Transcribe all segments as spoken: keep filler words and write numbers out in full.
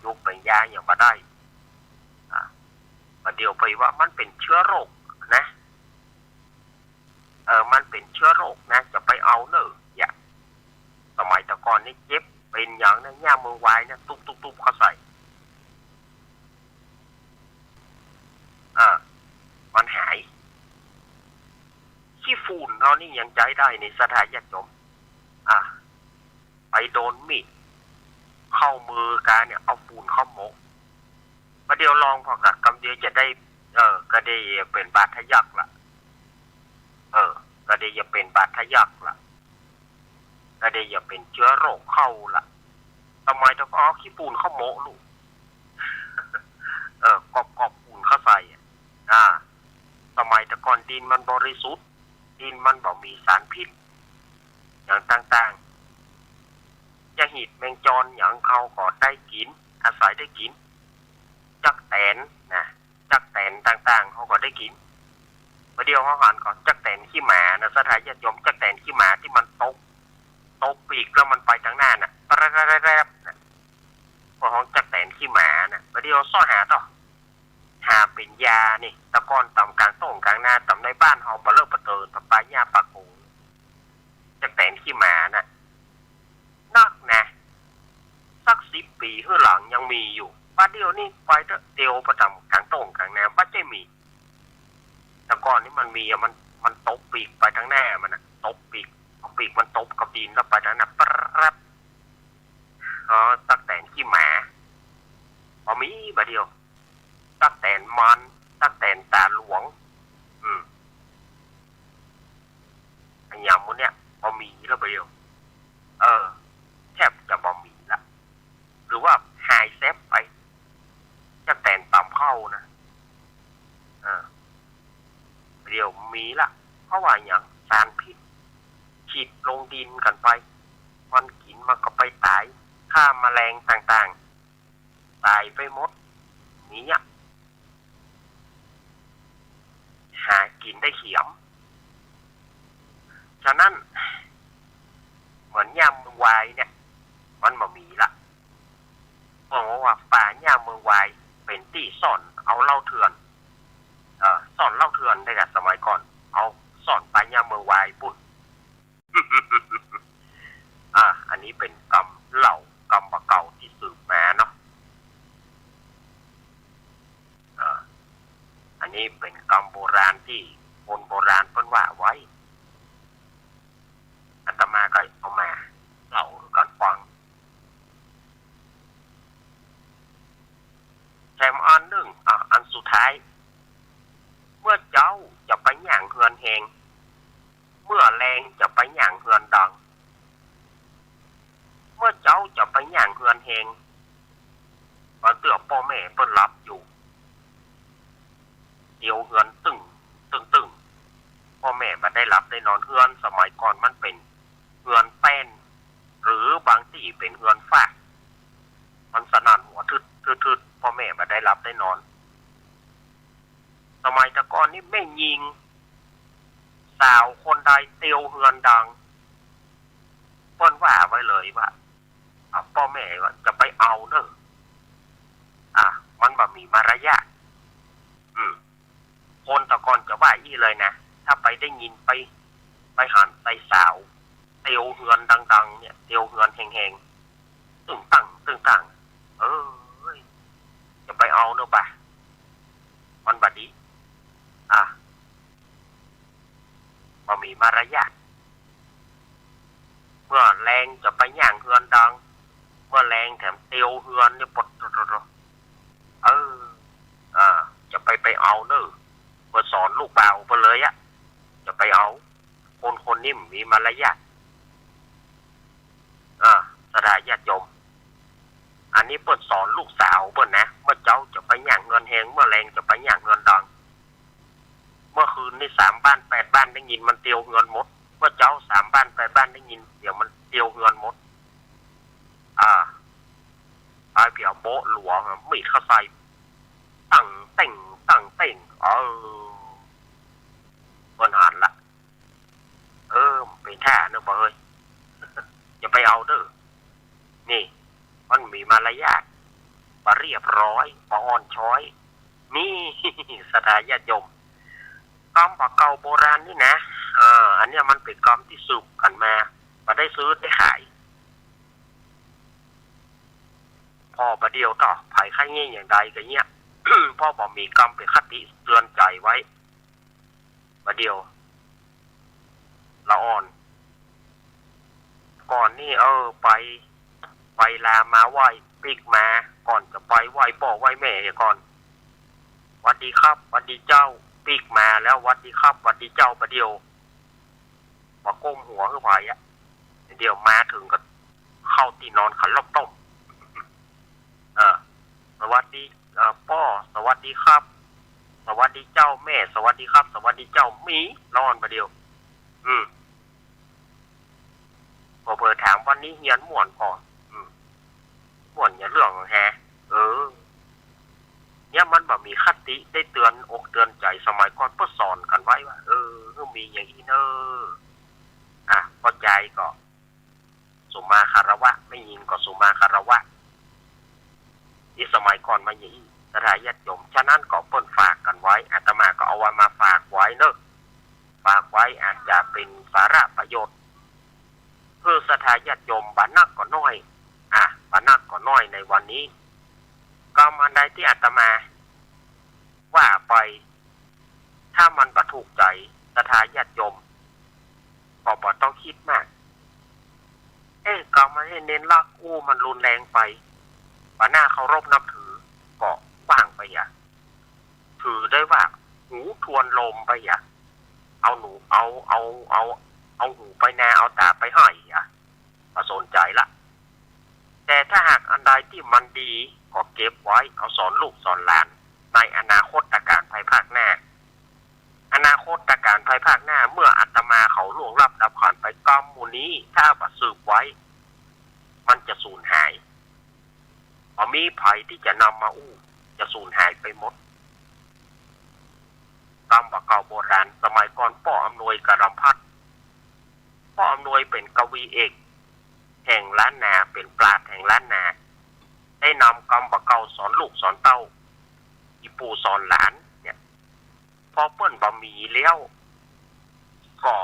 ยูกเป๋นยาหยังบ่ได้ อ่า บ่าเดี่ยวไปว่ามันเป๋นเจื๊อโรคนะ เออ มันเป๋นเจื๊อโรคนะ จะไปเอาเน่อ อย่า สมัยแต่ก่อนนี่เจ็บเป๋นหยังนะ หญ้าเมืองวายนะ ตุ๊บตุ๊บตุ๊บเข้าใส่ อ่า มันหาย ขี้ฝุ่นเฮานี่ยังใจ๊ได้นี่ ศรัทธาญาติโยม อ่า ไปโดนมีดเข้ามือกาเนี่ย เอาฝุ่นเข้าโมะ บ่าเดี่ยวลองผ่อกั๊กกำเดียวจะได้ เออ ก็ได้เป๋นบาดทะยักละ เออ ก็ได้จะเป๋นบาดทะยักละ ก็ได้จะเป๋นเจื๊อโรคเข้าละ สมัยแต่ก่อนเอาขี้ฝุ่นเข้าโมะลูก เออ กอบๆ ฝุ่นเข้าใส่อะ อ่า สมัยแต่ก่อนดินมันบริสุทธิ์ ดินมันบ่มีสารพิษ หยังต่างๆ จะหีดแมงจอนหยังเขาก็ได้กิ๋น อาศัยได้กิ๋น จั๊กแตนนะ จั๊กแตนต่างๆ เขาก็ได้กิ๋น บ่าเดี่ยวเฮาหันก่อ จั๊กแตนขี้หมานะ ศรัทธาญาติโยม จั๊กแตนขี้หมาตี้มันตบ ตบปีกแล้วมันไปตางหน้าน่ะ แปรบๆๆๆ น่ะ พวกฮ้องจั๊กแตนขี้หมาน่ะ บ่าเดี่ยวเซาะหาต่อ หาเป๋นยานี่ แต่ก่อนต๋ามก๋างต้งก๋างนา ต๋ามในบ้านเฮาเบลอเป๋อเต๋อ ต๋ามป่าหญ้าป่าโขง จั๊กแตนขี้หมาน่ะ นักนะ สักสิบปี๋หื้อหลังยังมีอยู่ บ่าเดี่ยวนี้ไปเต๊อะ เตียวไปต๋ามก๋างต้งก๋างนา บ่ใจ้มี แต่ก่อนนี่มันมีอะ มัน มันตบปีกไปตางหน้ามันน่ะ ตบปีก เอาปีกมันตบกับดินแล้วไปตางหน้า แปรบ อ๋อ ตั๊กแตนขี้หมา บ่มี บ่าเดี่ยว ตั๊กแตนมอน ตั๊กแตนต๋าหลวง อืม อะหยังหมู่เนี่ย บ่มีแล้วบ่าเดี่ยว เออ แทบจะบ่มีละ หรือว่าหายแซบไป ตั๊กแตนต๋ามเข้านะ เออ บ่าเดี่ยวมีละ เพราะว่าหยัง สารพิษ ฉีดลงดินกั๋นไป มันกิ๋นมันก็ไปต๋าย ฆ่าแมลงต่างๆ ต๋ายไปหมด มีอะ หากิ๋นได้เขียม ฉะนั้น เหมือนหญ้าเมืองวายเนี่ย มันบ่มีละ เพราะว่าป่าหญ้าเมืองวายเป๋นตี้ซ่อนเอาเหล้าเถื่อน เอ่อ ซ่อนเหล้าเถื่อนได้กะ สมัยก่อน เอาซ่อนป่าหญ้าเมืองวายปู๊น อ่า อันนี้เป๋นกำเล่ากำบ่าเก่าตี้สืบมาเนาะ อ่า อันนี้เป๋นกำโบราณตี้คนโบราณเปิ้นว่าไว้ อาตมาก็เอามาเล่าหื้อกั๋นฟัง แถมอันนึ่ง อ่ะ อันสุดท้าย เมื่อเจ๊าจะไปย่างเฮือนแฮง เมื่อแลงจะไปย่างเฮือนดัง เมื่อเจ๊าจะไปย่างเฮือนแฮง บางเตื้อป้อแม่เปิ้นหลับอยู่ เตียวเฮือนตึ้ง ตึ้ง ตึ้ง ป้อแม่บ่ได้หลับได้นอน เฮือนสมัยก่อนมันเป๋นเฮือนแป้น หรือบางตี้เป๋นเฮือนฝ้า มันสนั่นหัวทึด ทึด ทึด ป้อแม่บ่ได้หลับได้นอน สมัยแต่ก่อนนี่แม่ญิงสาวคนใดเตียวเฮือนดัง เปิ้นว่าไว้เลยว่า อ่ะ ป้อแม่ว่าจะไปเอาเน่อ อ่ะ มันบ่มีมารยาท อืม คนแต่ก่อนจะว่าอี้เลยนะ ถ้าไปได้ยินไป ไปหันไปสาว เตียวเฮือนดังๆ เนี่ย เตียวเฮือนแฮงๆ ตึ้งตั้ง ตึ้งตั้ง เอ้ย จะไปเอาเน่อบ่ะ มันบ่ดี อ่ะ บ่มีมารยาท เมื่อแลงจะไปย่างเฮือนดัง เมื่อแลงแถมเตียวเฮือนเนี่ยปด เออ อ่า จะไป ไปเอาเน่อ เปิ้นสอนลูกบ่าวไปเลยอะ จะไปเอา คนคนนี้มีมารยาท อ่า ศรัทธาญาติโยม อันนี้เปิ้นสอนลูกสาวเปิ้นนะ เมื่อเจ๊าจะไปย่างเฮือนแฮง เมื่อแลงจะไปย่างเฮือนดัง เมื่อคืนนี่สามบ้านแปดบ้านได้ยินมันเตียวเฮือนหมด เมื่อเจ๊าสามบ้านแปดบ้านได้ยินเสียงมันเตียวเฮือนหมด อ่า ไอ้เปียวโบ๊ะหลวงอะ มีดเข้าใส่ ตั้งเต้ง ตั้งเต้ง เออ เปิ้นหันละ เออ มันเป๋นท่าเน่อบ่าเฮ้ย อย่าไปเอาเน่อ นี่ มันมีมารยาท บ่เรียบร้อย บ่อ่อนช้อย นี่ ศรัทธาญาติโยม กำบ่าเก่าโบราณนี่นะ เออ อันเนี้ยมันเป๋นกำตี้สืบกั๋นมา บ่ได้ซื้อได้ขาย ผ่อบ่าเดี่ยวเต๊อะ ใผใค่เยียะอย่างใดก็เยียะ เพราะบ่มีกำเป๋นคติเตือนใจ๋ไว้ บ่าเดี่ยว ละอ่อน ก่อนนี่ เออ ไป ไปลามาไหว้ปิ๊กมา ก่อนจะไปไหว้ป้อไหว้แม่เหียก่อน หวัดดีครับ หวัดดีเจ้า ปิ๊กมาแล้ว หวัดดีครับ หวัดดีเจ้า บ่าเดี่ยว บ่ก้มหัวหื้อใผอะ เดี๋ยวมาเถิงก็เข้าตี้นอนเขาลอกต้ม เออ สวัสดี เอ่อ ป้อ สวัสดีครับ สวัสดีเจ้า แม่ สวัสดีครับ สวัสดีเจ้า มีละอ่อนบ่าเดี่ยว อืม ก็เผลอถามวันนี้เฮียนม่วนก่อ อืม ม่วนอย่าเรื่องแฮ เออ เนี่ยมันบ่มีคติได้เตือนอกเตือนใจ๋ สมัยก่อนเปิ้นสอนกั๋นไว้ว่า เออ หื้อมีอย่างอี้เน่อ อ่ะ ป้อจายก็ สุมาคารวะ แม่ญิงก็สุมาคารวะ ตี้สมัยก่อนมาอย่างอี้ ศรัทธาญาติโยม ฉะนั้นก็เปิ้นฝากกั๋นไว้ อาตมาก็เอาไว้มาฝากไว้เน่อ ฝากไว้อาจจะเป๋นสาระประโยชน์ เปื้อศรัทธาญาติโยมบ่านักก็น้อย อ่ะ บ่านักก็น้อยในวันนี้ กำอันใดตี้อาตมาว่าไป ถ้ามันบ่ถูกใจ๋ศรัทธาญาติโยม ก็บ่ต้องกึ๊ดมาก เอ๊ะ กำมันเน้นลักอู้มันรุนแรงไป บ่น่าเคารพนับถือ ก็วางไปอะ ถือได้ว่าหูทวนลมไปอะ เอาหนู เอา เอา เอา เอาหูไปนา เอาต๋าไปห้อยอะ บ่สนใจ๋ละ แต่ถ้าหากอันใดตี้มันดีก็เก็บไว้ เอาสอนลูกสอนหลาน ในอนาคตก๋านภายภาคหน้า อนาคตก๋านภายภาคหน้า เมื่ออาตมาเขาล่วงลับดับขันไป กำหมู่นี้ถ้าบ่สืบไว้ มันจะสูญหาย บ่มีใผตี้จะนำมาอู้ จะสูญหายไปหมด กำบ่าเก่าโบราณ สมัยก่อนป้ออำนวยกะลำพัด ป้ออำนวยเป๋นกวีเอกแห่งล้านนา เป๋นปราชญ์แห่งล้านนา ได้นำกำบ่าเก่าสอนลูกสอนเต้า อี่ปู่สอนหลานเนี่ย พอเปิ้นบ่มีแล้ว ก็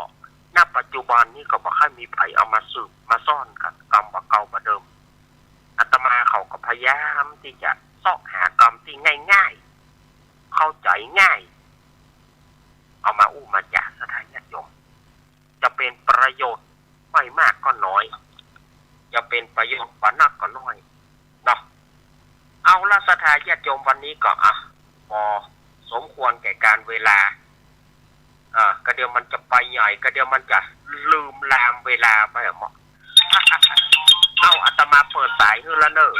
ณ ปัจจุบันนี้ก็บ่ค่อยมีใผเอามาสืบมาสอนกั๋น กำบ่าเก่าบ่าเดิม อาตมาเขาก็พยายามตี้จะเซาะหากำตี้ง่ายๆ เข้าใจ๋ง่าย เอามาอู้มาจ๋าศรัทธาญาติโยม จะเป๋นประโยชน์ไม่มากก็น้อย จะเป๋นประโยชน์บ่านักก็น้อยเนาะ เอาละศรัทธาญาติโยม วันนี้ก็ อ่ะ พอสมควรแก่ก๋านเวลา อ่า กะเดี๋ยวมันจะไปใหญ่ กะเดี๋ยวมันจะลืมลามเวลาไปอะเนาะ เอา อาตมาเปิดสายหื้อละเน่อ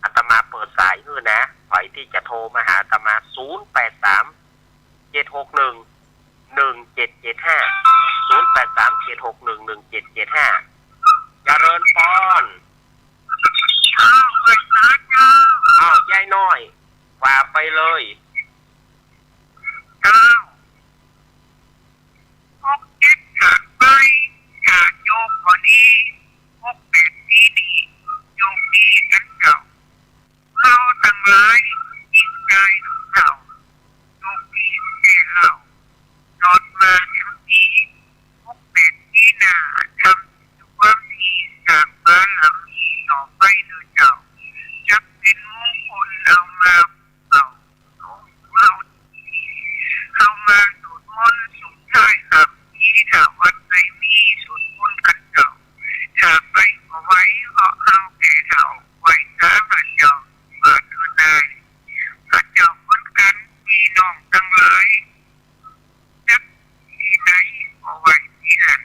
อาตมาเปิดสายหื้อนะ ใผตี้จะโทรมาหาอาตมา ศูนย์แปดสาม เจ็ดหกหนึ่ง หนึ่งเจ็ดเจ็ดห้า ศูนย์แปดสาม เจ็ดหกหนึ่ง หนึ่งเจ็ดเจ็ดห้า เจริญปอน อ้าว ไหว้สาเจ้า อ้าว ยายน้อย ว่าไปเลย เจ้า หกเจ็ด ขาดไป ขาดโยกบ่ดี หกแปด ปี๋นี้ โยกดีกั๋นเจ้า เฮาตังหลาย ยิ่งได้ลูกเต้า โยกดีแก่เล่า ตลอดมาทั้งปี๋ หกแปด ปี๋หน้า ทำความดี สร้างบารมีต่อไปเน่อเจ้า จักเป๋นมงคลเอามา เฮา เฮา เฮามาสวดมนต์ส่งท้ายข้ามปี๋ ถ้าวัดใดมีสวดมนต์กั๋นเจ้า ถ้าไปบ่ไหว เพราะเฮาแก่เฒ่า ไหว้สาพระเจ้า มาเถิดนาย พระเจ้าเหมือนกั๋น ปี้น้องตังหลาย จักตี้ใดก็ไหว้ตี้หั้น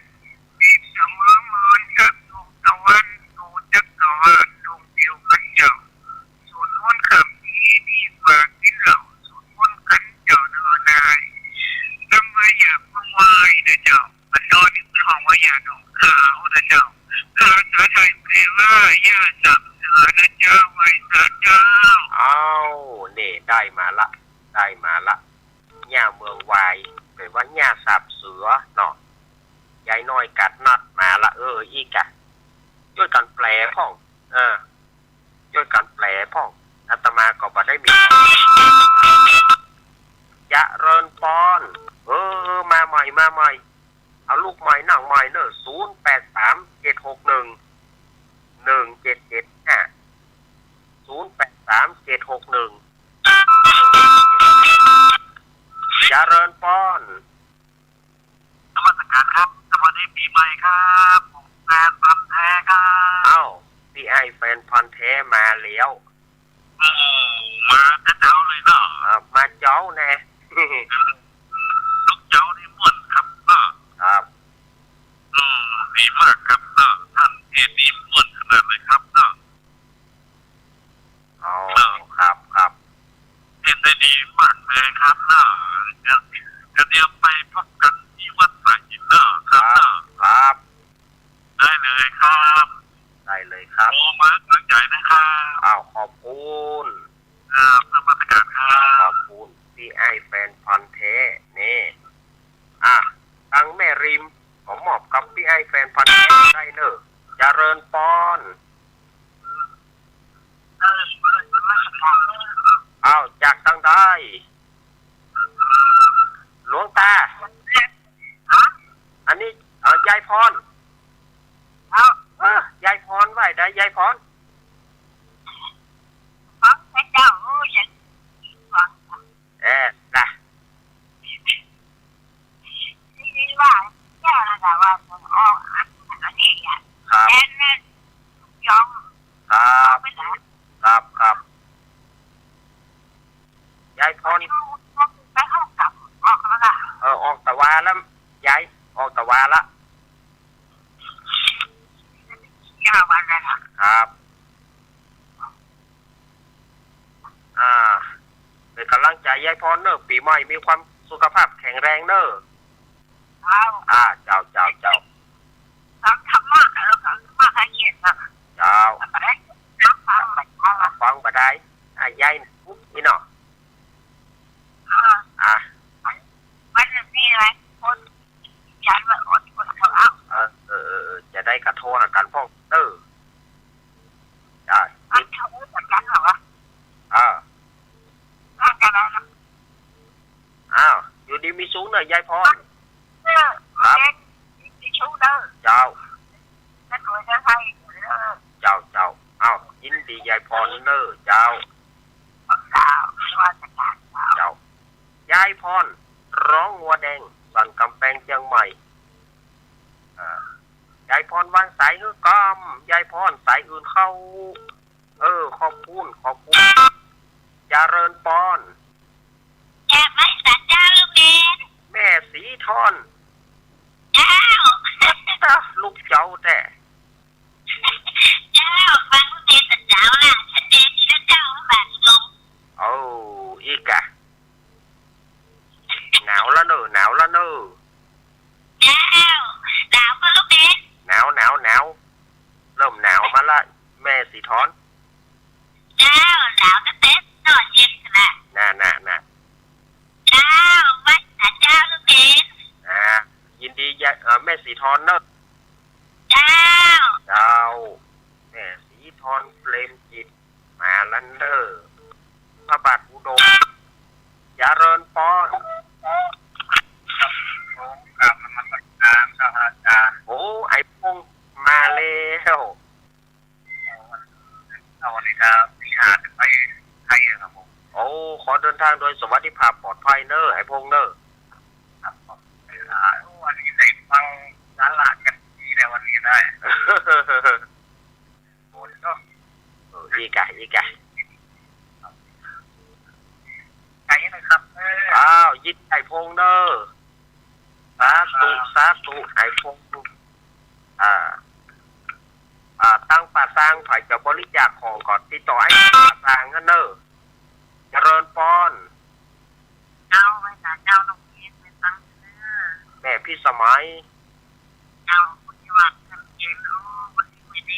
เปรียบเสมือเหมือนกับดวงตะวัน สู่จักรวาลดวงเดียวกั๋นเจ้า สวดมนต์ข้ามปี๋ดีกว่ากิ๋นเหล้า สวดมนต์กั๋นเจ้าเน่อนาย กำว่าหยาบกำว่าไหว้นะเจ้า บ้านดอนนี่เปิ้นฮ้องว่าหยาดองขาวนะเจ้า ภาษาไทยแปลว่าหญ้าสาบเสือนะเจ้า ไหว้สาเจ้า อ้าว นี่ได้มาละ ได้มาละ หญ้าเมืองวาย แปลว่าหญ้าสาบเสือเนาะ ยายน้อยกัดนัดมาละ เออ อี้กะ จ้วยกั๋นแปลพ่อง เออ จ้วยกั๋นแปลพ่อง บ่ได้มี เจริญปอน เออ มาใหม่ มาใหม่ เอาลูกใหม่นั่งใหม่เน่อ ศูนย์แปดสาม เจ็ดหกหนึ่ง หนึ่งเจ็ดเจ็ดห้า ศูนย์แปดสาม เจ็ดหกหนึ่ง เจริญปอน นมัสการครับ สวัสดีปีใหม่ครับ ผมแฟนพันธุ์แท้ครับ เอ้า ปี้อ้ายแฟนพันธุ์แท้มาแล้ว เออ มาแต่เจ๊าเลยเนาะ อ่า มาเจ๊าแน่ ลูกเจ๊านี่ม่วนครับเนาะ ครับ อืม ดีมากครับเนาะ ท่านเทศน์นี่ม่วนขนาดเลยครับเนาะ อ๋อ ครับ ครับ เทศน์ได้ดีมากเลยครับเนาะ เดี๋ยว เดี๋ยว เดี๋ยวไปพบกันที่วัดสายหินเนาะ ครับเนาะ ครับ ได้เลยครับ ได้เลยครับ โอ้ มาตั้งใจนะครับ อ้าว ขอบคุณ ครับ นมัสการครับ ขอบคุณ ปี้อ้ายแฟนพันธุ์แท้ นี่ อ่ะ ตังแม่ริม ก็มอบกับปี้อ้ายแฟนพันธุ์แท้ได้เน่อ เจริญปอน อ้าว จากตังใด หลวงตา อันนี้ เอ่อ ยายพร เอ้า เออ ยายพรว่าใด ยายพร ฟังพระเจ้า โอ้ย อย่าฟัง เออ นะ ที่ว่าเจ้านั่นน่ะว่ามันออกอันนี้อ่ะ ครับ แอนแม่ยอง ครับ ไปไหน ครับ ครับ ยายพร ไปเข้ากลับ ออกแล้วล่ะ เออ ออกตะวาแล้ว ยาย ออกตะวาละ ห้าวันแล้วล่ะ ครับ อ่า เป๋นก๋ำลังใจ๋ยายพรเน่อ ปี๋ใหม่มีความสุขภาพแข็งแรงเน่อ เจ้า อ่า เจ้า เจ้า เจ้า ฟังธรรมะ เออ ฟังธรรมะให้เย็นนะ เจ้า ฟังบ่ได้ ฟังบ่ได้ อ่ะ ยายนี่เนาะ อ่า อ่ะ วันนี้อะไร คน ฉันว่าอดทนเขาเอา เออ เออ เออ เออ จะได้กระโทรหากั๋นพ่อง เออ ได้ อันเขาเหมือนกันเหรอวะ เออ ร่างกายเรานะ อ้าว อยู่ดีมีสุขเน่อ ยายพร เออ ครับ เด็กมีสุขเน่อ เจ้า จะรวยจะใครเน่อ เจ้า เจ้า อ้าว ยินดียายพรเน่อ เจ้า เจ้า นมัสการ เจ้า เจ้า ยายพร ร้องงัวแดง สันก๋ำแปงเจียงใหม่ อ่า ยายพรวางสายหื้อก่อม ยายพรสายอื่นเข้า เออ ขอบคุณ ขอบคุณ เจริญปอน แม่ศรีทอน เจ้า ลูกเจ้าแต๊ เจ้า ฟังเทศน์เจ้าละ ฉันเทศน์ที่เจ้าบาทลง โอ้ อีกอะ หนาวละเน่อ หนาวละเน่อ เจ้า หนาวก็ลูกเอ๋ย หนาว หนาว หนาว เริ่มหนาวมาละ แม่ศรีทอน เจ้า หนาวแต๊แต๊ นอนเย็นขนาด น่ะ น่ะ น่ะ เจ้า ไหว้สาเจ้าลูกเอ๋ย อ่า ยินดียะ เอ่อ แม่ศรีทอนเน่อ เจ้า เจ้า แม่ศรีทอน เปรมจิต มาละเน่อ พระบาทอุดม เจริญปอน ครับผม กราบนมัสการครับอาจารย์ โอ้ ไอ้พงษ์มาแล้ว เอาวันนี้ครับ ที่หาดไปไทยอะครับผม โอ้ ขอเดินทางโดยสวัสดิภาพปลอดภัยเน่อ ไอ้พงษ์เน่อ ครับผม อ่า วันนี้ได้ฟังสาระกันดีแล้ววันนี้ได้ โอ้ยเนาะ เออ อีกอะ อีกอะ ไกลนะครับ เออ อ้าว ยินดีไอ้พงษ์เน่อ สาธุ ครับ สาธุ ไอ้พงษ์ อ่า อ่า ตังป่าซาง ใผจะบริจาคของก็ติดต่อไอ้ป่าซางหั้นเน่อ เจริญปอน เจ้า ไหว้สาเจ้าลูกเอ๋ย แม่พิสมัย เจ้า คนที่ว่าเจ้าเย็น โอ้ วันนี้ไม่ได้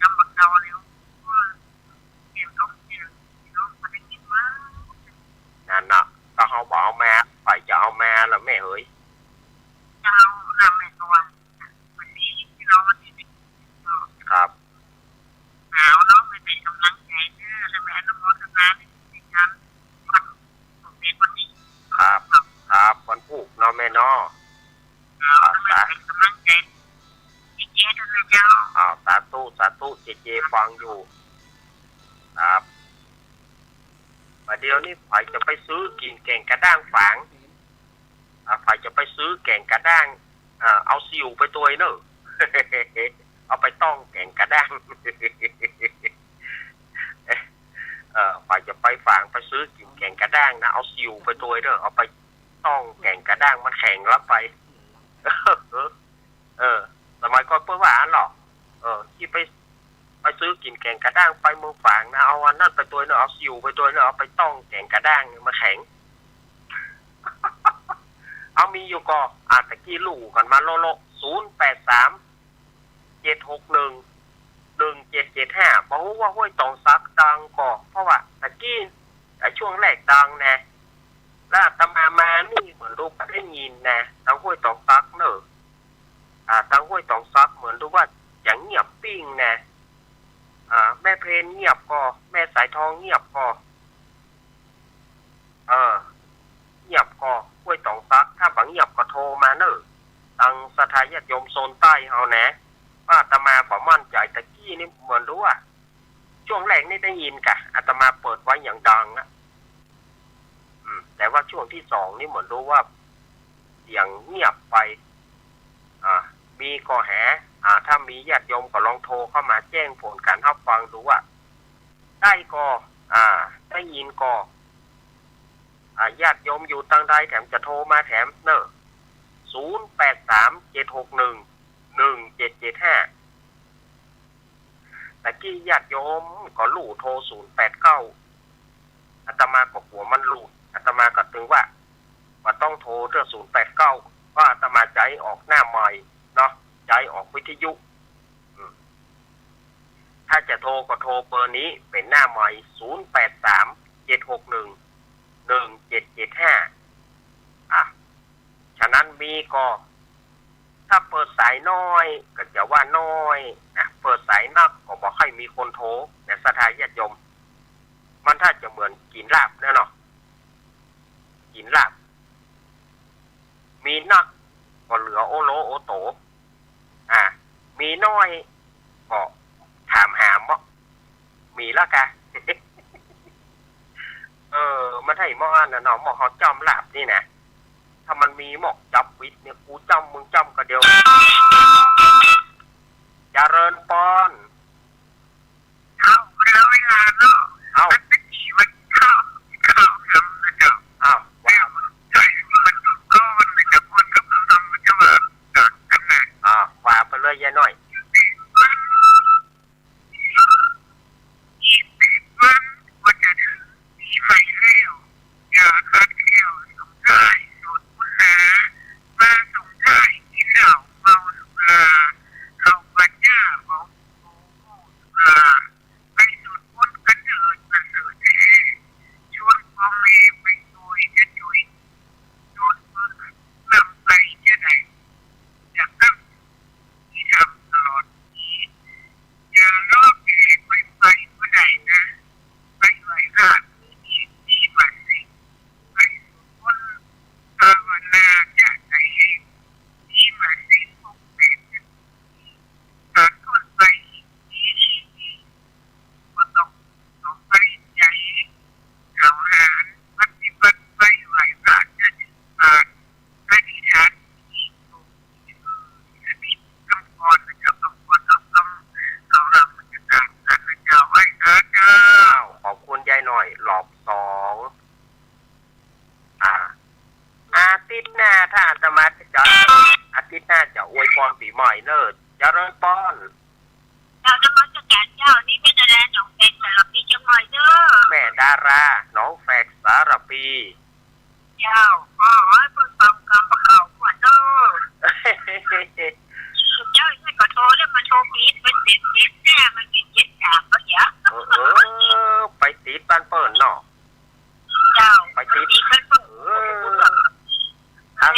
กำบักเตาแล้ว โอ้ เย็นก็เย็น เนาะ ไม่ได้ยินมา นั่นน่ะ ก็เฮาบ่เอามา ใผจะเอามาล่ะแม่เหย เจ้า นั่นแหละก็ว่า วันนี้ที่เราวันนี้ ครับ หนาวเนาะ ไม่เป็นกำลังใจเด้อ และแม่อนุโมทนาใน เจเจฟังอยู่ ครับ บ่าเดี่ยวนี้ใผจะไปซื้อกิ๋นแก๋งกะด้างฝาง อ่า ใผจะไปซื้อแก๋งกะด้าง อ่า เอาซิวไปตวยเน่อ เอาไปต้องแก๋งกะด้าง เออ ใผจะไปฝาง ไปซื้อกิ๋นแก๋งกะด้างนะ เอาซิวไปตวยเน่อ เอาไปต้องแก๋งกะด้าง มันแข็งแล้วไป เออ สมัยก่อนเปิ้นว่าอั้นหรอ เออ ตี้ไป ไปซื้อกิ๋นแก๋งกะด้างไปเมืองฝางนะ เอาอันนั้นไปตวยเน่อ เอาซิวไปตวยเน่อ เอาไปต้องแก๋งกะด้าง มันแข็ง เอามีอยู่ก่อ อ่า ตะกี้ลู่กั๋นมาโละๆ ศูนย์แปดสาม เจ็ดหกหนึ่ง หนึ่งเจ็ดเจ็ดห้า บ่ฮู้ว่าห้วยตองสักดังก่อ เพราะว่าตะกี้ ไอ้ช่วงแรกดังนะ แล้วอาตมามานี่เหมือนลูกก็ได้ยินนะ ตางห้วยตองสักเน่อ อ่า ตางห้วยตองสักเหมือนลูกว่าจะเงียบปิ้งนะ อ่า แม่เพนเงียบก่อ แม่สายทองเงียบก่อ เออ เงียบก่อ ห้วยตองสัก ถ้าบ่เงียบก็โทรมาเน่อ ตางศรัทธาญาติโยมโซนใต้เฮานะ ว่าอาตมาบ่มั่นใจ๋ ตะกี้นี่เหมือนลูกว่า ช่วงแรกนี่ได้ยินก่ะ อาตมาเปิดไว้อย่างดังอะ อืม แต่ว่าช่วงตี้สองนี่เหมือนลูกว่าเสียงเงียบไป อ่า มีก่อแห อ่า ถ้ามีญาติโยมก็ลองโทรเข้ามาแจ้งผลก๋านฮับฟังดูว่า ได้ก่อ อ่า ได้ยินก่อ อ่า ญาติโยมอยู่ตางใดแถมจะโทรมาแถมเน่อ ศูนย์แปดสาม เจ็ดหกหนึ่ง หนึ่งเจ็ดเจ็ดห้า ตะกี้ญาติโยมก็ลู่โทรศูนย์แปดเก้า อาตมาก็กั๋วมันหลุด อาตมาก็ตึงว่า บ่ต้องโทรเตื้อศูนย์แปดเก้า เพราะอาตมาใจ๊ออกหน้าไมค์เนาะ ใจ๊ออกวิทยุ อืม ถ้าจะโทรก็โทรเบอร์นี้ เป๋นหน้าไมค์ ศูนย์แปดสาม เจ็ดหกหนึ่ง หนึ่งเจ็ดเจ็ดห้า อ่ะ ฉะนั้นมีก่อ ถ้าเปิดสายน้อยก็จะว่าน้อย อ่ะ เปิดสายนักก็บ่ค่อยมีคนโทร เนี่ย ศรัทธาญาติโยม มันถ้าจะเหมือนกิ๋นลาบเนี่ยเนาะ กิ๋นลาบ มีนักก็เหลือโอโลโอโต อ่ะ มีน้อยก็ถามหาเมาะ มีละกะ เออ มันใช่เมาะอันนั้นเนาะ เมาะเฮาจ้ำลาบนี่นะ ถ้ามันมีเมาะจับวิดเนี่ย กูจ้ำมึงจ้ำกะเดียว เจริญปอน เอ้า มันเหลือเวลาเนาะ เอ้า มันไม่กี่วันเข้า เข้าทำนะเจ้า เอ้า แล้วมันใช่ มันก้อนนะเจ้า มันกำลังทำ มันจะมาจากกันนะ เอ้า ว่าไปเลยยายน้อย มัน อีกสิบวันก็จะถึงปีใหม่แล้ว อย่าขาดแคลนสงท้าย สวดมนต์หนา มาสงท้ายกินเหล้าเมาสุรา เข้าพรรษาเมาสุรา ไปสวดมนต์กันเถิดประเสริฐแท้ ชวนพ่อแม่ไปช่วยจะช่วย ชวนเพิ่นนำไปจะได้ อยากตั้ง ที่ทำตลอดปี อย่ารอแก่ไปไปบ่ได้นะ ไปไหว้พระมื้อนี้ปีใหม่ ไปสวดมนต์ภาวนาจะได้แฮง ปีใหม่หกแปด เป็นต้นไปอีกปีนี้ บ่ต้อง ต้องไปใจ เอาหารปฏิบัติไปไหว้พระจะถือบาตร อธิษฐานที่ตรงที่มือ อันนี้กำพรนะเจ้า กำพรเอากำ เอานำมาจากการนะเจ้า ไหว้สาธุ อ้าว ขอบคุณยายน้อย รอบสอง อ่า อาทิตย์หน้าถ้าอาตมาจะจัด อาทิตย์หน้าจะอวยพรปี๋ใหม่เน่อ เจริญปอน เจ้านมัสการเจ้า นี่แม่ดาราหนองแฝกสารพีเจียงใหม่เด้อ แม่ดาราหนองแฝกสารพี เจ้า ขอหื้อเปิ้นฟังกำข่าวก่อนเด้อ เจ้า นี่ก็โทรแล้ว มันโทรผิด มันเจ็ดเจ็ดห้า มันเจ็ดเจ็ดสาม ก็เดี๋ยว เออ เออ ไปติดบ้านเปิ้นเนาะ เจ้า ไปติด เออ เอ้า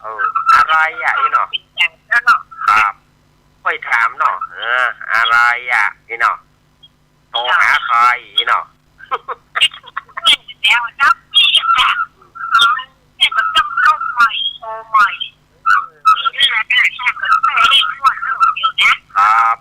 เออ อะไรอะ อี้เนาะ ครับ ค่อยถามเนาะ เออ อะไรอะ อี้เนาะ โทรหาใคร อี้เนาะ แล้ว แล้วพี่จะ เนี่ย ก็ต้องโทรใหม่ โทรใหม่ นี่แหละ เนี่ย ก็ต้องโทรเร่งด่วนเลยเดี๋ยวนะ ครับ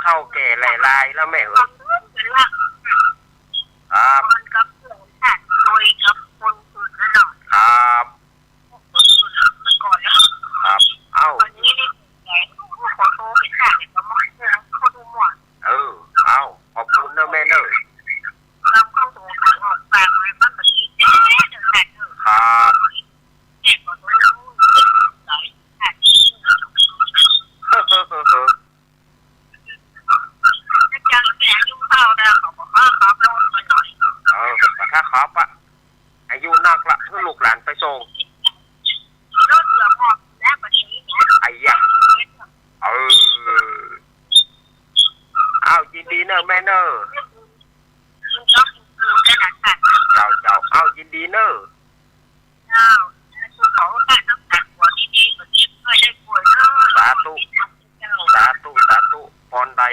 เฒ่าแก่แหล่ลายแล้วแม่เอ๋ย ครับ ครับ เอ้า เออ เอ้า ขอบคุณเนอะแม่เนอะ ครับ เออ ถ้าครับอะ อายุนักละ หื้อลูกหลานไปส่ง ไอ้ยะ เออ อ้าว ยินดีเนอะแม่เนอะ เจ้า เจ้า อ้าว ยินดีเนอะ สาธุ สาธุ สาธุ ปอนใด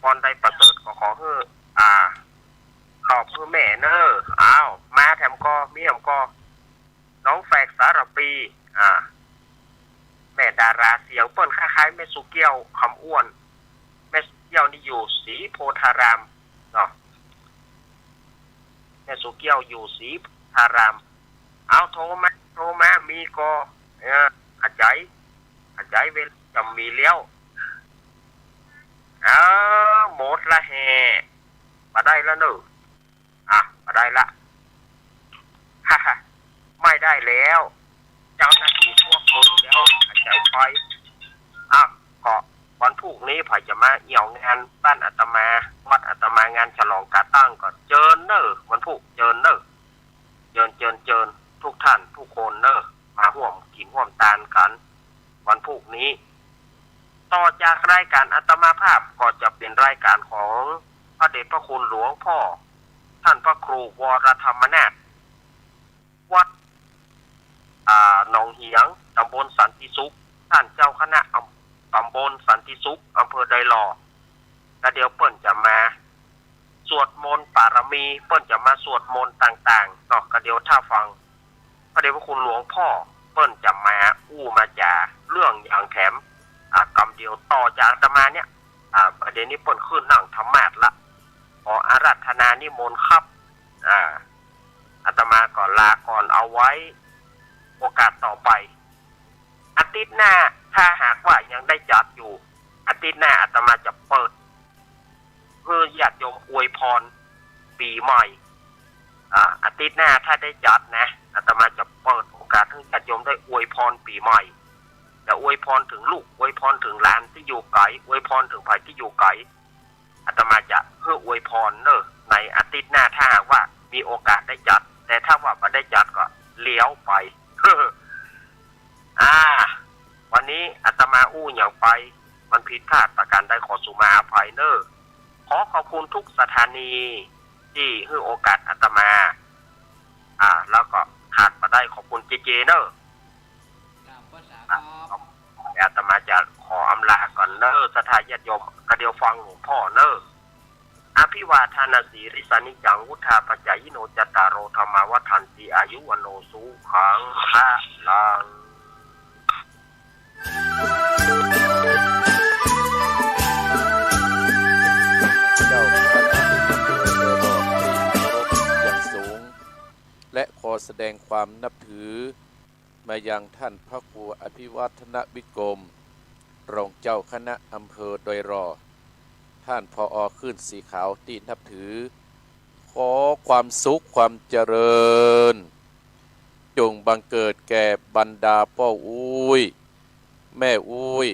ปอนใดประเสริฐก็ขอหื้อ อ่า ตอบหื้อแม่เนอะ อ้าว มาแถมก่อ มีแถมก่อ น้องแฝกสารปี อ่า แม่ดาราเสียงเปิ้นคล้ายๆ แม่สุเกี้ยว คำอ้วน แม่สุเกี้ยวนี่อยู่ศรีโพธารามเนาะ แม่สุเกี้ยวอยู่ศรีโพธาราม เอาโทรมา โทรมา มีก่อ เออ อาใจ๋ อาใจ๋เวลาจะมีแล้ว เออ หมดละแห่ บ่ได้ละเนอะ อ่ะ บ่ได้ละ ฮ่าฮ่า ไม่ได้แล้ว เจ้าหน้าตี้พวกมึงแล้ว อาใจ๋ไป อ่ะ ก็วันพูกนี้ใผจะมาเอี่ยวงานบ้านอาตมา วัดอาตมางานฉลองก๋าตั้งก็เจิญเนอะ วันพูกเจิญเนอะ เจิญ เจิญ เจิญ ทุกท่านทุกคนเนอะ มาฮ่วมกิ๋นฮ่วมตานกั๋น วันพูกนี้ ต่อจากรายก๋านอาตมาภาพก็จะเป๋นรายก๋านของพระเดชพระคุณหลวงพ่อ ท่านพระครูวรธรรมนาถ วัด อ่า หนองเหียง ตำบลสันติสุข ท่านเจ้าคณะอำ ตำบลสันติสุข อำเภอดอยหล่อ แล้วเดี๋ยวเปิ้นจะมา สวดมนต์ปารมี เปิ้นจะมาสวดมนต์ต่างๆ เนาะ ก็เดี๋ยวถ้าฟัง พระเดชพระคุณหลวงพ่อ เปิ้นจะมาอู้มาจ๋าเรื่องหยังแถม อ่า กำเดียวต่อจากอาตมาเนี่ย อ่า ประเดี๋ยวนี้เปิ้นขึ้นนั่งธรรมาสน์ละ ขออาราธนานิมนต์ครับ อ่า อาตมาก็ลาก่อน เอาไว้โอกาสต่อไป อาทิตย์หน้า ถ้าหากว่ายังได้จัดอยู่ อาทิตย์หน้าอาตมาจะเปิด หื้อญาติโยมอวยพรปี๋ใหม่ อ่า อาทิตย์หน้าถ้าได้จัดนะ อาตมาจะเปิดโอกาสหื้อญาติโยมได้อวยพรปี๋ใหม่ จะอวยพรเถิงลูก อวยพรเถิงหลานตี้อยู่ไก๋ อวยพรเถิงใผตี้อยู่ไก๋ อาตมาจะหื้ออวยพรเนอะ ในอาทิตย์หน้า ถ้าหากว่ามีโอกาสได้จัด แต่ถ้าว่าบ่ได้จัดก็เลี้ยวไป อ่า วันนี้อาตมาอู้หยังไป มันผิดพลาดประก๋านใดขอสุมาอภัยเนอะ ขอขอบคุณทุกสถานีตี้หื้อโอกาสอาตมา อ่า แล้วก็ขาดบ่ได้ขอบคุณเจเจเนอะ ครับ อาตมาจะขออำลาก่อนเนอะ ศรัทธาญาติโยม ก็เดี๋ยวฟังหลวงพ่อเนอะ อภิวาทานสีลิสสะนิจัง วุฑฒาปะจายิโน จัตตาโร ธัมมา วัฑฒันติ อายุ วัณโณ สุขัง พะลัง เจ้าคณะอำเภอดอยหล่อตี้เคารพอย่างสูง และขอแสดงความนับถือ มายังท่านพระครูอภิวัฒนวิกรม รองเจ้าคณะอำเภอดอยหล่อ ท่าน ผอ. คลื่นสีขาวตี้นับถือ ขอความสุขความเจริญ จงบังเกิดแก่บรรดาป้ออุ๊ย แม่อุ๊ย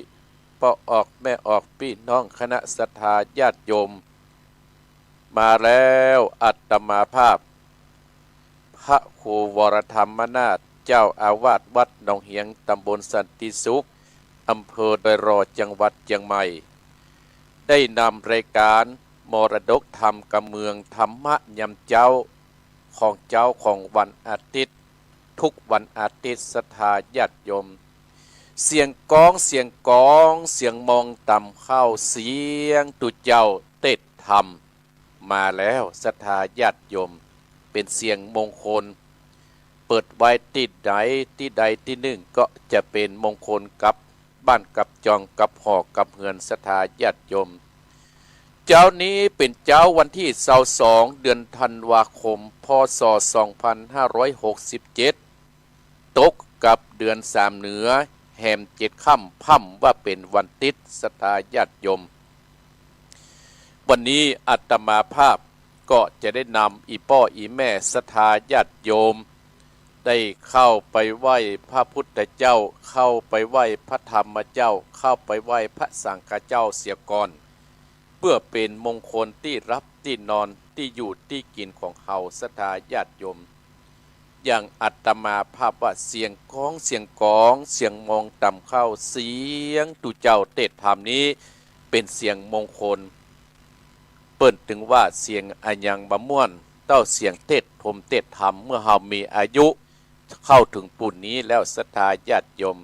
ป้อออก แม่ออก ปี้น้องคณะศรัทธาญาติโยม มาแล้ว อาตมาภาพ พระครูวรธรรมนาถ เจ้าอาวาสวัดหนองเหียง ตำบลสันติสุข อำเภอดอยหล่อ จังหวัดเจียงใหม่ ได้นำรายการมรดกธรรมกำเมือง ธรรมะยามเจ๊า ของเจ๊าของวันอาทิตย์ ทุกวันอาทิตย์ ศรัทธาญาติโยม เสียงกอง เสียงกอง เสียงมองต่ำเข้า เสียงตุ๊เจ้าเตศน์ธรรม มาแล้ว ศรัทธาญาติโยม เป๋นเสียงมงคล เปิดไว้ตี้ใด ตี้ใดตี้นึ่ง ก็จะเป๋นมงคลกับบ้านกับจอง กับหอกับเฮือน ศรัทธาญาติโยม เจ๊านี้เป๋นเจ๊าวันตี้ซาวสอง เดือนธันวาคม พ.ศ. สองพันห้าร้อยหกสิบเจ็ด ตกกับเดือนสามเหนือ แหมเจ็ดค่ำ พ่ำว่าเป๋นวันติ๊ด ศรัทธาญาติโยม วันนี้อาตมาภาพก็จะได้นำอี่ป้ออี่แม่ศรัทธาญาติโยม ได้เข้าไปไหว้พระพุทธเจ้า เข้าไปไหว้พระธรรมเจ้า เข้าไปไหว้พระสังฆเจ้าเสียก่อน เปื้อเป๋นมงคลตี้หลับตี้นอน ตี้อยู่ตี้กิ๋นของเฮาศรัทธาญาติโยม อย่างอาตมาภาพว่าเสียงก้อง เสียงก๋อง เสียงมองต่ำเข้า เสียงตุ๊เจ้าเตสน์ธรรมนี้เป๋นเสียงมงคล เปิ้นตึงว่าเสียงอะหยังบ่ม่วนเต้าเสียงเตสน์โฮมเตสน์ธรรม เมื่อเฮามีอายุเข้าเถิงปูนนี้แล้วศรัทธาญาติโยม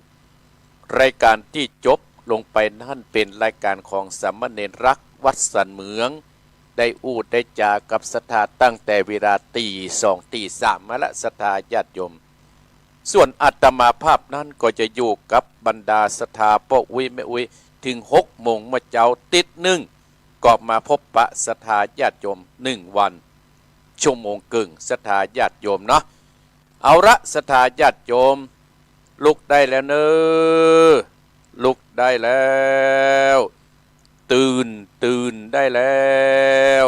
รายก๋านตี้จบลงไปนั้นเป๋นรายก๋านของสามเณรรัก วัดสันเหมือง ได้อู้ได้จ๋ากับศรัทธาตั้งแต่เวลาตี๋สองตี๋สามมาละศรัทธาญาติโยม ส่วนอาตมาภาพนั้นก็จะอยู่กับบรรดาศรัทธาป้ออุ๊ยแม่อุ๊ยเถิงหกโมงเมื่อเจ๊าติ๊ดนึ่ง ก็มาพบปะศรัทธาญาติโยมนึ่งวัน ชั่วโมงเกิ่งศรัทธาญาติโยมเนาะ เอาละศรัทธาญาติโยม ลุกได้แล้วเน่อ ลุกได้แล้ว ตื่น ตื่นได้แล้ว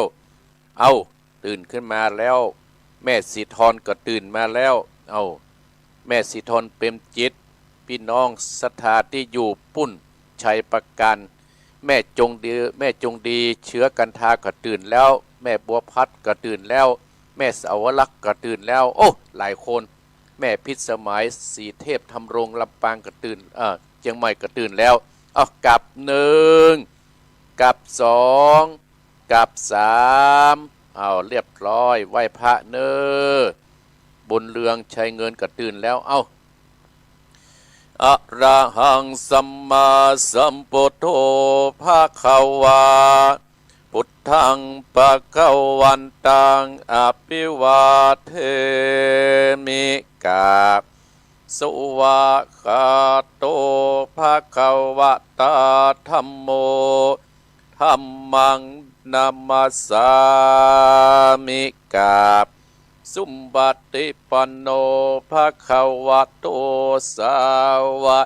เอ้า ตื่นขึ้นมาแล้ว แม่ศรีทรก็ตื่นมาแล้ว เอ้า แม่ศรีทร เปรมจิต ปี้น้องศรัทธาตี้อยู่ปุ้น ชัยปราการ แม่จงดี แม่จงดี เชื้อกันทาก็ตื่นแล้ว แม่บัวพัดก็ตื่นแล้ว แม่สาวรักษ์ก็ตื่นแล้ว โอ้ หลายคน แม่พิสมัย ศรีเทพธำรง ลำปางก็ตื่น เอ่อ เจียงใหม่ก็ตื่นแล้ว เอา กราบนึ่ง กราบสอง กราบสาม เอา เรียบร้อย ไหว้พระเน่อ บุญเรือง ชัยเงินก็ตื่นแล้ว เอา อะระหังสัมมาสัมพุทโธภะคะวา พุทธังภะคะวันตังอะภิวาเทมิ กราบ สวากขาโตภะคะวะตาธัมโม ธัมมังนะมัสสามิ กราบ สุปฏิปันโนภะคะวะโต สาวะ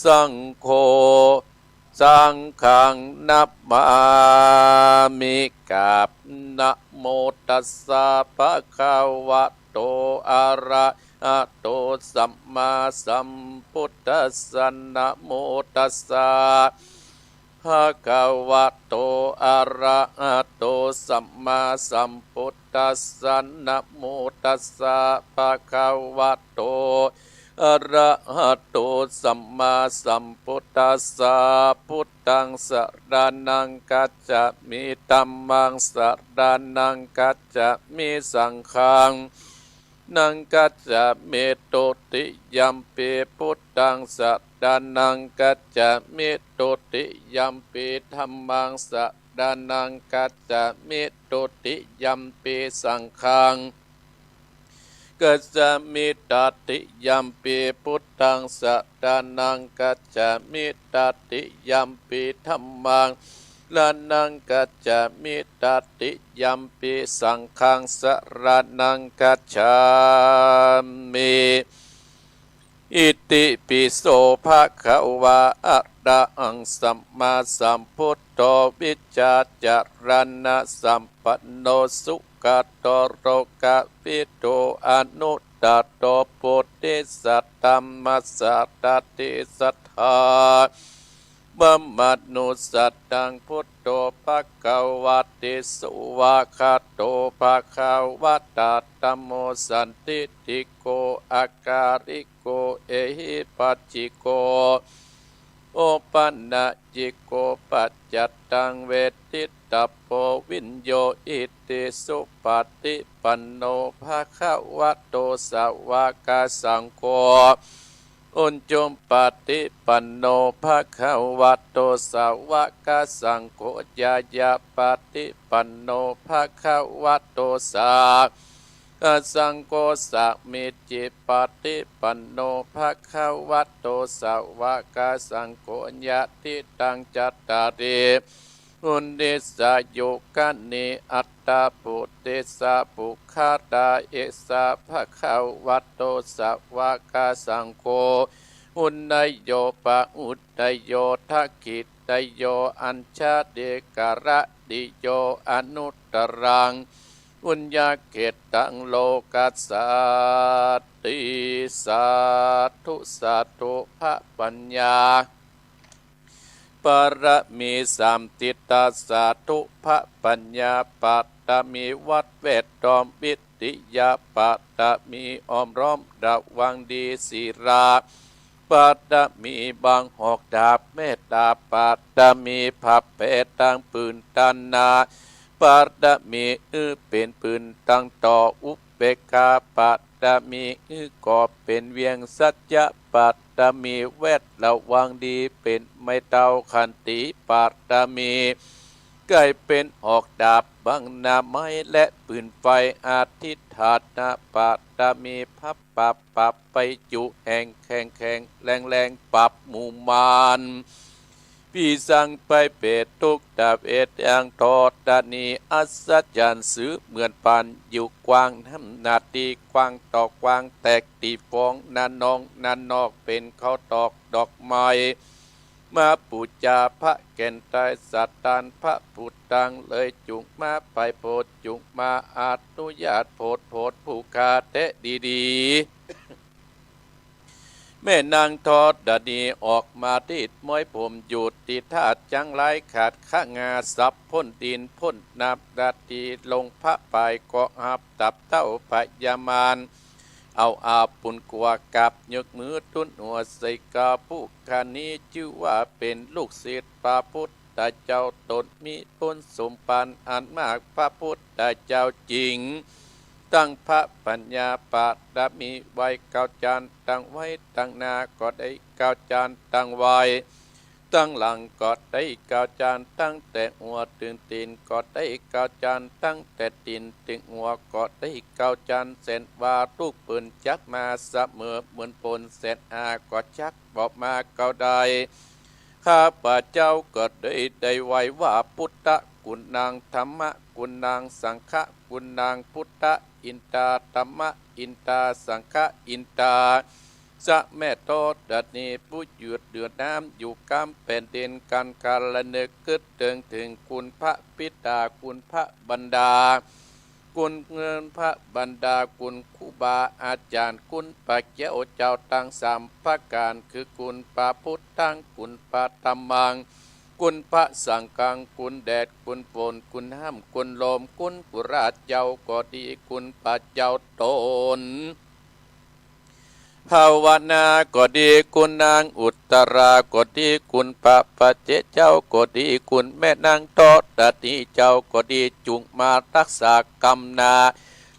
สังโฆ สังฆังนะมามิ กราบ นะโมตัสสะภะคะวะโต อะระหะโต สัมมาสัมพุทธัสสะ นะโมตัสสะ ภะคะวะโต อะระหะโต สัมมาสัมพุทธัสสะ นะโมตัสสะ ภะคะวะโต อะระหะโต สัมมาสัมพุทธัสสะ พุทธังสะระณังคัจฉามิ ธัมมังสะระณังคัจฉามิ สังฆัง นังคัจฉามิ ตุติยัมปิ พุทธังสะระณังคัจฉามิ ตุติยัมปิ ธัมมังสะระณังคัจฉามิ ตุติยัมปิ สังฆัง คัจฉามิ ตติยัมปิ พุทธังสะระณังคัจฉามิ ตติยัมปิ ธัมมัง ระณังคัจฉามิ ตติยัมปิ สังฆังสะระณังคัจฉามิ อิติปิโสภะคะวะ อะระหังสัมมาสัมพุทโธ วิชชาจะระณะสัมปันโน สุขะโต โลกะวิดู อนุตตะโต โพธิสัตว์ ธัมมะสารถิ สัทธา มะมานุสสะตัง พุทโธ ภะคะวะติ สวากขาโต ภะคะวะตะ ธัมโม สันทิฏฐิโก อะกาลิโก เอหิปัสสิโก โอปะนะยิโก ปัจจัตตัง เวทิตตะโพ วิญโญ อิติสุปะฏิปันโน ภะคะวะโต สาวกสังโฆ อุจจุปะฏิปันโน ภะคะวะโต สาวกสังโฆ ญาณาปะฏิปันโน ภะคะวะโต สา สังโฆ สามีจิปะฏิปันโน ภะคะวะโต สาวกสังโฆ ยะถิตัง จัตตาริ อุณเณสะ โยคะเณ อัตถะ ปุเณสะ ปุคคาตา เอสะ ภะคะวะโต สะวะกะสังโฆ อุณเณโย ปะอุณเณโย ทักขิเณโย อัญชะเณกะระณิโย อนุตตรัง ปุญญะเขตตัง โลกัสสันติ สาธุ สาธุ พระปัญญา ปารมีสามติดตา สาธุ พระปัญญาปารมี วัดแวดล้อม วิทยาปารมี อ้อมล้อมระวังดี ศีลาปารมี บังหอกดาบ เมตตาปารมี ผาแผ่ตังปืนตันนาปารมี อื้อเป๋นปืนตังต่อ อุเปกขาปารมี อื้อก่อเป๋นเวียง สัจจะปารมี แวดระวังดี เป๋นไม้เต้า ขันติปารมี ไก่เป๋นหอกดาบ บังหน้าไม้และปืนไฟ อธิฏฐานะปารมี พับปับปับไปจุแห่งแข็งแข็งแรงแรง ปราบหมู่มาร ผีสางไปเปรตทุกข์ดับเอดยังทอดนี อัศจรรย์เสมือนปานอยู่กว้าง น้ำหน้าตี้กว้างต่อกว้าง แตกตี้ฟองหน้านองหน้านอก เป๋นเขาตอกดอกไม้ มาปู๋จาพระแก่นใต้ สถานพระพุทธัง เลยจุ่งมาไปโผด จุ่งมาอนุญาตโผด โผดผู้ข้าแต๊ดีๆ แม่นางทอดนีออกมาดีดม้อยผม อยู่ตี้ธาตุจังหลาย ขาดขะงาสับพ้นดิน พ้นน้ำ นาทีลงพระปายก็หับตับเต้าพญามาร เอาอาปุญกัวกราบยกมือตุ๊นหัวใส่ ข้าผู้ข้านี้จื้อว่าเป๋นลูกศิษย์พระพุทธเจ้า ตนมีปุญสมภารอันมาก พระพุทธเจ้าจริง ตั้งพระปัญญาปารมีไว้ เก้าจานตั้งไว้ ตั้งหน้าก็ได้ เก้าจานตั้งไว้ ตั้งหลังก็ได้ เก้าจานตั้งแต่หัวเถิงตี๋นก็ได้ เก้าจานตั้งแต่ตี๋นเถิงหัวก็ได้ เก้าจานแสนว่า ลูกเปิ้นจักมาเสมอ เหมือนปนแสนอาก็จักบ่มาก็ได้ ข้าพเจ้าก็ได้ ได้ไหว้ว่า พุทธกุณัง ธัมมกุณัง สังฆกุณัง พุทธะอินตา ธัมมะอินตา สังฆะอินตา สะแม่ทอดนี ผู้หยุดเหนือน้ำอยู่กำแผ่นดิน กันกาละนึกกึ๊ดเถิงเถิงคุณพระปิดา คุณพระบรรดา คุณพระบรรดา คุณครูบาอาจารย์ คุณพระแก้วเจ้าตังสามประก๋าน คือคุณพระพุทธัง คุณพระธัมมัง คุณพระสังฆัง คุณแดด คุณฝน คุณห้ำ คุณลม คุณกุราชเจ้าก็ดี คุณพระเจ้าตน ภาวนาก็ดี คุณนางอุตตราก็ดี คุณพระปัจเจกเจ้าก็ดี คุณแม่นางทอดนีเจ้าก็ดี จุ่งมารักษากำนา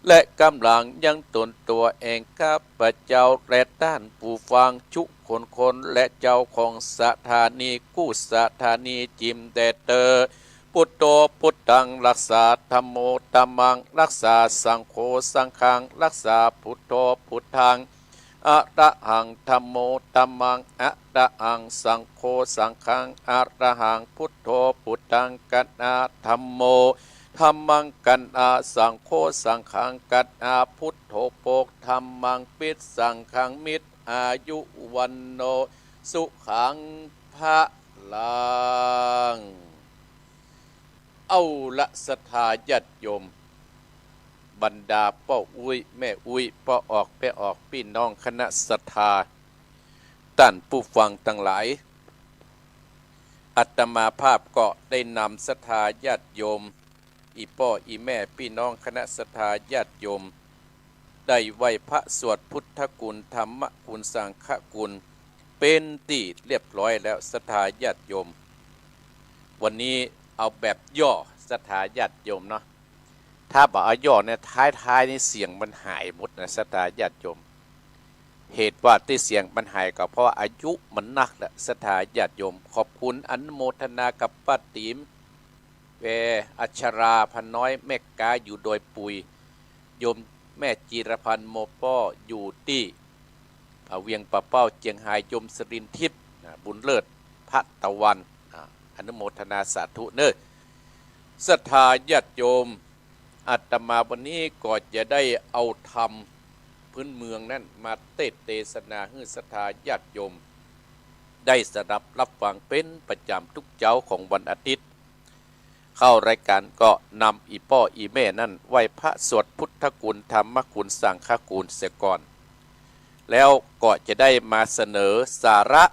และกำลังยังตนตั๋วเอง ข้าพเจ้าและต้านผู้ฟังจุคนคน และเจ้าของสถานีกู้สถานีจิมแดเตอร์ พุทโธพุทธัง รักษา ธัมโมธัมมัง รักษา สังโฆสังฆัง รักษา พุทโธพุทธัง อะระหัง ธัมโมธัมมัง อะระหัง สังโฆสังฆัง อะระหัง พุทโธพุทธัง กัณหา ธัมโมธัมมัง กัณหา สังโฆสังฆัง กัณหา พุทโธโภค ธัมมัง ปิสสังฆัง มิตร อายุ วัณโณ สุขัง พะลัง เอาละศรัทธาญาติโยม บรรดาป้ออุ๊ยแม่อุ๊ย ป้อออกแป้ออก ปี้น้องคณะศรัทธา ต้านผู้ฟังตังหลาย อาตมาภาพก็ได้นำศรัทธาญาติโยม อี่ป้ออี่แม่ปี้น้องคณะศรัทธาญาติโยม ได้ไหว้พระสวดพุทธคุณ ธัมมคุณ สังฆคุณ เป๋นตี้เรียบร้อยแล้ว ศรัทธาญาติโยม วันนี้เอาแบบย่อ ศรัทธาญาติโยมเนาะ ถ้าบ่เอาย่อเนี่ย ท้ายๆ นี่เสียงมันหายหมดนะ ศรัทธาญาติโยม เหตุว่าตี้เสียงมันหายก็เพราะว่าอายุมันนักแล้ว ศรัทธาญาติโยม ขอบคุณอนุโมทนากับป้าติ๋ม แว อัชรา พน้อย แม่ก๊าอยู่ดอยปุย โยมแม่จีรพันธ์ โมป้อ อยู่ตี้ อ่า เวียงป่าเป้า เจียงฮาย โยมสรินทิพย์ อ่า บุญเลิศ พระตะวัน อ่า อนุโมทนาสาธุเน้อ ศรัทธาญาติโยม อาตมาวันนี้ก็จะได้เอาธรรมพื้นเมืองนั้นมาเตสน์เตสนาหื้อศรัทธาญาติโยม ได้สดับรับฟังเป๋นประจ๋ำทุกเจ๊าของวันอาทิตย์ เข้ารายก๋านก็นำอี่ป้ออี่แม่นั้นไหว้พระสวดพุทธคุณ ธรรมคุณ สังฆคุณเสียก่อน แล้วก็จะได้มาเสนอสาระ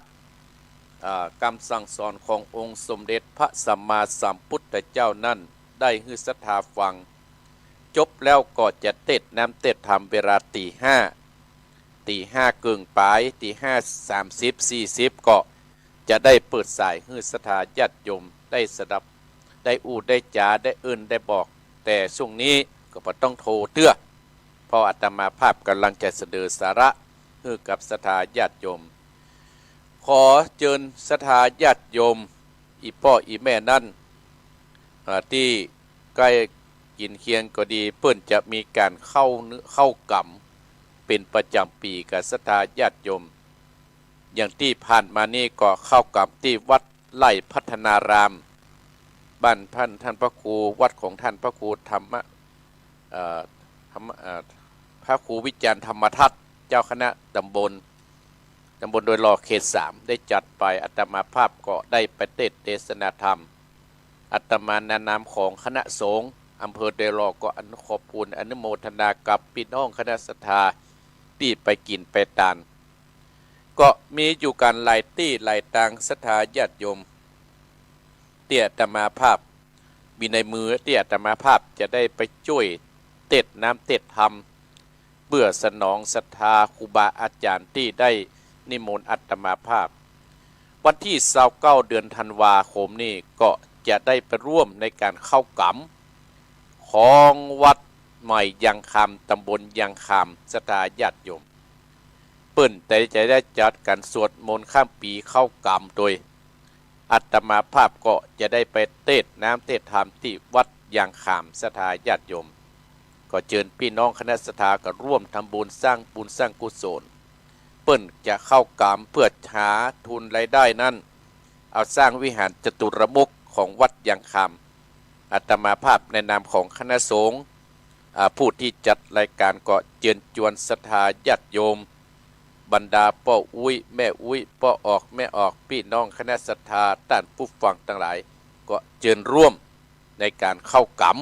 อ่า กำสั่งสอนขององค์สมเด็จพระสัมมาสัมพุทธเจ้านั้น ได้หื้อศรัทธาฟัง จบแล้วก็จะเตสน์น้ำเตสน์ธรรมเวลาตี๋ห้า ตี๋ห้าเกิ่งป๋าย ตี๋ห้าสามสิบ สี่สิบ ก็จะได้เปิดสายหื้อศรัทธาญาติโยมได้สดับ ได้อู้ได้จ๋า ได้เอิ้นได้บอก แต่ช่วงนี้ก็บ่ต้องโทรเตื้อ เพราะอาตมาภาพก่ำลังจะเสนอสาระหื้อกับศรัทธาญาติโยม ขอเจิญศรัทธาญาติโยม อี่ป้ออี่แม่นั้น อ่า ตี้ใก้เคียงก็ดี เปิ้นจะมีก๋านเข้าเนื้อเข้ากรรมเป๋นประจ๋ำปี๋กับศรัทธาญาติโยม อย่างตี้ผ่านมานี้ก็เข้ากรรมตี้วัดไล่พัฒนาราม บ้านท่าน ท่านพระครู วัดของท่านพระครูธรรมะ เอ่อ ธรรมะ เอ่อ พระครูวิจารณ์ธรรมทัศน์ เจ้าคณะตำบล ตำบลดอยหล่อเขตสาม ได้จัดไป อาตมาภาพก็ได้ไปเตสน์เตสนาธรรม อาตมาในนามของคณะสงฆ์อำเภอดอยหล่อก็อนุ ขอบคุณอนุโมทนากับปี้น้องคณะศรัทธาตี้ไปกิ๋นไปตาน ก็มีอยู่กั๋นหลายตี้หลายตางศรัทธาญาติโยม ตี้อาตมาภาพมีในมือตี้อาตมาภาพจะได้ไปจ้วยเตสน์น้ำเตสน์ธรรม เปื้อสนองศรัทธาครูบาอาจ๋ารย์ตี้ได้นิมนต์อาตมาภาพ วันตี้ซาวเก้า เดือนธันวาคมนี้ก็จะได้ไปร่วมในก๋านเข้ากรรมของวัดใหม่ยางคำ ตำบลยางคำ ศรัทธาญาติโยม เปิ้นจะได้จัดก๋านสวดมนต์ข้ามปี๋เข้ากรรมโตย อาตมาภาพก็จะได้ไปเตสน์น้ำเตสน์ธรรมตี้วัดยางคำ ศรัทธาญาติโยม ก็เจิญปี้น้องคณะศรัทธาก็ร่วมทำบุญ สร้างบุญสร้างกุศล เปิ้นจะเข้ากรรมเปื้อหาทุนรายได้นั้น เอาสร้างวิหารจตุรมุขของวัดยางคำ อาตมาภาพในนามของคณะสงฆ์ อ่า ผู้ตี้จัดรายก๋านก็เจิญจวนศรัทธาญาติโยม บรรดาป้ออุ๊ยแม่อุ๊ย ป้อออกแม่ออก ปี้น้องคณะศรัทธา ต้านผู้ฟังตังหลาย ก็เจิญร่วมในก๋านเข้ากรรม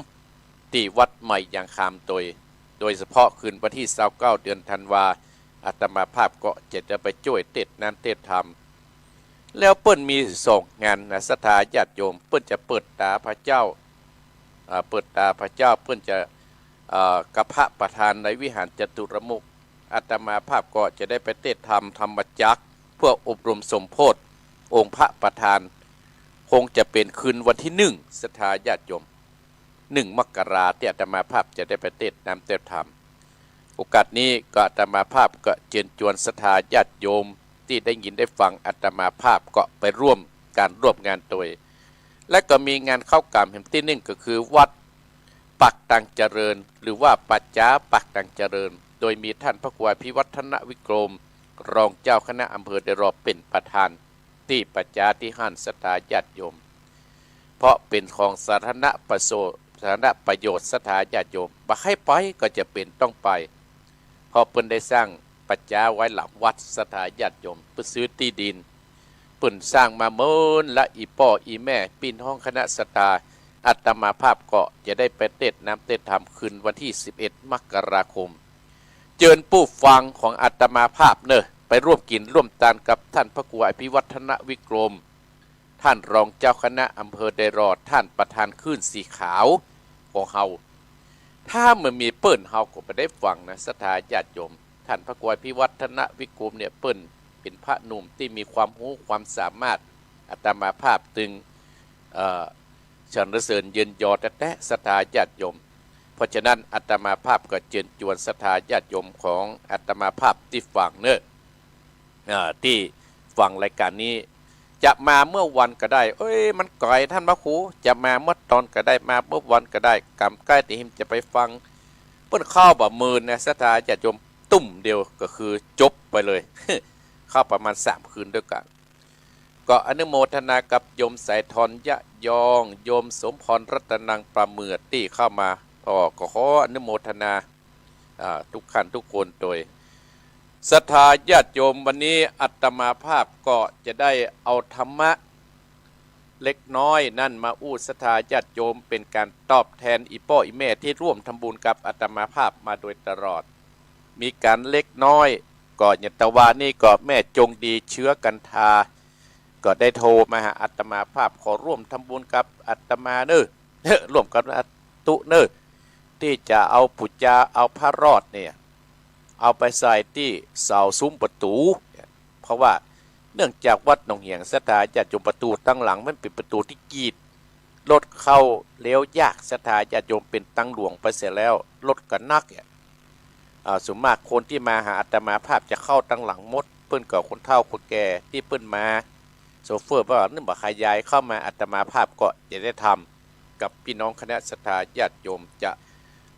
ตี้วัดใหม่ยางคำโตย โดยเฉพาะคืนวันตี้ซาวเก้า เดือนธันวา อาตมาภาพก็จะได้ไปจ้วยเตสน์น้ำเตสน์ธรรม แล้วเปิ้นมีสองงานนะศรัทธาญาติโยม เปิ้นจะเปิดต๋าพระเจ้า อ่า เปิดต๋าพระเจ้า เปิ้นจะ อ่า กับพระประธานในวิหารจตุรมุข อาตมาภาพก็จะได้ไปเตสน์ธรรมธรรมจักร เปื้ออบรมสมโภชองค์พระประธาน คงจะเป๋นคืนวันตี้หนึ่ง ศรัทธาญาติโยม หนึ่งมกราตี้อาตมาภาพจะได้ไปเตสน์น้ำเตสน์ธรรม โอกาสนี้ก็อาตมาภาพก็เจิญจวนศรัทธาญาติโยมตี้ได้ยินได้ฟังอาตมาภาพก็ไปร่วมก๋านร่วมงานโตย และก็มีงานเข้ากรรมแหมตี้นึ่งก็คือวัดปากตังเจริญ หรือว่าป่าจ๊าปากตังเจริญ โดยมีท่านพระครูอภิวัฒนวิกรม รองเจ้าคณะอำเภอดอยหล่อเป๋นประธาน ตี้ป่าจ๊าตี้หั้นศรัทธาญาติโยม เพราะเป๋นของสาธารณประโยชน์ สาธารณประโยชน์ศรัทธาญาติโยม บ่ใค่ไปก็จะเป๋นต้องไป เพราะเปิ้นได้สร้างป่าจ๊าไว้หลังวัดศรัทธาญาติโยม เปิ้นซื้อตี้ดิน เปิ้นสร้างมาเมินละ อี่ป้ออี่แม่ปี้น้องคณะศรัทธา อาตมาภาพก็จะได้ไปเตสน์น้ำเตสน์ธรรมคืนวันตี้สิบเอ็ดมกราคม เจิญผู้ฟังของอาตมาภาพเน่อ ไปร่วมกิ๋นร่วมตานกับท่านพระครูอภิวัฒนวิกรม ท่านรองเจ้าคณะอำเภอดอยหล่อ ท่านประธานคลื่นสีขาวของเฮา ถ้าบ่มีเปิ้นเฮาก็บ่ได้ฟังนะ ศรัทธาญาติโยม ท่านพระครูอภิวัฒนวิกรมเนี่ย เปิ้นเป๋นพระหนุ่มตี้มีความฮู้ความสามารถ อาตมาภาพจึง เอ่อ สรรเสริญเยินยอแต๊ๆ ศรัทธาญาติโยม เพราะฉะนั้นอาตมาภาพก็เจิญจวนศรัทธาญาติโยมของอาตมาภาพตี้ฟังเน่อ อ่า ตี้ฟังรายก๋านนี้ จะมาเมื่อวันก็ได้ เอ้ย มันไก๋ท่านพระครู จะมาเมื่อตอนก็ได้ มาเมื่อวันก็ได้ กำใก้ตี้หิมจะไปฟัง เปิ้นเข้าบ่เมินนะ ศรัทธาญาติโยม ตุ้มเดียวก็คือจบไปเลย เข้าประมาณสามคืนด้วยกั๋น ก็อนุโมทนากับโยมสายทรญาติ ยอง โยมสมพรรัตนังประเมือดตี้เข้ามา ก็ ก็ขออนุโมทนา อ่า ทุกท่านทุกคนโดย ศรัทธาญาติโยม วันนี้อาตมาภาพก็จะได้เอาธรรมะเล็กน้อยนั้นมาอู้ศรัทธาญาติโยม เป๋นก๋านตอบแตนอี่ป้ออี่แม่ตี้ร่วมทำบุญกับอาตมาภาพมาโดยตลอด มีก๋านเล็กน้อย ก็อย่างตะวานี้ก็แม่จงดีเชื้อกันทา ก็ได้โทรมาหาอาตมาภาพ ขอร่วมทำบุญกับอาตมาเน่อ ร่วมกับอาตุเน่อ ตี้จะเอาปู๋จา เอาพระรอดเนี่ย เอาไปใส่ตี้เสาซุ้มประตู๋ เพราะว่าเนื่องจากวัดหนองเหียง ศรัทธาญาติโยม ประตู๋ตังหลังมันเป๋นประตู๋ตี้กีด รถเข้าเลี้ยวยาก ศรัทธาญาติโยม เป๋นตังหลวงไปเสียแล้ว รถก็นักเนี่ย อ่า ส่วนมากคนตี้มาหาอาตมาภาพจะเข้าตังหลังหมด เปิ้นก็คนเฒ่าคนแก่ตี้เปิ้นมา โชเฟอร์ว่านึ่งบ่ขยายเข้ามา อาตมาภาพก็จะได้ทำกับปี้น้องคณะศรัทธาญาติโยม จะ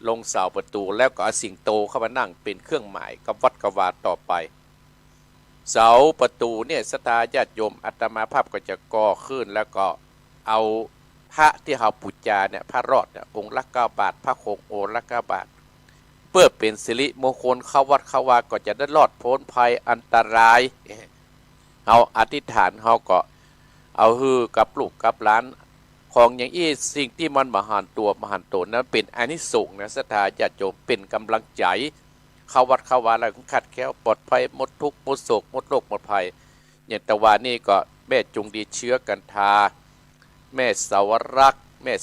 ลงเสาประตู๋ แล้วก็เอาสิงโตเข้ามานั่งเป๋นเครื่องหมายกับวัดกับวาต่อไป เสาประตู๋เนี่ย ศรัทธาญาติโยม อาตมาภาพก็จะก่อขึ้น แล้วก็เอาพระตี้เฮาปู๋จาเนี่ย พระรอดเนี่ย องค์ละเก้าบาท พระโขงองค์ละเก้าบาท เปื้อเป๋นสิริมงคล เข้าวัดเข้าวาก็จะได้รอดป๊นภัยอันตราย เฮาอธิษฐาน เฮาก็เอาหื้อกับลูกกับหลาน ของอย่างอี้ สิ่งตี้มันบ่หันตั๋วบ่หันต๋นนั้นเป๋นอานิสงส์นะ ศรัทธาญาติโยม เป๋นก๋ำลังใจ๋ เข้าวัดเข้าวาแล้วคลาดแคล้วปลอดภัย หมดทุกข์หมดโศกหมดโรคหมดภัย อย่างตะวานี้ก็แม่จงดีเชื้อกันทา แม่สาวรักษ์ แม่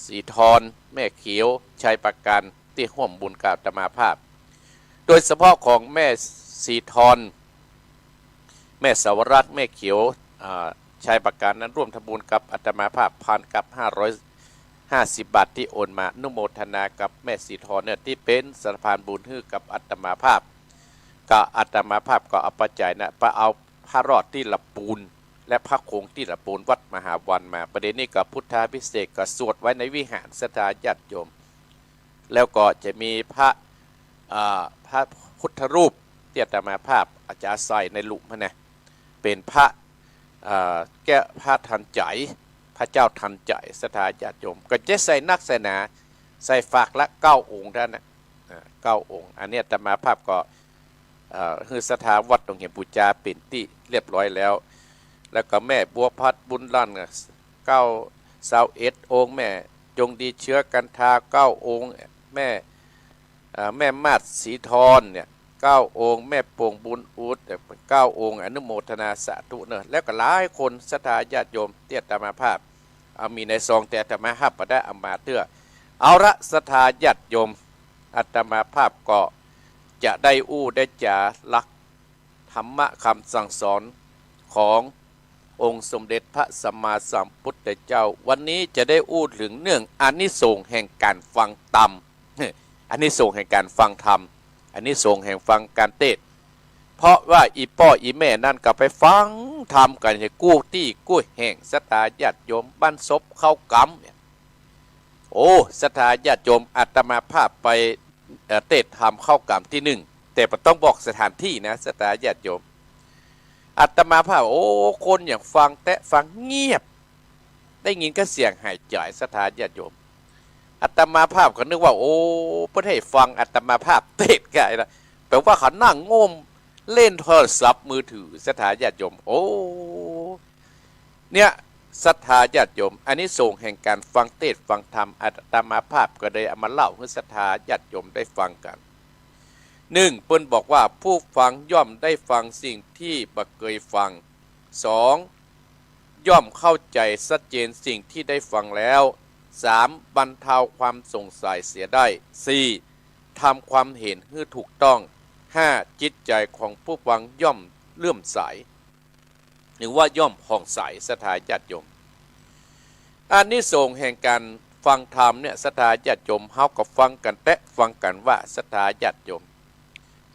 สีทร แม่เขียว ชัยประการ ตี้ฮ่วมบุญกับอาตมาภาพ โดยเฉพาะของแม่สีทร แม่สาวรักษ์ แม่เขียว อ่า ชัยประการนั้นร่วมทำบุญกับอาตมาภาพ พันกับห้าร้อยห้าสิบบาทตี้โอนมา อนุโมทนากับแม่สีทรเนี่ย ตี้เป๋นสะพานบุญหื้อกับอาตมาภาพ ก็อาตมาภาพก็เอาปัจจัยนะ ไปเอาพระรอดตี้ละปูน และพระโขงตี้ละปูนวัดมหาวันมา ประเดี๋ยวนี้ก็พุทธาภิเษกก็สวดไว้ในวิหาร ศรัทธาญาติโยม แล้วก็จะมีพระ อ่า พระพุทธรูปตี้อาตมาภาพอาจจะใส่ในหลุมหั้นนะ เป๋นพระ อ่า แก้วพระทันใจ๋ พระเจ้าทันใจ๋ ศรัทธาญาติโยม ก็จะใส่นักใส่หนา ใส่ฝากละเก้าองค์เต้านั้นนะ อ่า เก้าองค์ อันนี้อาตมาภาพก็ เอ่อ หื้อศรัทธาวัดหนองเหียงปู๋จาเป๋นตี้เรียบร้อยแล้ว แล้วก็แม่บัวพัดบุญลันเก้า ซาวเอ็ดองค์ แม่จงดีเชื้อกันทาเก้าองค์ แม่ เอ่อ แม่มาศสีทรเนี่ยเก้าองค์ แม่โป่งบุญอุดเนี่ยเก้าองค์ อนุโมทนาสาธุเนอะ แล้วก็หลายคนศรัทธาญาติโยมตี้อาตมาภาพ เอามีในซอง แต่อาตมาภาพบ่ได้เอามาเตื้อ เอาละ ศรัทธาญาติโยม อาตมาภาพก็จะได้อู้ได้จ๋าหลักธรรมะคำสั่งสอนขององค์สมเด็จพระสัมมาสัมพุทธเจ้า วันนี้จะได้อู้เถิงเรื่องอานิสงส์แห่งก๋านฟังธรรม อานิสงส์แห่งก๋านฟังธรรม อานิสงส์แห่งฟังก๋านเตสน์ เพราะว่าอี่ป้ออี่แม่นั้นก็ไปฟังธรรมกั๋นกู้ตี้กู้แห่ง ศรัทธาญาติโยม บ้านศพเข้ากำเนี่ย โอ้ ศรัทธาญาติโยม อาตมาภาพไป เอ่อ เตสน์ธรรมเข้ากำตี้นึ่ง แต่บ่ต้องบอกสถานตี้นะ ศรัทธาญาติโยม อาตมาภาพ โอ้ คนอย่างฟังแต๊ฟังเงียบ ได้ยินก็เสียงหายใจ๋ ศรัทธาญาติโยม อาตมาภาพก็นึกว่า โอ้ เปิ้นหื้อฟังอาตมาภาพเตสน์กั๋นนะ แป๋ว่าเขานั่งโง่มเล่นโทรศัพท์มือถือ ศรัทธาญาติโยม โอ้ เนี่ย ศรัทธาญาติโยม อานิสงส์แห่งก๋านฟังเตสน์ฟังธรรม อาตมาภาพก็เลยเอามาเล่าหื้อศรัทธาญาติโยมได้ฟังกั๋น นึ่ง เปิ้นบอกว่า ผู้ฟังย่อมได้ฟังสิ่งตี้บ่เกยฟัง สอง ย่อมเข้าใจ๋ชัดเจนสิ่งตี้ได้ฟังแล้ว สาม บรรเทาความสงสัยเสียได้ สี่ ทำความเห็นหื้อถูกต้อง ห้า จิตใจ๋ของผู้ฟังย่อมเลื่อมใส หรือว่าย่อมผ่องใส ศรัทธาญาติโยม อานิสงส์แห่งก๋านฟังธรรมเนี่ย ศรัทธาญาติโยม เฮาก็ฟังกั๋นแต๊ฟังกั๋นว่า ศรัทธาญาติโยม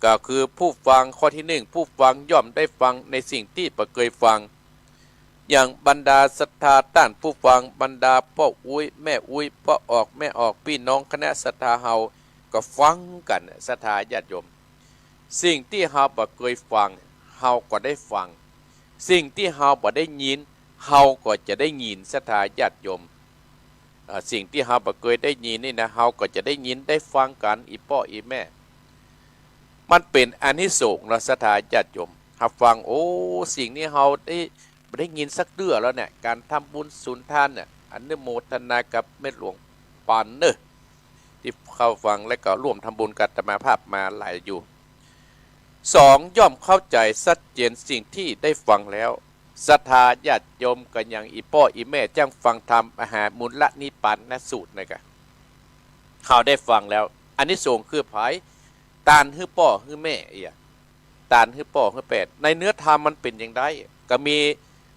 ก็คือผู้ฟัง ข้อตี้นึ่ง ผู้ฟังย่อมได้ฟังในสิ่งตี้บ่เกยฟัง อย่างบรรดาศรัทธาต้านผู้ฟัง บรรดาป้ออุ๊ย แม่อุ๊ย ป้อออก แม่ออก ปี้น้องคณะศรัทธาเฮา ก็ฟังกั๋น ศรัทธาญาติโยม สิ่งตี้เฮาบ่เกยฟัง เฮาก็ได้ฟัง สิ่งตี้เฮาบ่ได้ยิน เฮาก็จะได้ยิน ศรัทธาญาติโยม เอ่อ สิ่งตี้เฮาบ่เกยได้ยินนี่นะ เฮาก็จะได้ยินได้ฟังกั๋น อี่ป้ออี่แม่ มันเป๋นอานิสงส์เนาะ ศรัทธาญาติโยม เฮาฟัง โอ้ สิ่งนี้เฮาได้ บ่ได้ยินสักเตื้อแล้วเนี่ย ก๋านทำบุญสุนทานเนี่ย อนุโมทนากับแม่หลวงปันเน่อ ตี้เข้าฟังและก็ร่วมทำบุญกับอาตมาภาพมาหลายอยู่ สอง ย่อมเข้าใจ๋ชัดเจนสิ่งตี้ได้ฟังแล้ว ศรัทธาญาติโยม ก็อย่างอี่ป้ออี่แม่จ้างฟังธรรมมหามูลนิพพานสูตรนะกะ เฮาได้ฟังแล้ว อานิสงส์คือใผ ต้านหื้อป้อหื้อแม่เอีย ต้านหื้อป้อหื้อแม่ ในเนื้อธรรมมันเป๋นอย่างใด ก็มี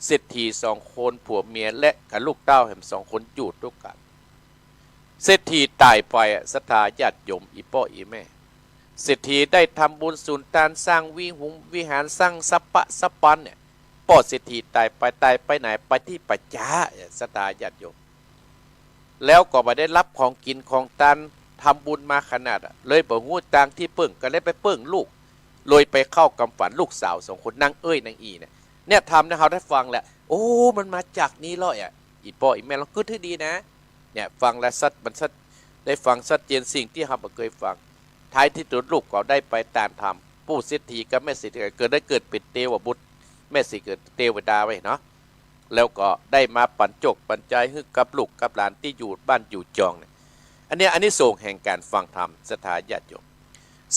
เศรษฐีสองคน ผัวเมีย และก็ลูกเต้าแหมสองคนอยู่ตวยกั๋น เศรษฐีต๋ายไปอะ ศรัทธาญาติโยม อี่ป้ออี่แม่ เศรษฐีได้ทำบุญสุนทาน สร้างวิหงวิหาร สร้างสะปะสะปันเนี่ย ป้อเศรษฐีต๋ายไป ต๋ายไปไหน ไปตี้ป่าจ๊า ศรัทธาญาติโยม แล้วก็บ่ได้ฮับของกิ๋นของตาน ทำบุญมาขนาดอะ เลยบ่ฮู้ตางตี้เปิ้ง ก็เลยไปเปิ้งลูก เลยไปเข้ากำฝันลูกสาวสองคน นางเอ้ยนางอี่เนี่ย เนี่ยธรรมเนี่ยเฮาได้ฟังแล้ว โอ้ มันมาจากนี้ลออะ อี่ป้ออี่แม่ลองกึ๊ดหื้อดีนะ เนี่ยฟังแล้วชัด มันชัด ได้ฟังชัดเจนสิ่งตี้เฮาบ่เกยฟัง ท้ายตี้สุดลูกก็ได้ไปตานธรรม ปู่เศรษฐีกับแม่เศรษฐีก็เกิด ได้เกิดเป๋นเตวบุตร แม่เศรษฐีเกิดเตวดาไว้เนาะ แล้วก็ได้มาปั๋นจกปั๋นใจ๋หื้อกับลูกกับหลานตี้อยู่บ้านอยู่จองเนี่ย อันเนี้ยอานิสงส์แห่งก๋านฟังธรรม ศรัทธาญาติโยม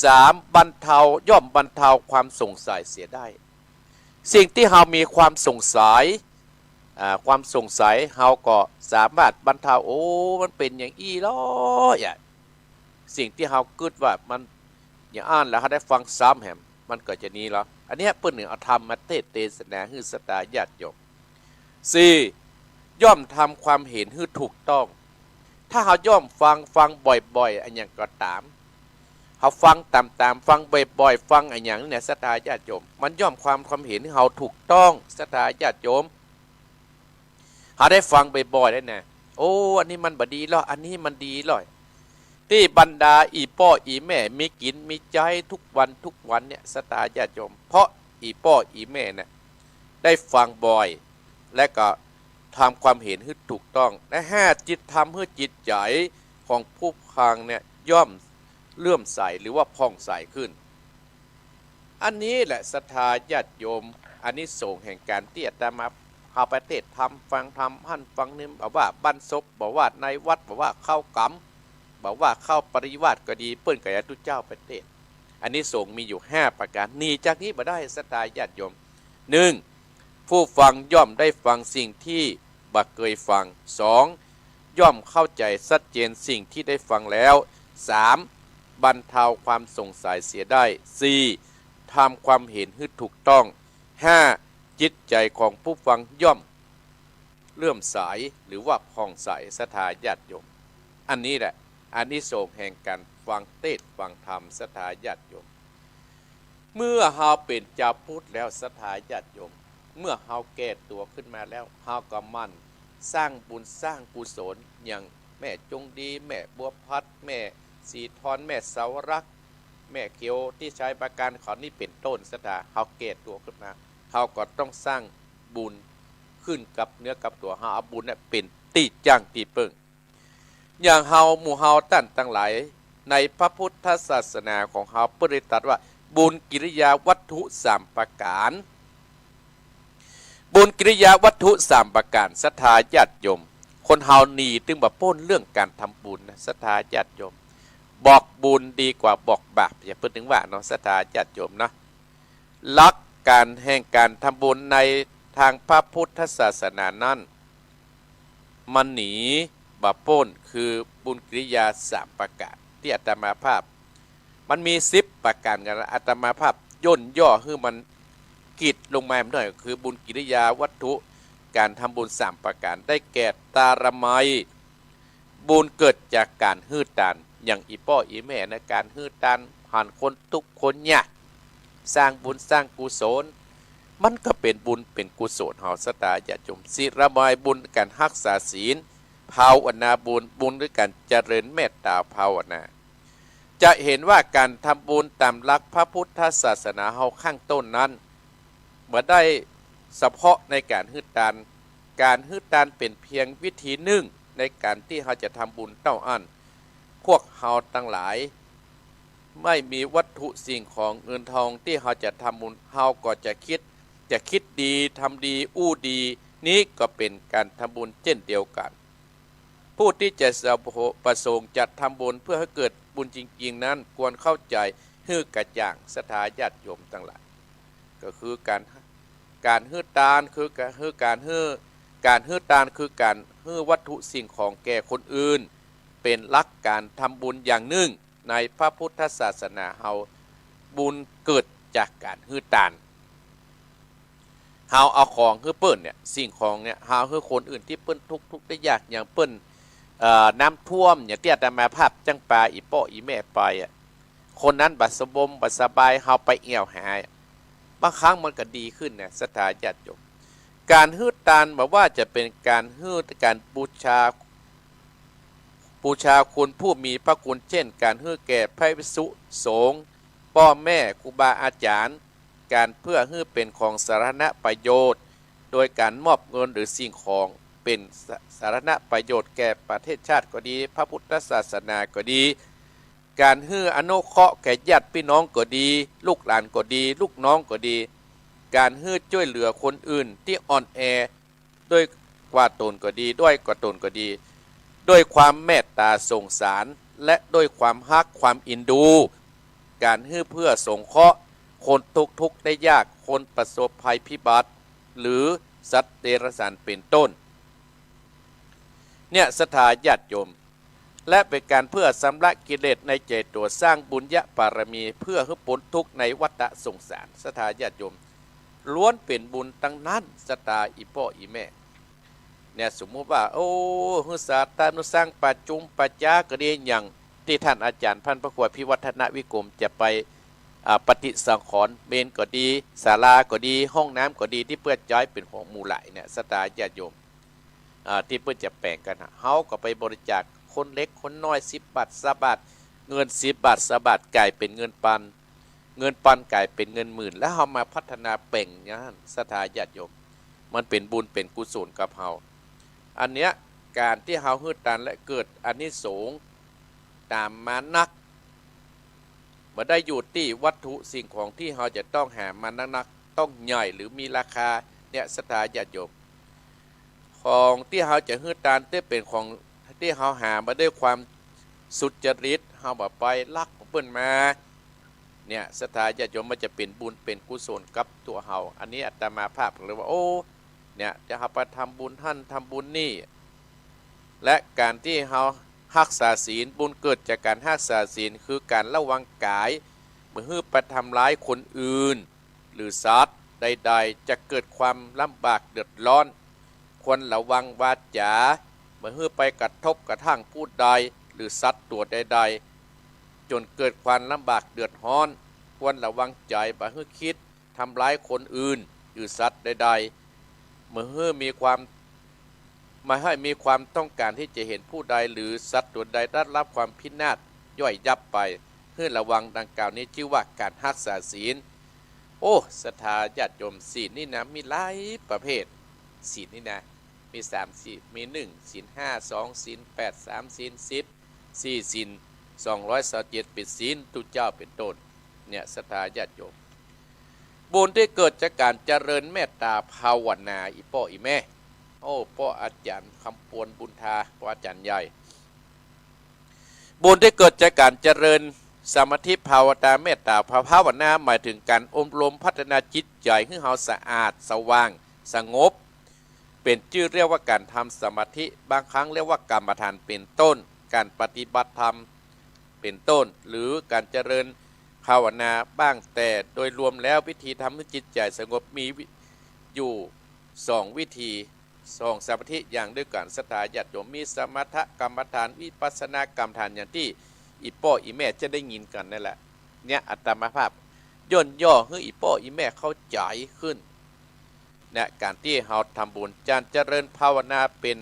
สาม บรรเทา ย่อมบรรเทาความสงสัยเสียได้ สิ่งตี้เฮามีความสงสัย อ่า ความสงสัยเฮาก็สามารถบรรเทา โอ้ มันเป๋นอย่างอี้ลออะ สิ่งตี้เฮากึ๊ดว่ามันอย่างอั้นแล้ว เฮาได้ฟังซ้ำแหม มันก็จะหนีลอ อันเนี้ยเปิ้นเถิงเอาธรรมมาเตสน์เตสนาหื้อศรัทธาญาติโยม สี่ ย่อมทำความเห็นหื้อถูกต้อง ถ้าเฮาย่อมฟัง ฟังบ่อยๆ อะหยังก็ต๋าม เฮาฟังต๋ามๆ ฟังบ่อยๆ ฟังอะหยังเนี่ย ศรัทธาญาติโยม มันย่อมความ ความเห็นหื้อเฮาถูกต้อง ศรัทธาญาติโยม เฮาได้ฟังบ่อยๆ แล้วนะ โอ้ อันนี้มันบ่ดีลอ อันนี้มันดีลอ ตี้บรรดาอี่ป้ออี่แม่มีกิ๋นมีใจ๊ทุกวันทุกวันเนี่ย ศรัทธาญาติโยม เพราะอี่ป้ออี่แม่น่ะได้ฟังบ่อย และก็ทำความเห็นหื้อถูกต้อง และห้า จิต ทำหื้อจิตใจ๋ของผู้ฟังเนี่ยย่อมเลื่อมใสหรือว่าผ่องใสขึ้น อันนี้แหละศรัทธาญาติโยม อานิสงส์แห่งก๋านตี้อาตมาเฮาไปเตสน์ธรรม ฟังธรรมหั้นฟังนี่ บ่ว่าบ้านศพ บ่ว่าในวัด บ่ว่าเข้ากำ บ่ว่าเข้าปริวาสก็ดี เปิ้นก็เอาตุ๊เจ้าไปเตสน์ อานิสงส์มีอยู่ห้าประก๋าน หนีจากนี้บ่ได้ศรัทธาญาติโยม หนึ่ง ผู้ฟังย่อมได้ฟังสิ่งตี้บ่เกยฟัง สอง ย่อมเข้าใจ๋ชัดเจนสิ่งตี้ได้ฟังแล้ว สาม บรรเทาความสงสัยเสียได้ สี่ ทำความเห็นหื้อถูกต้อง ห้า จิตใจ๋ของผู้ฟังย่อมเลื่อมใสหรือว่าผ่องใส ศรัทธาญาติโยม อันนี้แหละอานิสงส์แห่งก๋านฟังเตสน์ฟังธรรม ศรัทธาญาติโยม เมื่อเฮาเป๋นจาวพุทธแล้ว ศรัทธาญาติโยม เมื่อเฮาแก่ตั๋วขึ้นมาแล้ว เฮาก็หมั่นสร้างบุญสร้างกุศล อย่างแม่จงดี แม่บัวผัด แม่ศรีทร แม่สาวรักษ์ แม่เขียวตี้ชัยปราการ เขานี่เป๋นต้น ศรัทธา เฮาแก่ตั๋วขึ้นมา เฮาก็ต้องสร้างบุญขึ้นกับเนื้อกับตั๋ว เฮาเอาบุญเนี่ยเป๋นตี้จ้างตี้เปิ้ง อย่างเฮา หมู่เฮาต้านตังหลาย ในพระพุทธศาสนาของเฮา เปิ้นได้ตรัสว่า บุญกิริยาวัตถุสามประก๋าน บุญกิริยาวัตถุสามประก๋าน ศรัทธาญาติโยม คนเฮาหนีตึงบ่ป๊นเรื่องก๋านทำบุญนะ ศรัทธาญาติโยม บอกบุญดีกว่าบอกบาป อย่างเปิ้นเถิงว่าเนาะ ศรัทธาญาติโยมเนาะ หลักก๋านแห่งก๋านทำบุญในตางพระพุทธศาสนานั้น มันหนีบ่ป๊นคือบุญกิริยาสามประก๋านตี้อาตมาภาพ มันมีสิบประก๋านกั๋น อาตมาภาพย่นย่อหื้อมันกิดลงมาหน่อย คือบุญกิริยาวัตถุ ก๋านทำบุญสามประก๋าน ได้แก่ ตาละไม บุญเกิดจากก๋านหื้อตาน อย่างอี่ป้ออี่แม่นะ ก๋านหื้อตาน หันคนตุ๊กข์คนยาก สร้างบุญสร้างกุศล มันก็เป๋นบุญเป๋นกุศล เฮาศรัทธาญาติโยม ศีละไม บุญก๋านฮักษาศีล ภาวนาบุญ บุญด้วยก๋านเจริญเมตตาภาวนา จะเห็นว่าก๋านทำบุญต๋ามหลักพระพุทธศาสนาเฮาข้างต้นนั้น บ่ได้เฉพาะในก๋านหื้อตาน ก๋านหื้อตานเป๋นเปียงวิธีนึ่งในก๋านตี้เฮาจะทำบุญเต้าอั้น พวกเฮาตังหลาย ไม่มีวัตถุสิ่งของเงินทองตี้เฮาจะทำบุญ เฮาก็จะกึ๊ด จะกึ๊ดดี ทำดี อู้ดี นี้ก็เป๋นก๋านทำบุญเจ้นเดียวกั๋น ผู้ตี้จะสะ ประสงค์จะทำบุญเปื้อหื้อเกิดบุญจริงๆ นั้น ควรเข้าใจ๋หื้อกระจ่าง ศรัทธาญาติโยมตังหลาย ก็คือก๋าน ก๋านหื้อตาน คือก๋านหื้อ ก๋านหื้อ ก๋านหื้อตาน คือก๋านหื้อวัตถุสิ่งของแก่คนอื่น เป๋นหลักก๋านทำบุญอย่างนึ่ง ในพระพุทธศาสนาเฮา บุญเกิดจากก๋านหื้อตาน เฮาเอาของหื้อเปิ้นเนี่ย สิ่งของเนี่ย เฮาหื้อคนอื่นตี้เปิ้นตุ๊กข์ ตุ๊กข์ได้ยาก อย่างเปิ้น เอ่อ น้ำท่วม อย่างตี้อาตมาภาพจั้งปาอี่ป้ออี่แม่ไปอะ คนนั้นบ่สบงบ่สบาย เฮาไปแอ่วหา บางครั้งมันก็ดีขึ้นนะ ศรัทธาญาติโยม ก๋านหื้อตานบ่ว่าจะเป๋นก๋านหื้อ ก๋านบูชา บูชาคุณผู้มีพระคุณ เจ้นก๋านหื้อแก่พระภิกษุสงฆ์ ป้อแม่ ครูบาอาจ๋ารย์ ก๋านเปื้อหื้อเป๋นของสาธารณประโยชน์ โดยก๋านมอบเงินหรือสิ่งของเป๋นสา สาธารณประโยชน์แก่ประเทศชาติก็ดี พระพุทธศาสนาก็ดี ก๋านหื้ออนุเคราะห์แก่ญาติพี่น้องก็ดี ลูกหลานก็ดี ลูกน้องก็ดี ก๋านหื้อจ้วยเหลือคนอื่นตี้อ่อนแอ ด้วยกว่าตนก็ดี ด้อยกว่าตนก็ดี ด้วยความเมตต๋าสงสาร และด้วยความฮักความเอ็นดู ก๋านหื้อเปื้อสงเคราะห์คนตุ๊กข์ ตุ๊กข์ได้ยาก คนประสบภัยพิบัติ หรือสัตว์เดรัจฉานเป๋นต้น เนี่ย ศรัทธาญาติโยม และเป๋นก๋านเปื้อชำระกิเลสในใจ๋ตั๋ว สร้างบุญญบารมี เปื้อหื้อป๊นตุ๊กข์ในวัฏสงสาร ศรัทธาญาติโยม ล้วนเป๋นบุญตังนั้น ศรัทธาอี่ป้ออี่แม่ เนี่ย สมมุติว่า โอ้ หื้อสาธารณูปโภค ประจุมประจาก็ดี อย่างตี้ท่านอาจ๋ารย์พันพระครูอภิวัฒนวิกรมจะไป อ่า ปฏิสังขรณ์ เมรุก็ดี ศาลาก็ดี ห้องน้ำก็ดี ตี้เปิ้นใจ๊เป๋นของหมู่หลายเนี่ย ศรัทธาญาติโยม อ่า ตี้เปิ้นจะแป๋งกั๋นน่ะ เฮาก็ไปบริจาคคนเล็กคนน้อย สิบบาท ซาวบาท เงินสิบบาท ซาวบาท ก๋ายเป๋นเงินปัน เงินปันก๋ายเป๋นเงินหมื่น แล้วเฮามาพัฒนาแป๋งอย่างนั้น ศรัทธาญาติโยม มันเป๋นบุญเป๋นกุศลกับเฮา อันเนี้ย ก๋านตี้เฮาหื้อตานและเกิดอานิสงส์ต๋ามมานัก บ่ได้อยู่ตี้วัตถุสิ่งของตี้เฮาจะต้องหามานักๆ ต้องใหญ่หรือมีราคา เนี่ย ศรัทธาญาติโยม ของตี้เฮาจะหื้อตานตี้เป๋นของตี้เฮาหามาด้วยความสุจริต เฮาบ่ไปลักของเปิ้นมา เนี่ย ศรัทธาญาติโยม มันจะเป๋นบุญเป๋นกุศลกับตั๋วเฮา อันนี้อาตมาภาพเลยว่า โอ้ เนี่ย จะเฮาไปทำบุญหั้นทำบุญนี่ และก๋านตี้เฮาฮักษาศีล บุญเกิดจากก๋านฮักษาศีล คือก๋านระวังก๋าย บ่หื้อไปทำร้ายคนอื่น หรือสัตว์ใดๆ จะเกิดความลำบากเดือดร้อน ควรระวังวาจ๋า บ่หื้อไปกระทบกระทั่งผู้ใด หรือสัตว์ตั๋วใดๆ จ๋นเกิดความลำบากเดือดร้อน ควรระวังใจ๋ บ่หื้อคิดทำร้ายคนอื่น หรือสัตว์ใดๆ บ่หื้อมีความ บ่หื้อมีความต้องก๋านตี้จะหันผู้ใด หรือสัตว์ตั๋วใดได้ฮับความพินาศย่อยยับไป หื้อระวังดังกล่าวนี้จื้อว่าก๋านฮักษาศีล โอ้ ศรัทธาญาติโยม ศีลนี่นะ มีหลายประเภท ศีลนี่นะ มีสามศีล มีหนึ่งศีลห้า สองศีลแปด สามศีลสิบ สี่ศีลสองร้อยซาวเจ็ด เป๋นศีลตุ๊เจ้าเป๋นต้น เนี่ย ศรัทธาญาติโยม บุญตี้เกิดจากก๋านเจริญเมตต๋าภาวนา อี่ป้ออี่แม่ โอ้ ป้ออาจ๋ารย์คำปวนบุญทา ป้ออาจ๋ารย์ใหญ่ บุญตี้เกิดจากก๋านเจริญสมาธิภาวนา เมตต๋าภาวนา หมายเถิงก๋านอบรมพัฒนาจิตใจ๋หื้อเฮาสะอาด สว่าง สงบ เป๋นจื้อเรียกว่าก๋านทำสมาธิ บางครั้งเรียกว่ากรรมฐานเป๋นต้น ก๋านปฏิบัติธรรมเป๋นต้น หรือก๋านเจริญภาวนาบ้าง แต่โดยรวมแล้ววิธีทำหื้อจิตใจ๋สงบมีวิ อยู่สองวิธี สองสมาธิอย่างด้วยกั๋น ศรัทธาญาติโยม มีสมถกรรมฐาน วิปัสสนากรรมฐาน อย่างตี้อี่ป้ออี่แม่จะได้ยินกั๋นนั่นแหละ เนี่ย อาตมาภาพย่นย่อหื้ออี่ป้ออี่แม่เข้าใจ๋ขึ้น เนี่ย ก๋านตี้เฮาทำบุญ ก๋านเจริญภาวนาเป๋น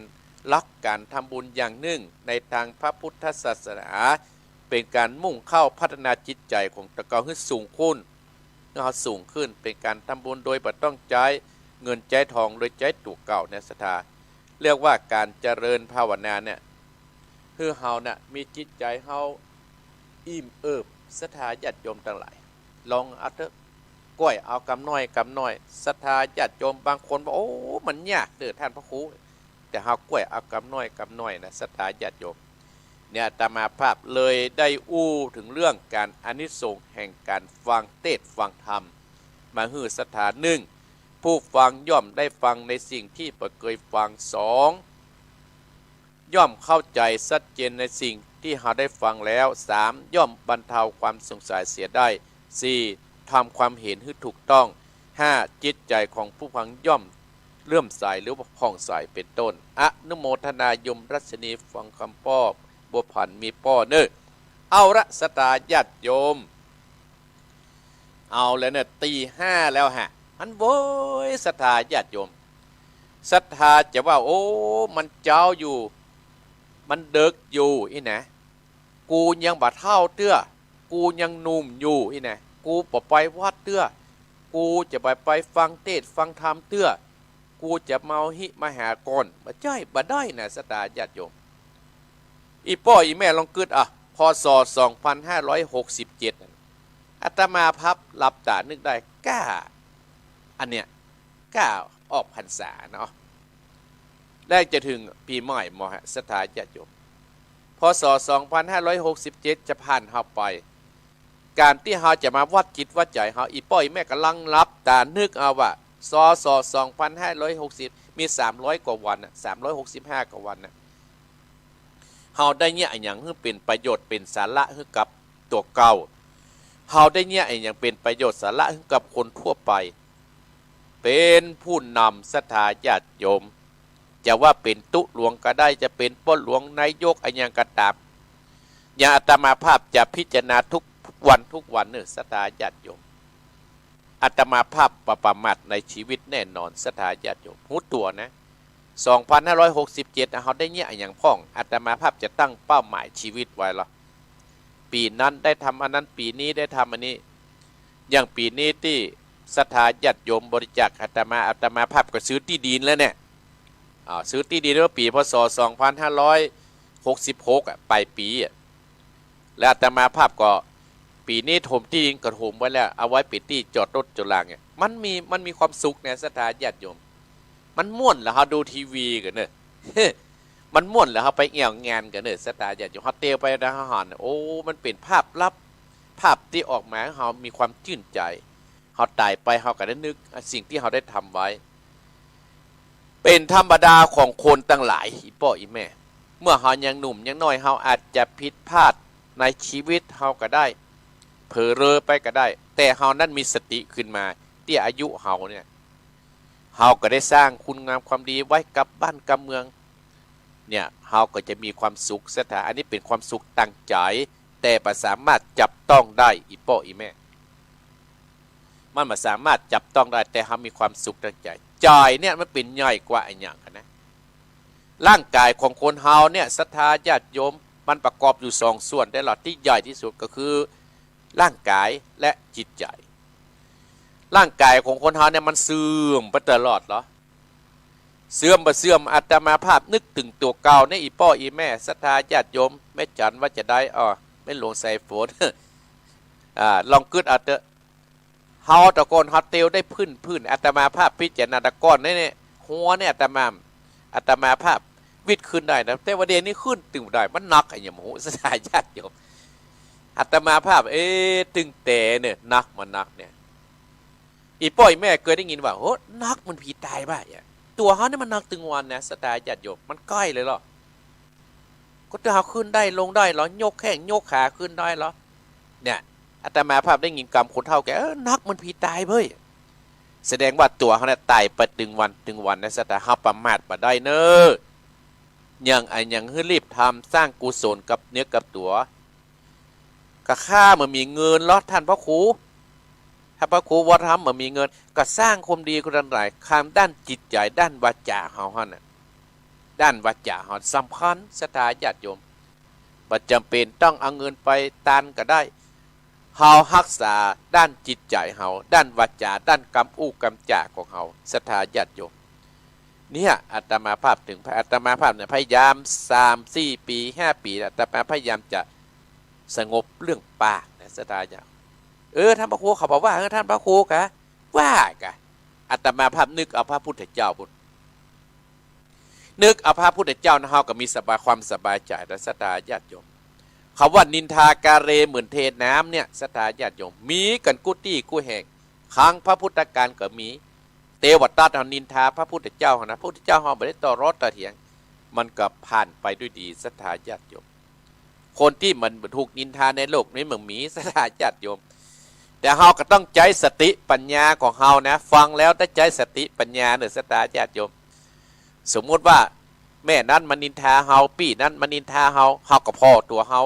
หลักก๋านทำบุญอย่างนึ่งในตางพระพุทธศาสนา เป๋นก๋านมุ่งเข้าพัฒนาจิตใจ๋ของตั๋วเก่าหื้อสูงขึ้น หื้อเฮาสูงขึ้น เป๋นก๋านทำบุญโดยบ่ต้องใจ๊ เงินใจ๊ทองโดยใจ๊ตั๋วเก่าเนี่ย ศรัทธา เรียกว่าก๋านเจริญภาวนาเนี่ย หื้อเฮาน่ะ มีจิตใจ๋เฮาอิ่มเอิบ ศรัทธาญาติโยมตังหลาย ลองเอาเต๊อะ ก้อยเอากำน้อยกำน้อย ศรัทธาญาติโยม บางคนว่า โอ้ มันยากเต๊อะต้านพระครู แต่เฮาก้อยเอากำน้อยกำน้อยนะ ศรัทธาญาติโยม เนี่ย อาตมาภาพเลยได้อู้เถิงเรื่องก๋านอานิสงส์แห่งก๋านฟังเตสน์ฟังธรรม มาหื้อศรัทธา นึ่ง ผู้ฟังย่อมได้ฟังในสิ่งตี้บ่เกยฟัง สอง ย่อมเข้าใจ๋ชัดเจนในสิ่งตี้เฮาได้ฟังแล้ว สาม ย่อมบรรเทาความสงสัยเสียได้ สี่ ทำความเห็นหื้อถูกต้อง ห้า จิตใจ๋ของผู้ฟังย่อมเลื่อมใสหรือว่าผ่องใส เป๋นต้น อนุโมทนายมรัชนี ฟังกำป้อ บัวผันมีป้อเน่อ เอาละ ศรัทธาญาติโยม เอาแล้วเน่อ ตีห้าแล้วฮะ อันโว้ย ศรัทธาญาติโยม ศรัทธาจะว่า โอ้ มันเจ๊าอยู่ มันเดิ็กอยู่อี้นะ กูยังบ่เฒ่าเตื้อ กูยังหนุ่มอยู่อี้นะ กูบ่ไปวัดเตื้อ กูจะบ่ไปฟังเตสน์ฟังธรรมเตื้อ กูจะเมาหิมาหาก่อน บ่ใจ้ บ่ได้นะ ศรัทธาญาติโยม อี่ป้ออี่แม่ลองกึ๊ดอ่ะ พ.ศ. สองพันห้าร้อยหกสิบเจ็ด อาตมาภาพหลับต๋านึกได้ ก้า อันเนี้ย ก้าออกพรรษาเนาะ และจะเถิงปี๋ใหม่หมอฮะ ศรัทธาญาติโยม พ.ศ. สองพันห้าร้อยหกสิบเจ็ด จะผ่านเฮาไป ก๋านตี้เฮาจะมาวัดจิตวัดใจ๋เฮา อี่ป้ออี่แม่ก่ำลังหลับต๋านึกเอาว่า ส.ศ. สองพันห้าร้อยหกสิบ มีสามร้อยกว่าวันน่ะ สามร้อยหกสิบห้ากว่าวันน่ะ เฮาได้เยียะอะหยังหื้อเป๋นประโยชน์เป๋นสาระหื้อกับตั๋วเก่า เฮาได้เยียะอะหยังเป๋นประโยชน์สาระหื้อกับคนทั่วไป เป๋นผู้นำ ศรัทธาญาติโยม จะว่าเป๋นตุ๊หลวงก็ได้ จะเป๋นป้อหลวง นายก อะหยังก็ต๋าม อย่างอาตมาภาพจะพิจารณาทุกวันทุกวันเน่อ ศรัทธาญาติโยม อาตมาภาพบ่ประมาทในชีวิตแน่นอน ศรัทธาญาติโยม ฮู้ตั๋วนะ สองพันห้าร้อยหกสิบเจ็ด เฮาได้เยียะอะหยังพ่อง อาตมาภาพจะตั้งเป้าหมายชีวิตไว้ละ ปี๋นั้นได้ทำอันนั้น ปี๋นี้ได้ทำอันนี้ อย่างปี๋นี้ตี้ศรัทธาญาติโยมบริจาคอาตมา อาตมาภาพก็ซื้อตี้ดินแล้วเนี่ย อ่า ซื้อตี้ดินเมื่อปี๋ พ.ศ. สองพันห้าร้อยหกสิบหก อ่ะ ป๋ายปี๋อ่ะ และอาตมาภาพก็ ปี๋นี้ถมตี้ดินก็ถมไว้แล้ว เอาไว้เป๋นตี้จอดรถจอดลาเนี่ย มันมี มันมีความสุขนะ ศรัทธาญาติโยม มันม่วนเหลือเฮาดูทีวีกั๋นเน่อ มันม่วนเหลือเฮาไปแอ่วงานกั๋นเน่อ ศรัทธาญาติโยม เฮาเตียวไปนะ เฮาหัน โอ้ มันเป๋นภาพลับ ภาพตี้ออกมา เฮามีความจื้นใจ๋ เฮาต๋ายไป เฮาก็ได้นึกสิ่งตี้เฮาได้ทำไว้ เป๋นธรรมดาของคนตังหลาย อี่ป้ออี่แม่ เมื่อเฮายังหนุ่มยังน้อย เฮาอาจจะผิดพลาดในชีวิตเฮาก็ได้ เผลอเรอไปก็ได้ แต่เฮานั้นมีสติขึ้นมา ตี้อายุเฮาเนี่ย เฮาก็ได้สร้างคุณงามความดีไว้กับบ้านกับเมือง เนี่ย เฮาก็จะมีความสุข ศรัทธา อันนี้เป๋นความสุขตางใจ๋ แต่บ่สามารถจับต้องได้ อี่ป้ออี่แม่ มันบ่สามารถจับต้องได้ แต่เฮามีความสุขตางใจ๋ ใจ๋เนี่ยมันเป๋นใหญ่กว่าอะหยังกั๋นนะ ร่างก๋ายของคนเฮาเนี่ย ศรัทธาญาติโยม มันประกอบอยู่สองส่วนได้ละ ตี้ใหญ่ตี้สุดก็คือร่างก๋ายและจิตใจ๋ ร่างก๋ายของคนเฮาเนี่ยมันเสื่อมไปตลอดเหรอ เสื่อมบ่เสื่อม อาตมาภาพนึกเถิงตั๋วเก่าเนี่ย อี่ป้ออี่แม่ ศรัทธาญาติโยม แม่จันว่าจะได้ อ้อ แม่หลวงสายฝน อ่า ลองกึ๊ดเอาเต๊อะ เฮาแต่ก่อนเฮาเตียวได้พื้นๆ อาตมาภาพพิจารณาแต่ก่อนเนี่ย เนี่ย หัวเนี่ยอาตมา อาตมาภาพวิดขึ้นได้นะ แต่ว่าเดี๋ยวนี้ขึ้นตึงบ่ได้ มันหนักอะหยังบ่ฮู้ ศรัทธาญาติโยม อาตมาภาพ เอ๊ะ ตึงแต่เนี่ย หนัก มันหนักเนี่ย อี่ป้ออี่แม่เกยได้ยินว่า โห หนักเหมือนผีต๋ายบ่าเนี่ย ตั๋วเฮาเนี่ยมันหนักตึงวันนะ ศรัทธาญาติโยม มันใก้เลยเหรอ ก็ตั๋วเฮาขึ้นได้ลงได้เหรอ ยกแข้งยกขาขึ้นได้เหรอ เนี่ย อาตมาภาพได้ยินกำคนเฒ่าแก่ เออ หนักเหมือนผีต๋ายเบ้ย แสดงว่าตั๋วเฮาเนี่ยต๋ายไปตึงวันตึงวันนะ ศรัทธา เฮาประมาทบ่ได้เน่อ อย่างอะหยังหื้อรีบทำ สร้างกุศลกับเนื้อกับตั๋ว กะข้าบ่มีเงินเหรอต้านพระครู ถ้าพระครูวัดธรรมบ่มีเงิน ก็สร้างความดีคนละหลาย ทางด้านจิตใจ๋ ด้านวาจ๋าเฮาหั้นน่ะ ด้านวาจ๋าเฮาสำคัญ ศรัทธาญาติโยม บ่จ๋ำเป๋นต้องเอาเงินไปตานก็ได้ เฮาฮักษาด้านจิตใจ๋เฮา ด้านวาจ๋า ด้านกำอู้กำจ๋าของเฮา ศรัทธาญาติโยม เนี่ย อาตมาภาพเถิง อาตมาภาพเนี่ยพยายามสามสี่ปี๋ ห้าปี๋ อาตมาพยายามจะสงบเรื่องปากนะ ศรัทธาญาติ เออ ท่านพระครูเขาบอกว่า เออ ท่านพระครูกะ ว่ากะ อาตมาภาพนึกเอาพระพุทธเจ้าพุ้น นึกเอาพระพุทธเจ้านะ เฮาก็มีสบาย ความสบายใจ๋นะ ศรัทธาญาติโยม คำว่านินทากาเรเหมือนเทน้ำเนี่ย ศรัทธาญาติโยม มีกั๋นกู้ตี้กู้แห่ง ครั้งพระพุทธกาลก็มี เตวตัตเฮานินทาพระพุทธเจ้านะ พระพุทธเจ้าเฮาบ่ได้ต่อรอดต่อเถียง มันก็ผ่านไปด้วยดี ศรัทธาญาติโยม คนตี้มันถูกนินทาในโลกนี้มันมี ศรัทธาญาติโยม แต่เฮาก็ต้องใจ๊สติปัญญาของเฮานะ ฟังแล้วต้องใจ๊สติปัญญาเน่อ ศรัทธาญาติโยม สมมุติว่าแม่นั้นมานินทาเฮา ปี้นั้นมานินทาเฮา เฮาก็ผ่อตั๋วเฮา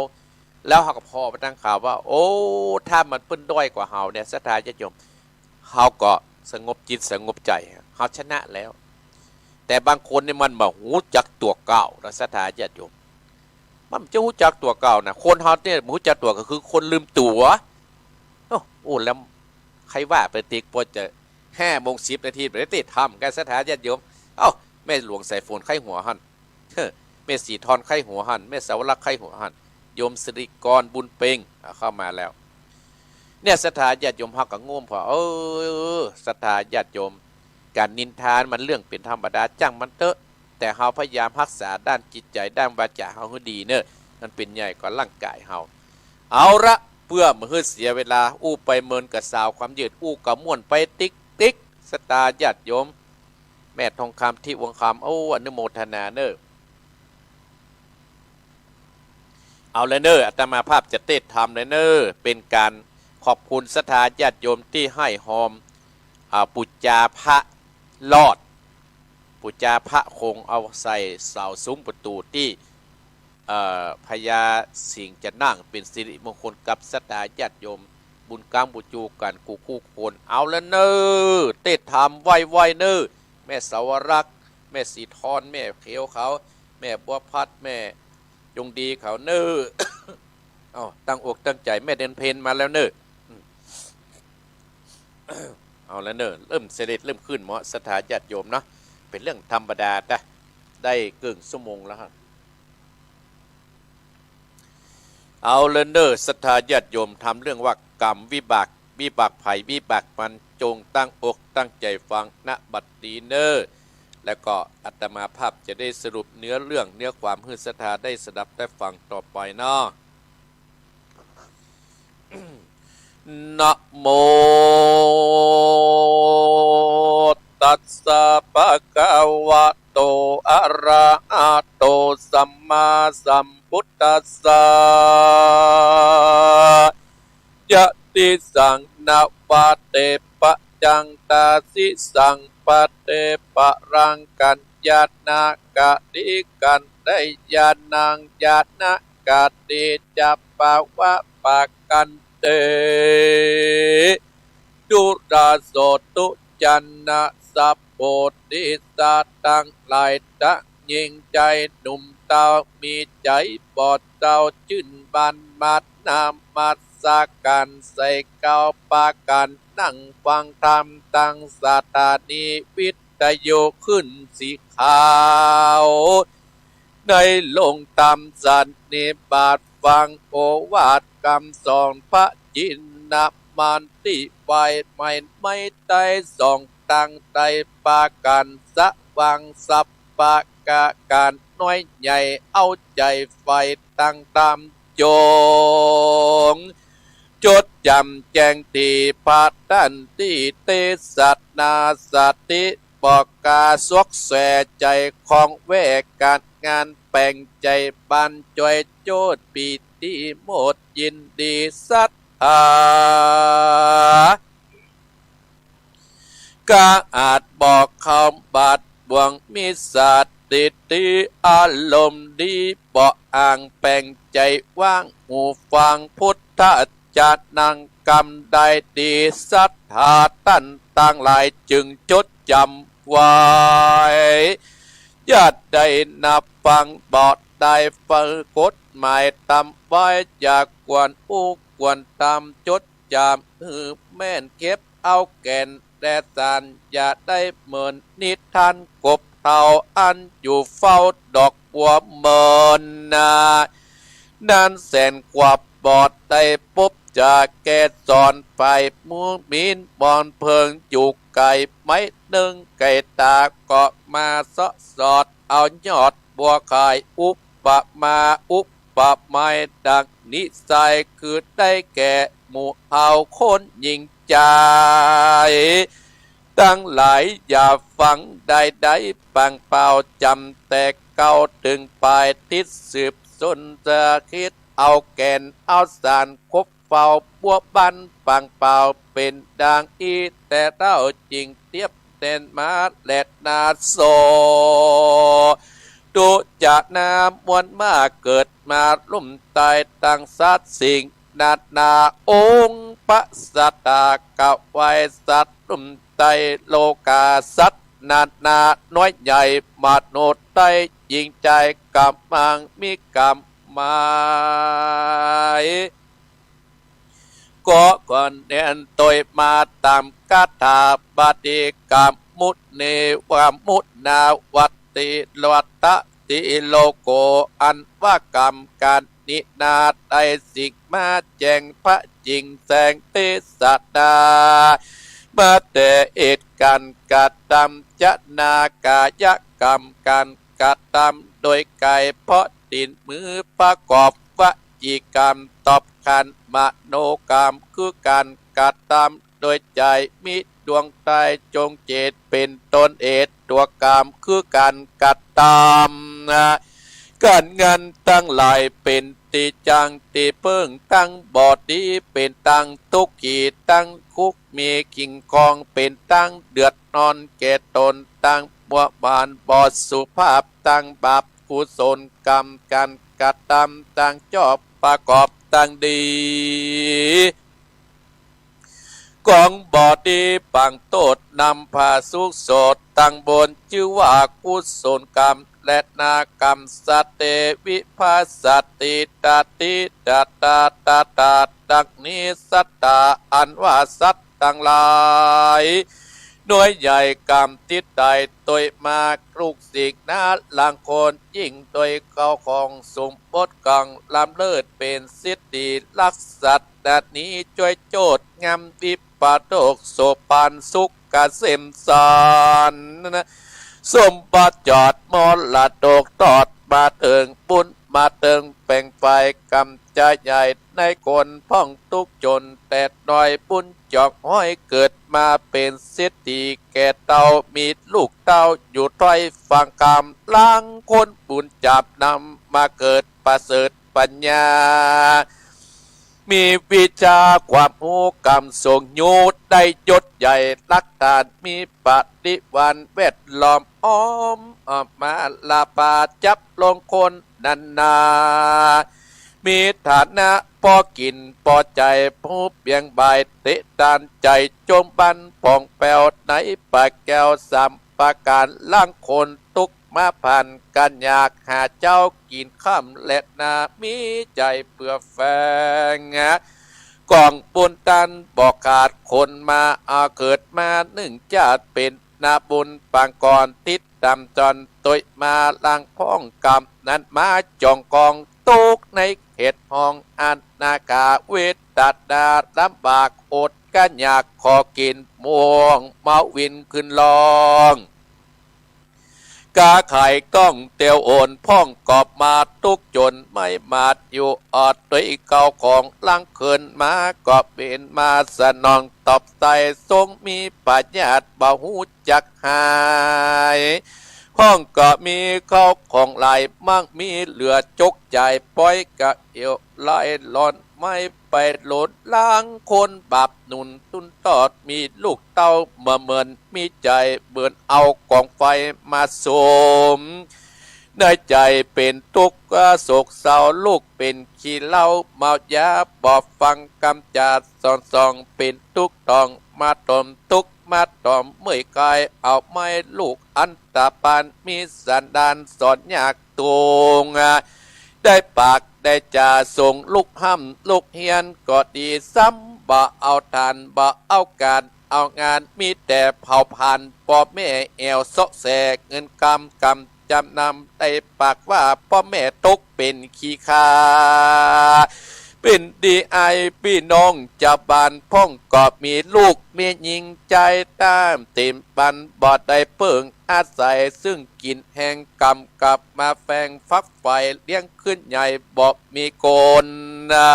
แล้วเฮาก็ผ่อไปตางเขาว่า โอ้ ถ้ามันเปิ้นด้อยกว่าเฮาเนี่ย ศรัทธาญาติโยม เฮาก็สงบจิตสงบใจ๋ เฮาชนะแล้ว แต่บางคนนี่มันบ่ฮู้จักตั๋วเก่านะ ศรัทธาญาติโยม มันจะฮู้จักตั๋วเก่านะ คนเฮาเนี่ยบ่ฮู้จักตั๋วก็คือคนลืมตั๋ว โอ้ โอ้ แล้วใค่ว่าไปติ๊ก พอจะห้าโมงสิบนาที บ่ได้เตะถ้ำกั๋น ศรัทธาญาติโยม เอ้า แม่หลวงสายฝนใค่หัวหั้น แม่สีทรใค่หัวหั้น แม่สาวรักษ์ใค่หัวหั้น โยมสิริกร บุญเป็ง อ่ะ เข้ามาแล้ว เนี่ย ศรัทธาญาติโยม เฮาก็โง่มผ่อ เออ ศรัทธาญาติโยม ก๋านนินทามันเรื่องเป๋นธรรมดา จ้างมันเต๊อะ แต่เฮาพยายามฮักษาด้านจิตใจ๋ ด้านวาจ๋าเฮาหื้อดีเน่อ มันเป๋นใหญ่กว่าร่างก๋ายเฮา เอาละ เปื้อบ่หื้อเสียเวลา อู้ไปเมินกับสาวความยืด อู้กับม่วนไปติ๊กติ๊ก ศรัทธาญาติโยม แม่ทองคำ ทิพย์วงศ์คำ โอ้ อนุโมทนาเน่อ เอาละเน่อ อาตมาภาพจะเตศน์ธรรมละเน่อ เป๋นก๋านขอบคุณศรัทธาญาติโยมตี้ให้ฮอม อ่า ปู๋จาพระรอด ปู๋จาพระคงเอาใส่เสาสุมประตู๋ตี้ เอ่อ พญาสิงห์จะนั่งเป๋นสิริมงคลกับศรัทธาญาติโยม บุญกังบุญจูกั๋นกู้คู่คน เอาละเน่อ เตศน์ธรรมไวๆ เน่อ แม่สาวรักษ์ แม่สีทร แม่เขียวเขา แม่บัวพัด แม่จงดีเขาเน่อ เอ้า ตั้งอกตั้งใจ๋ แม่เดือนเพ็ญมาแล้วเน่อ อืม เอาละเน่อ เริ่มเสด็จ เริ่มขึ้นเมาะ ศรัทธาญาติโยมเนาะ เป๋นเรื่องธรรมดาจ้ะ ได้เกิ่งชั่วโมงแล้วฮะ เอาละเน่อ ศรัทธาญาติโยม ธรรมเรื่องว่ากรรมวิบาก วิบากใผวิบากมัน จงตั้งอกตั้งใจ๋ฟัง ณ บัดนี้เน่อ แล้วก็อาตมาภาพจะได้สรุปเนื้อเรื่อง เนื้อความหื้อศรัทธาได้สดับได้ฟังต่อไปเนาะ นะโม ตัสสะ ภะคะวะโต อะระหะโต สัมมาสัมพุทธัสสะ ยะติสัง นะวะเต ปะจัง ตาสิสัง ปะเต ปะรัง กัญญาณะ กะติ กัณฑ์ยานัง ญาณะ กะติ จะ ปะวะ ปะกันเต ดูราโสตุ จันนะ สัพโพธิสัตว์ตังหลาย ตังญิงจายหนุ่มเต้า มีใจ๋บ่เศร้า จื้นบานมานมัสการ ใส่เกล้าปากั๋น นั่งฟังธรรม ตังสถานีวิทยุขึ้นสีขาว ในโฮงธรรมสันนิบาต ฟังโอวาทกำสอนพระจินนะ มันติไว้ ไม่ ไม่ใต้สองตังใต้ปากั๋น สว่างสัพพะกะกั๋น น้อยใหญ่เอาใจ๋ใฝ่ตังธรรม จงจดจ๋ำแจ้งตี้พระตันติเตสนา สติ บอกกาสวกแสใจ๋ของแว่ก๋านงาน แป๋งใจ๋บานจ้อยโจทย์ปีติโมดยินดีศรัทธา กาอาจบอกคำบาดบ่วง มีสติติอารมณ์ดี บ่อ่างแป๋งใจ๋ว่าง หูฟังพุทธะ จะนั่งกำได้ดี ศรัทธาตันตังหลายจึงจดจ๋ำไว้ อย่าได้นับฟัง บ่ได้ฟังกฎหมาย ตำไว้อย่ากวนอู้ ควรต๋ามจดจ๋ำ หื้อแม่นเก็บเอาแก่นและสาร อย่าได้เหมือนนิทานกบเฒ่า อันอยู่เฝ้าดอกบัวเมินนา นานแสนกว่าบ่ได้ปบจ๋า แกสอนฝ่ายหมู่มิตรบ่อนเพิ่งอยู่ไก๋ ไม้นึ่งไก๋ต๋าก็มาเซาะสอด เอายอดบัวขาย อุปมาอุปไมยดั่งนิสัย คือได้แก่หมู่เฮาคนหญิงจายตังหลาย อย่าฟังได้ได้ปังเป่า จ๋ำแต่เก่าเถิงปาย ติดสืบสนจะคิด เอาแก่นเอาสาร คบเฝ้าบัวบันปังเป่า เป๋นดังอี้แต่เล่า จิ่งเตียบแตนมาแลนา โส ตุจะนามวลมา เกิดมาลุ่มต๋ายตังสัตว์สิ่งนานา องค์พระสัตตากะไหว้สัตว์ลุ่มต๋าย โลกาสัตว์นานา น้อยใหญ่มนุษย์ได้ หญิงจายก๋ำมังมีก๋ำหมาย ก็ก่อนแน่นตวยมาต๋ามคาถา บาลีกำมุเนวามุนาวัตติวัตติโลโก อันว่ากำกัณฑินาได้สิ่งมาแจ้งพระจิ่งแสงเตสนา มาแต่เหตุก๋ารกระตำ จนากายกำก๋ารกระตำโดยก๋าย เพราะตี๋นมือประกอบ วจีกำตอบขัน มโนกำคือก๋ารกระตำโดยใจ๋ มีดวงใต้จงเจตเป๋นต้นเหตุ ตั๋วกำคือก๋ารกระตำ ก๋านงานตังหลายเป๋นตี้จั้งตี้เปิ้ง ตังบ่ดีเป๋นตังตุ๊กขี ตังคุก มีขิงคองเป๋นตังเดือดร้อนแก่ต๋น ตังบัวบานบ่สุภาพ ตังบาปกุศลกำก๋ารกระตำ ตังจอบประกอบตังดี ของบ่ดีปังโต้ษนำผาสุขโสด ตังบุญจื้อว่ากุศลกำ และนากำ สะเตวิภัสสะติ ตาติตาตาตาตา ดังนี้สัตตา อันว่าสัตว์ตังหลาย น้อยใหญ่กำตี้ต๋ายตวยมา ลูกสิ่งนาหลังคน ยิ่งตวยเข้าของสมบติกัง ล้ำเลิศเป๋นเศรษฐี รักสัตว์นานี้จ้วยโจทย์ งามวิปโตก โสภณสุขเกษมสันต์ สมบัติจอดมรดกตอด มาเถิงบุญมาเถิงแป่งไฟ กำจะใหญ่ในคนพ่องทุกข์จนแตดน้อย บุญจอกห้อยเกิดมาเป๋นเศรษฐี แก่เต้ามีลูกเต้าอยู่ถ้อยฟังกำ ล้างคนบุญจาบนำ มาเกิดประเสริฐปัญญา มีวิชาความฮู้กำทรงอยู่ ได้ยศใหญ่รักฐาน มีปริวารแวดล้อมอ้อม ออกมาลาปาจับลงคนนั้นนา มีฐานะปอกิ๋นปอใจ๋ ผู้เปียงบ่ายเตะตาน ใจ๋จมบันผ่องแผ้ว ในป่าแก้วสามประก๋าน ล้างคนทุกข์มาผ่าน ก๋านอยากหาเจ๊ากิ๋นค่ำและนา มีใจ๋เปื้อแฝง กองบุญตันบ่ขาด คนมาเอาเกิดมานึ่งจาติ เป๋นนาบุญปางก่อน ติดต๋ามจรตวยมา ล้างพ่องกำนั้นมา จ่องกองทุกข์ในเขตห้อง อนาถาเวทนาลำบาก อดก๋านอยากขอกิ๋น ม่วงเมาวินขึ้นร้อง ก๋าขายก้องเตียวโอน พ่องกอบมาทุกข์จนไม่หมาด อยู่อดตวยเข้าของ ล้างคืนมาก็เป๋นมาสนอง ตอบใต้ทรงมีพยาธิ บ่ฮู้จักหาย ห้องก็มีเข้าของหลาย มั่งมีเหลือจกจ่าย ป้อยกะเหี่ยวไร้ร้อน ไม่ไปหลน ล้างคนบาปหนุนตุ้นตอด มีลูกเต้ามาเหมือน มีใจ๋เหมือนเอากองไฟมาสุม ในใจ๋เป๋นตุ๊กข์โศกเศร้า ลูกเป๋นขี้เหล้าเมายา บ่ฟังกำจ๋าสอนส่อง เป๋นตุ๊กข์ต้องมาต๋อม ตุ๊กข์มาต๋อมเมื่อยกาย เอาไม้ลูกอันตาปาน มีสันดานสอนยากตวง ได้ปาก จะส่งลูกฮ่ำลูกเฮียนก็ดี ซ้ำบ่เอาฐานบ่เอาก๋านเอางาน มีแต่เผาผลาญป้อแม่แอ่วเซาะแส เงินกำ กำจำนำ ได้ปากว่าป้อแม่ตกเป๋นขี้ข้า เป๋นดีอายปี้น้องจาวบ้านพ่อง ก็มีลูกมีญิงใจ๊ต๋ามเต๋มปัน บ่ได้เปิ้งอาศัย ซึ่งกิ๋นแฮงกำกับมาแฝงฝักใฝ่ เลี้ยงขึ้นใหญ่บ่มีโกนนา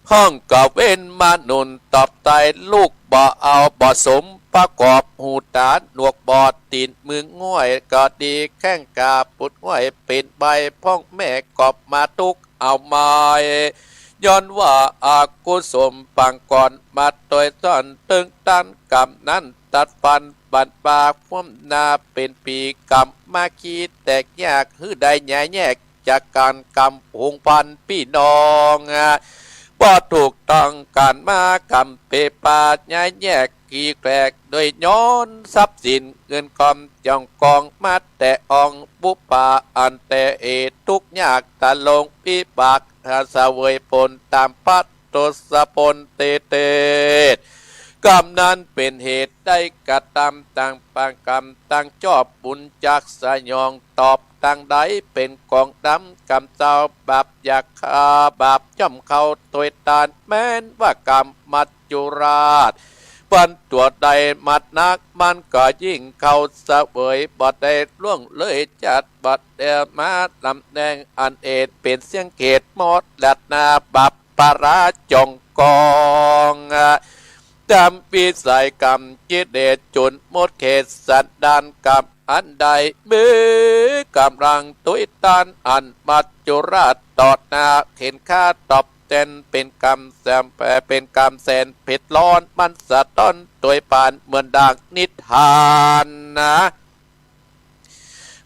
พ่องก็เว้นมาหนุนตอบไต้ ลูกบ่เอาบ่สมประกอบ หูต๋าหนวกบอด ตี๋นมือง่อยก็ดี แข้งขาปุดห้อยเป๋นใบ พ่องแม่ก็มาตุ๊กเอาไม้ ย้อนว่าอกุศลปางก่อน มาตวยต้อนเติ๊งต้านกำนั้น ตัดฟันบั่นปลาคว่ำหน้าเป๋นปี กำมาขี้แตกยาก หื้อได้หยายแยก จากก๋านกำหุงพันปี้น้อง บ่ถูกต้องก๋านมากำเปปา หยายแยกขี้แตก โดยย้อนทรัพย์สินเงินกำจ่องกอง มาแต่อองบุปผา อันแต่เหตุตุ๊กข์ยาก ตะลงวิบาก หาเสวยผลต๋ามภัททศพลเตเตศ กำนั้นเป๋นเหตุได้กระตำตางปางกำ ตางจอบบุญจักสยองตอบ ตางใดเป๋นของดำกำเจ้า บาปอยากฆ่าบาปย่อมเข้าตวยตาน แม้นว่ากำมัจจุราช ปันตั๋วได้มัดนัก มันก็ยิ่งเข้าเสวย บ่ได้ล่วงเลยจัด บ่ได้มาลำแดง อันเอ็ดเป๋นเสี้ยงเขตมอดดัดนา บาปปาราจ่องกอง ดำวิสัยกำกิเลสจุนหมดเขต สันดานกำอันใด มีก๋ำลังตวยต้าน อันมัจจุราชต่อหน้า เข็ญฆ่าตอบแตน เป๋นกำแสน เป๋นกำแสนเผ็ดร้อน มันสะท้อนตวยปาน เหมือนดังนิทานนา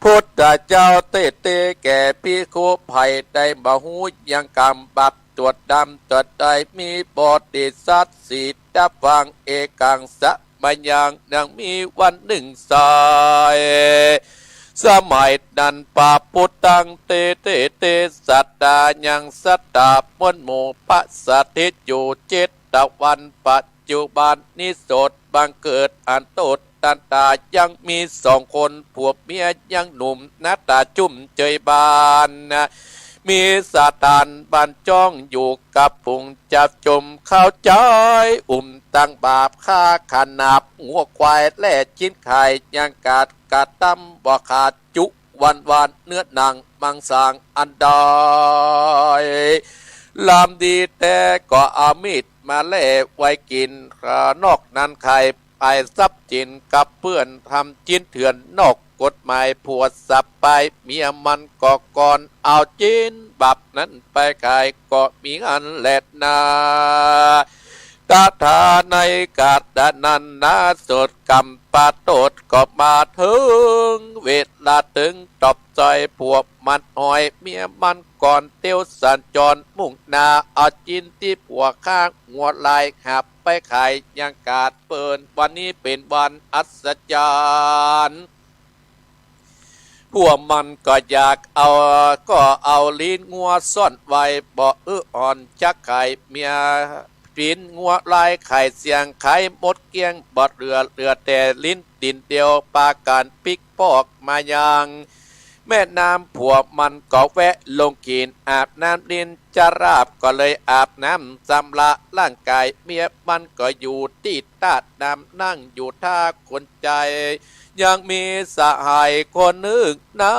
พุทธเจ้าเตเตแก่ภิกขุไพร่ ได้บ่ฮู้ยังกำบาปตั๋วดำตั๋วใด มีบริษัทสีดับฟัง เอกังสะมยัง ยังมีวันนึ่งสาย สมัยนั้นปะปุตตังเตเตเต สัตตายังสัตตามวลหมู่ประสถิตอยู่เจ็ดวัน ปัจจุบันนี้โสดบังเกิดอันโตตันตา ยังมีสองคนผัวเมียยังหนุ่ม หน้าต๋าจุ้มเจยบาน มีสถานบ้านจ้องอยู่กับฝูงจับจุม เข้าใจ๋อุ้มตังบาปฆ่าขนาบ งัวควายแล่ชิ้นไข่ ยังกัดกระตำบ่ขาดจุ วันวานเนื้อหนังมังสังอันใด ลำดีแต๊ก็เอามีดมาแล่ไว้กิ๋น นอกนั้นใค่ไปทรัพย์สินกับเปื้อน ทำชิ้นเถื่อนนอกกฎหมาย ผัวสับไปเมียมันก็ก่อน เอาชิ้นบาปนั้นไปขาย ก็มีอันแลนา ตถาในกาลนั้นนา โสดกำปะโตดก็มาเถิง เวลาเถิงตอบใจ๋ผัวมันหอย เมียมันก่อนเตียวสัญจรมุ่งหน้า เอาชิ้นตี้ผัวฆ่างัวลาย หาบไปขายยังกาดเปิ้น วันนี้เป๋นวันอัศจรรย์ ผัวมันก็อยากเอา ก็เอาลิ้นงัวซ่อนไว้ บ่หื้ออ่อนจักไข่ เมียปิ้นงัวลายไข่เสี้ยง ขายหมดเกลี้ยงบ่เหลือ เหลือแต่ลิ้นติ่นเดียว ปากั๋นปิ๊กปอกมายังแม่น้ำ ผัวมันก็แวะลงกิ๋น อาบน้ำลิ้นจะราบ ก็เลยอาบน้ำชำระร่างก๋าย เมียมันก็อยู่ตี้ต้าน้ำ นั่งอยู่ท่าคนใจ๋ ยังมีสหายคนนึ่งนา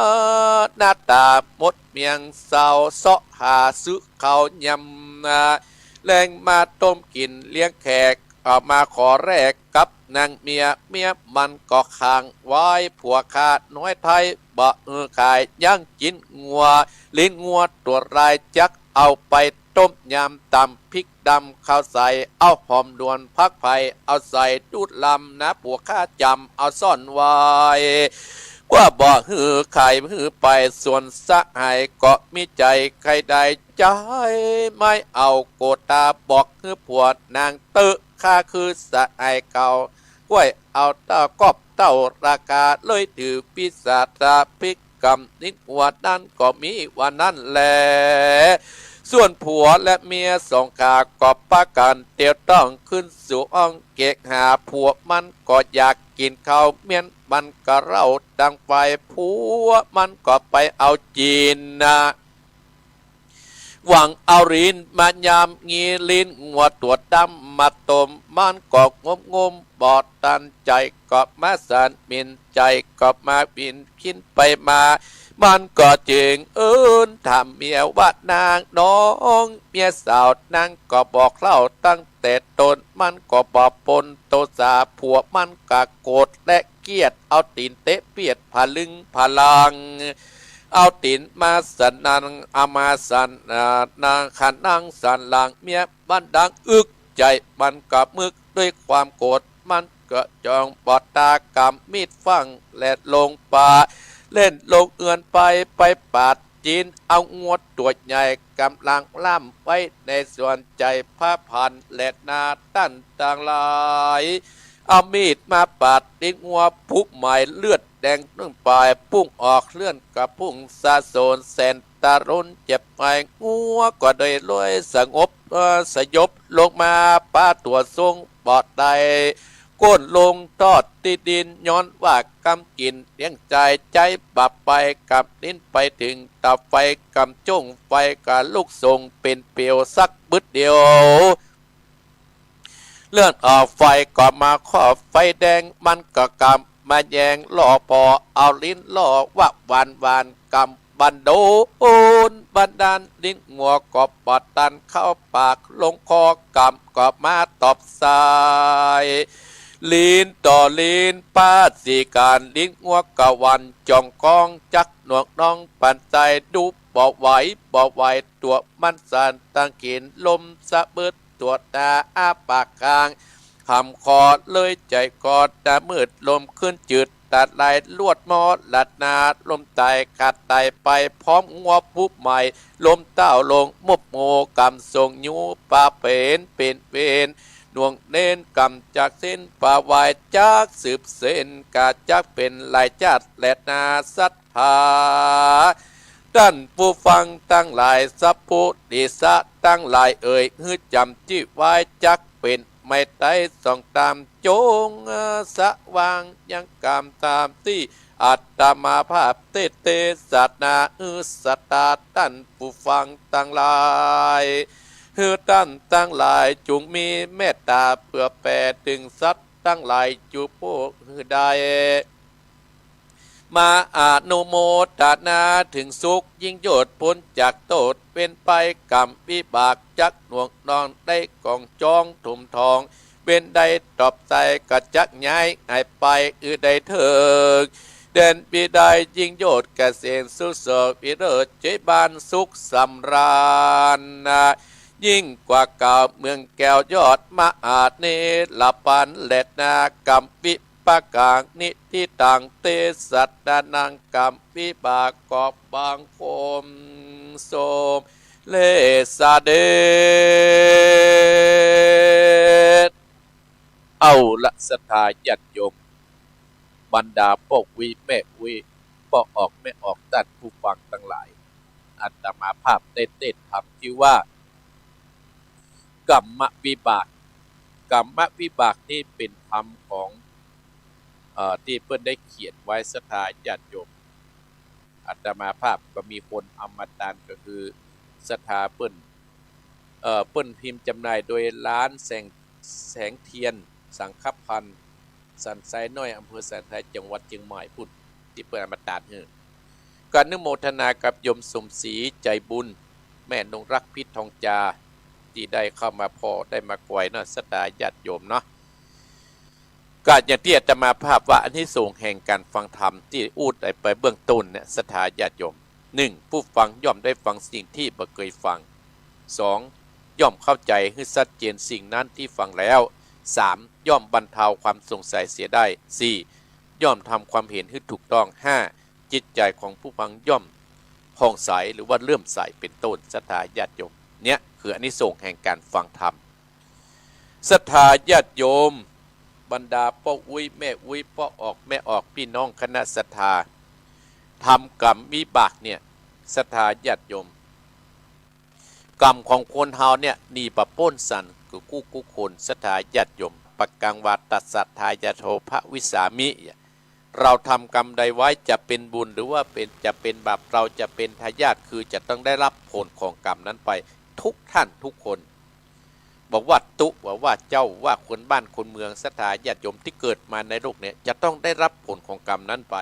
หน้าต๋าหมดเมียงเศร้า เซาะหาซื้อข้าวยำนา แลงมาต้มกิ๋นเลี้ยงแขก เอามาขอแลกกับนางเมีย เมียมันก็ขังไว้ ผัวข้าน้อยไท้บ่หื้อขาย ยังกิ๋นงัว ลิ้นงัวตั๋วลาย จักเอาไปต้มยำ ตำพริกดำข้าวใส เอาหอมด่วนผักไผ่ เอาใส่ดูดลำนา ผัวข้าจ๋ำเอาซ่อนไว้ ว่าบ่หื้อขายหื้อไป ส่วนสหายก็มีใจ๋ใค่ได้ใจ๋ ไม่เอาโกตา บอกหื้อผัวนางเต๊อะ ข้าคือสหายเก่า ก้วยเอาเต้ากอบเต้าราคา เลยถือวิสาสะพลิก กำลิ้นงัวนั้นก็มีว่านั้นแล ส่วนผัวและเมียสองข้าก็ปะกั๋นเตียวต้องขึ้นสู่ห้องเกหา ผัวมันก็อยากกิ๋นข้าวเมี้ยน มันก็เล่าตังไป ผัวมันก็ไปเอาจีนนะ หวังเอาลิ้นมายำ งี้ลิ้นงัวตั๋วดำมาตม มันก็งมงมบ่ตันใจ๋ ก็มาสั่นหมิ่นใจ๋ ก็มาบินขึ้นไปมา มันก็จึงเอิ้นถามเมียว่านางน้อง เมียสาวนางก็บอกเล่าตั้งแต่ต้น มันก็บ่ปนโตสา ผัวมันก็โกรธและเกลียด เอาตี๋นเตะเปียดผะลึงผะลัง เอาตี๋นมาสะนัง เอามาสะนัง ขะนังสันหลัง เมียมันดังอึกใจ๋ มันก็มึกด้วยความโกรธ มันก็จ้องบ่ตากำมีดฟั่ง และลงป่า เล่นลงเฮือนไป ไปปาดจีน เอางัวตั๋วใหญ่ก๋ำลังล่ำไว้ในสวน ใจ๋ผ้าพันแลนา ต้านตังหลาย เอามีดมาปาดลิ้นงัวผู้ใหม่ เลือดแดงนึ่งปายปุ้งออก เลือดก็พุ่งสาดโสนแสนตะรุนเจ็บไหม้ งัวก็ได้ลอยสงบ เอ่อ สยบลงมา ปาตั๋วทรงบ่ได้ ก้นลงตอดตี้ดิน ย้อนว่ากำกิ๋นเลี้ยงใจ๋ ใจ๊บ่ไป กำลิ้นไปเถิงเตาไฟ กำจ้งไฟก็ลุกส่งเป๋นเปียวสักบึดเดียว เลือดออก ไฟก็มาคอบไฟแดง มันก็กำมาแยงล่อปอ เอาลิ้นล่อวะหวานหวาน กำบันโดนบันดาล ลิ้นงัวก็บ่ตันเข้าปากลงคอ กำก็มาตอบสาย ลิ้นต่อลิ้นปาดสีกั๋น ลิ้นงัวก็หวั่นจ่องก้อง จักหน่วงน้องปันใจ๋ ดูบ่ไหว บ่ไหว ตั๋วมันสั่นตังเข็ญ ลมสะเบิดตั๋วหน้าอ้าปากค้าง หำคอเลยใจ๋ก็ตามืด ลมขึ้นจืดตาลาย ลวดมอดลัดนา ลมต๋ายขาดต๋ายไปพร้อมงัวผู้ใหม่ ลมเต้าลงมุบโม กำส่งยูปาเป๋นเป๋นเวร หน่วงเน้นกำจากเส้นป่าไหว จักสืบเส้นกาจักเป๋นหลายจาติแลนา สัตว์ หา ต้านผู้ฟังตังหลาย สัพพุริสะตังหลายเอ๋ย หื้อจ๋ำจี้ไว้จักเป๋นไม้ไต้ ส่องต๋ามจงสว่างยังกำต๋ามตี้อาตมาภาพเตสน์เตสนา หื้อศรัทธาต้านผู้ฟังตังหลาย หื้อต้านตังหลายจุ่งมีเมตต๋าเปื้อแผ่เถิงสัตว์ตังหลาย จุ่งผู้หื้อได้ มาอนุโมตนาเถิงสุขยิ่งโยชน์ ป๊นจากโต้ษเวรภัยก๋รรมวิบาก จักหน่วงนอนได้ก๋องจองถมทอง เวรใดตอบใส่ก็จักย้ายหายไป อือได้เถิงแดนบิดายิ่งโยชน์ เกษมสุขสวัสดิ์วิเลิศ ใจ๋บ้านสุขสำราญนะ ยิ่งกว่าเก่าเมืองแก้วยอดมหาเนรปันแลนา ก๋รรมวิ ปะกังนิทิตัง เตสนานัง ก๋รรมวิบากก็บังคมสมเร็จเสด็จ เอาละศรัทธาญาติโยม บรรดาป้ออุ๊ยแม่อุ๊ย ป้อออกแม่ออก ต้านผู้ฟังตังหลาย อาตมาภาพได้เตสน์ธรรมตี้ว่า ก๋รรมวิบาก ก๋รรมวิบากนี้เป๋นธรรมของ เอ่อ ตี้เปิ้นได้เขียนไว้ ศรัทธาญาติโยม อาตมาภาพก็มีคนเอามาตาน ก็คือศรัทธาเปิ้น เอ่อ เปิ้นพิมพ์จ๋ำหน่ายโดยร้านแสง แสงเทียนสังฆภัณฑ์ สันทรายน้อย อำเภอสันทราย จังหวัดเจียงใหม่ปุ้น ตี้เปิ้นเอามาตานหื้อ ก็อนุโมทนากับโยมสมศรีใจบุญ แม่นงรัก พิษทองจา ตี้ได้เข้ามาผ่อ ได้มาก๋วยเนาะ ศรัทธาญาติโยมเนาะ ก็อย่างตี้อาตมาภาพว่า อานิสงส์แห่งก๋านฟังธรรมตี้อู้ไปเบื้องต้นเนี่ย ศรัทธาญาติโยม หนึ่ง ผู้ฟังย่อมได้ฟังสิ่งตี้บ่เกยฟัง สอง ย่อมเข้าใจ๋หื้อชัดเจนสิ่งนั้นตี้ฟังแล้ว สาม ย่อมบรรเทาความสงสัยเสียได้ สี่ ย่อมทำความเห็นหื้อถูกต้อง ห้า จิตใจ๋ของผู้ฟังย่อมผ่องใสหรือว่าเลื่อมใส เป๋นต้น ศรัทธาญาติโยม เนี่ยคืออานิสงส์แห่งก๋านฟังธรรม ศรัทธาญาติโยม บรรดาป้ออุ๊ยแม่อุ๊ย ป้อออกแม่ออก ปี้น้องคณะศรัทธา ทำกรรมวิบากเนี่ย ศรัทธาญาติโยม กรรมของคนเฮาเนี่ย หนีบ่ป๊นสัน กู้กู้คน ศรัทธาญาติโยม ปะกังวาตัสสะทายาโทภวิสสามิ เราทำกรรมใดไว้ จะเป็นบุญหรือว่าเป็น จะเป็นบาป เราจะเป็นทายาท คือจะต้องได้รับผลของกรรมนั้นไป ทุกท่านทุกคน บ่ว่าตุ๊ บ่ว่าเจ้า ว่าคนบ้านคนเมือง ศรัทธาญาติโยมที่เกิดมาในโลกเนี่ย จะต้องได้รับผลของกรรมนั้นไป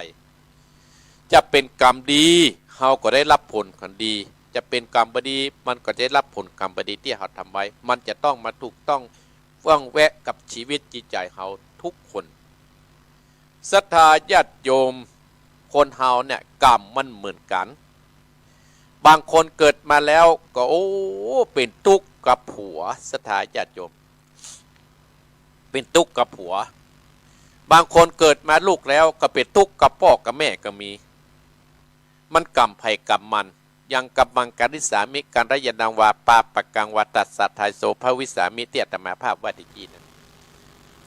จะเป็นกรรมดี เฮาก็ได้รับผลกรรมดี จะเป็นกรรมบ่ดี มันก็ได้รับผลกรรมบ่ดีตี้เฮาทำไว้ มันจะต้องมาถูกต้อง ว่องแวะกับชีวิตจิตใจ๋เฮาทุกคน ศรัทธาญาติโยม คนเฮาเนี่ย กรรมมันเหมือนกั๋น บางคนเกิดมาแล้วก็ โอ้ เป๋นตุ๊กกับผัว ศรัทธาญาติโยม เป๋นตุ๊กกับผัว บางคนเกิดมาลูกแล้วก็เป๋นตุ๊กกับป้อกับแม่ก็มี มันกรรมใผกรรมมัน ยังกัมมัง กริสสามิ กัลยาณัง วา ปาปะกังวาตัสสะทายาโทภวิสสามิ ตี้อาตมาภาพว่าตะกี้นั้น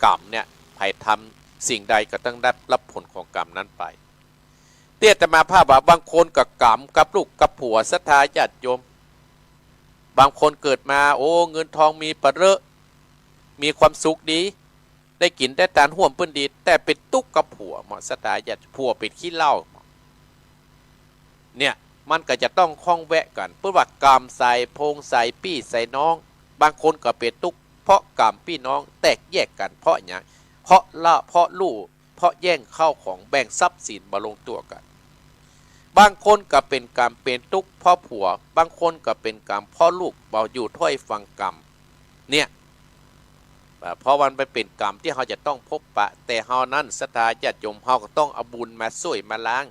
กรรมเนี่ย ใผทำสิ่งใดก็ต้องได้รับผลของกรรมนั้นไป ตี้อาตมาภาพว่า บางคนก็กรรมกับลูกกับผัว ศรัทธาญาติโยม บางคนเกิดมา โอ้ เงินทองมีปะเรอะ มีความสุขดี ได้กิ๋นได้ตานฮ่วมเปิ้นดี แต่เป๋นตุ๊กกับผัวเนาะ ศรัทธาญาติ ผัวเป๋นขี้เหล้า เนี่ย มันก็จะต้องข้องแวะกั๋น เปิ้นว่ากรรมใส่พงใส่ปี้ใส่น้อง บางคนก็เป๋นตุ๊กเพราะกรรมปี้น้องแตกแยกกั๋น เพราะหยัง เพราะละ เพราะลู่ เพราะแย่งข้าวของ แบ่งทรัพย์สินบ่ลงตั๋วกั๋น บางคนก็เป๋นกรรมเป๋นตุ๊กเพราะผัว บางคนก็เป๋นกรรมเพราะลูกบ่อยู่ถ้อยฟังกำ เนี่ย อ่า เพราะมันไปเป๋นกรรมตี้เฮาจะต้องพบปะ แต่เฮานั้น ศรัทธาญาติโยม เฮาก็ต้องเอาบุญมาซ่วยมาล้าง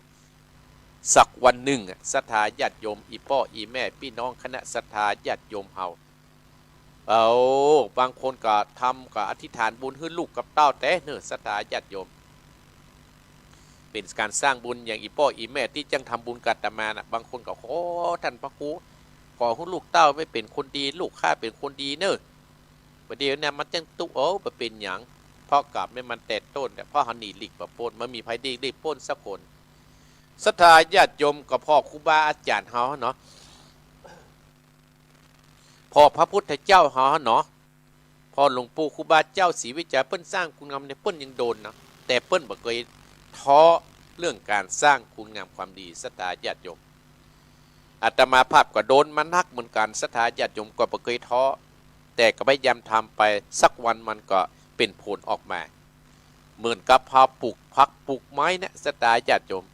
สักวันนึ่งอะ ศรัทธาญาติโยม อี่ป้ออี่แม่ปี้น้องคณะศรัทธาญาติโยมเฮา เอ้า บางคนก็ทำ ก็อธิษฐานบุญหื้อลูกกับเต้าแต๊เน่อ ศรัทธาญาติโยม เป๋นก๋านสร้างบุญ อย่างอี่ป้ออี่แม่ตี้จั้งทำบุญกับอาตมาน่ะ บางคนก็ ขอต้านพระครู ขอหื้อลูกเต้าไปเป๋นคนดี ลูกข้าเป๋นคนดีเน่อ บ่าเดี่ยวนี้มันจั้งตุ๊ก โอ้ บ่เป๋นหยัง เพราะกรรมนี่มันแต่ต้นแหละ เพราะเฮาหนีหลีกบ่ป๊น บ่มีใผหลีก หลีกป๊นสักคน ศรัทธาญาติโยม ก็พ่อครูบาอาจ๋ารย์เฮาเนาะ พ่อพระพุทธเจ้าเฮาเนาะ พ่อหลวงปู่ครูบาเจ้าศรีวิชัย เปิ้นสร้างคุณงามเนี่ย เปิ้นยังโดนนะ แต่เปิ้นบ่เกยท้อเรื่องก๋านสร้างคุณงามความดี ศรัทธาญาติโยม อาตมาภาพก็โดนมานักเหมือนกั๋น ศรัทธาญาติโยม ก็บ่เกยท้อ แต่ก็พยายามทำไป สักวันมันก็เป๋นผลออกมา เหมือนกับเฮาปลูกผักปลูกไม้เนี่ย ศรัทธาญาติโยม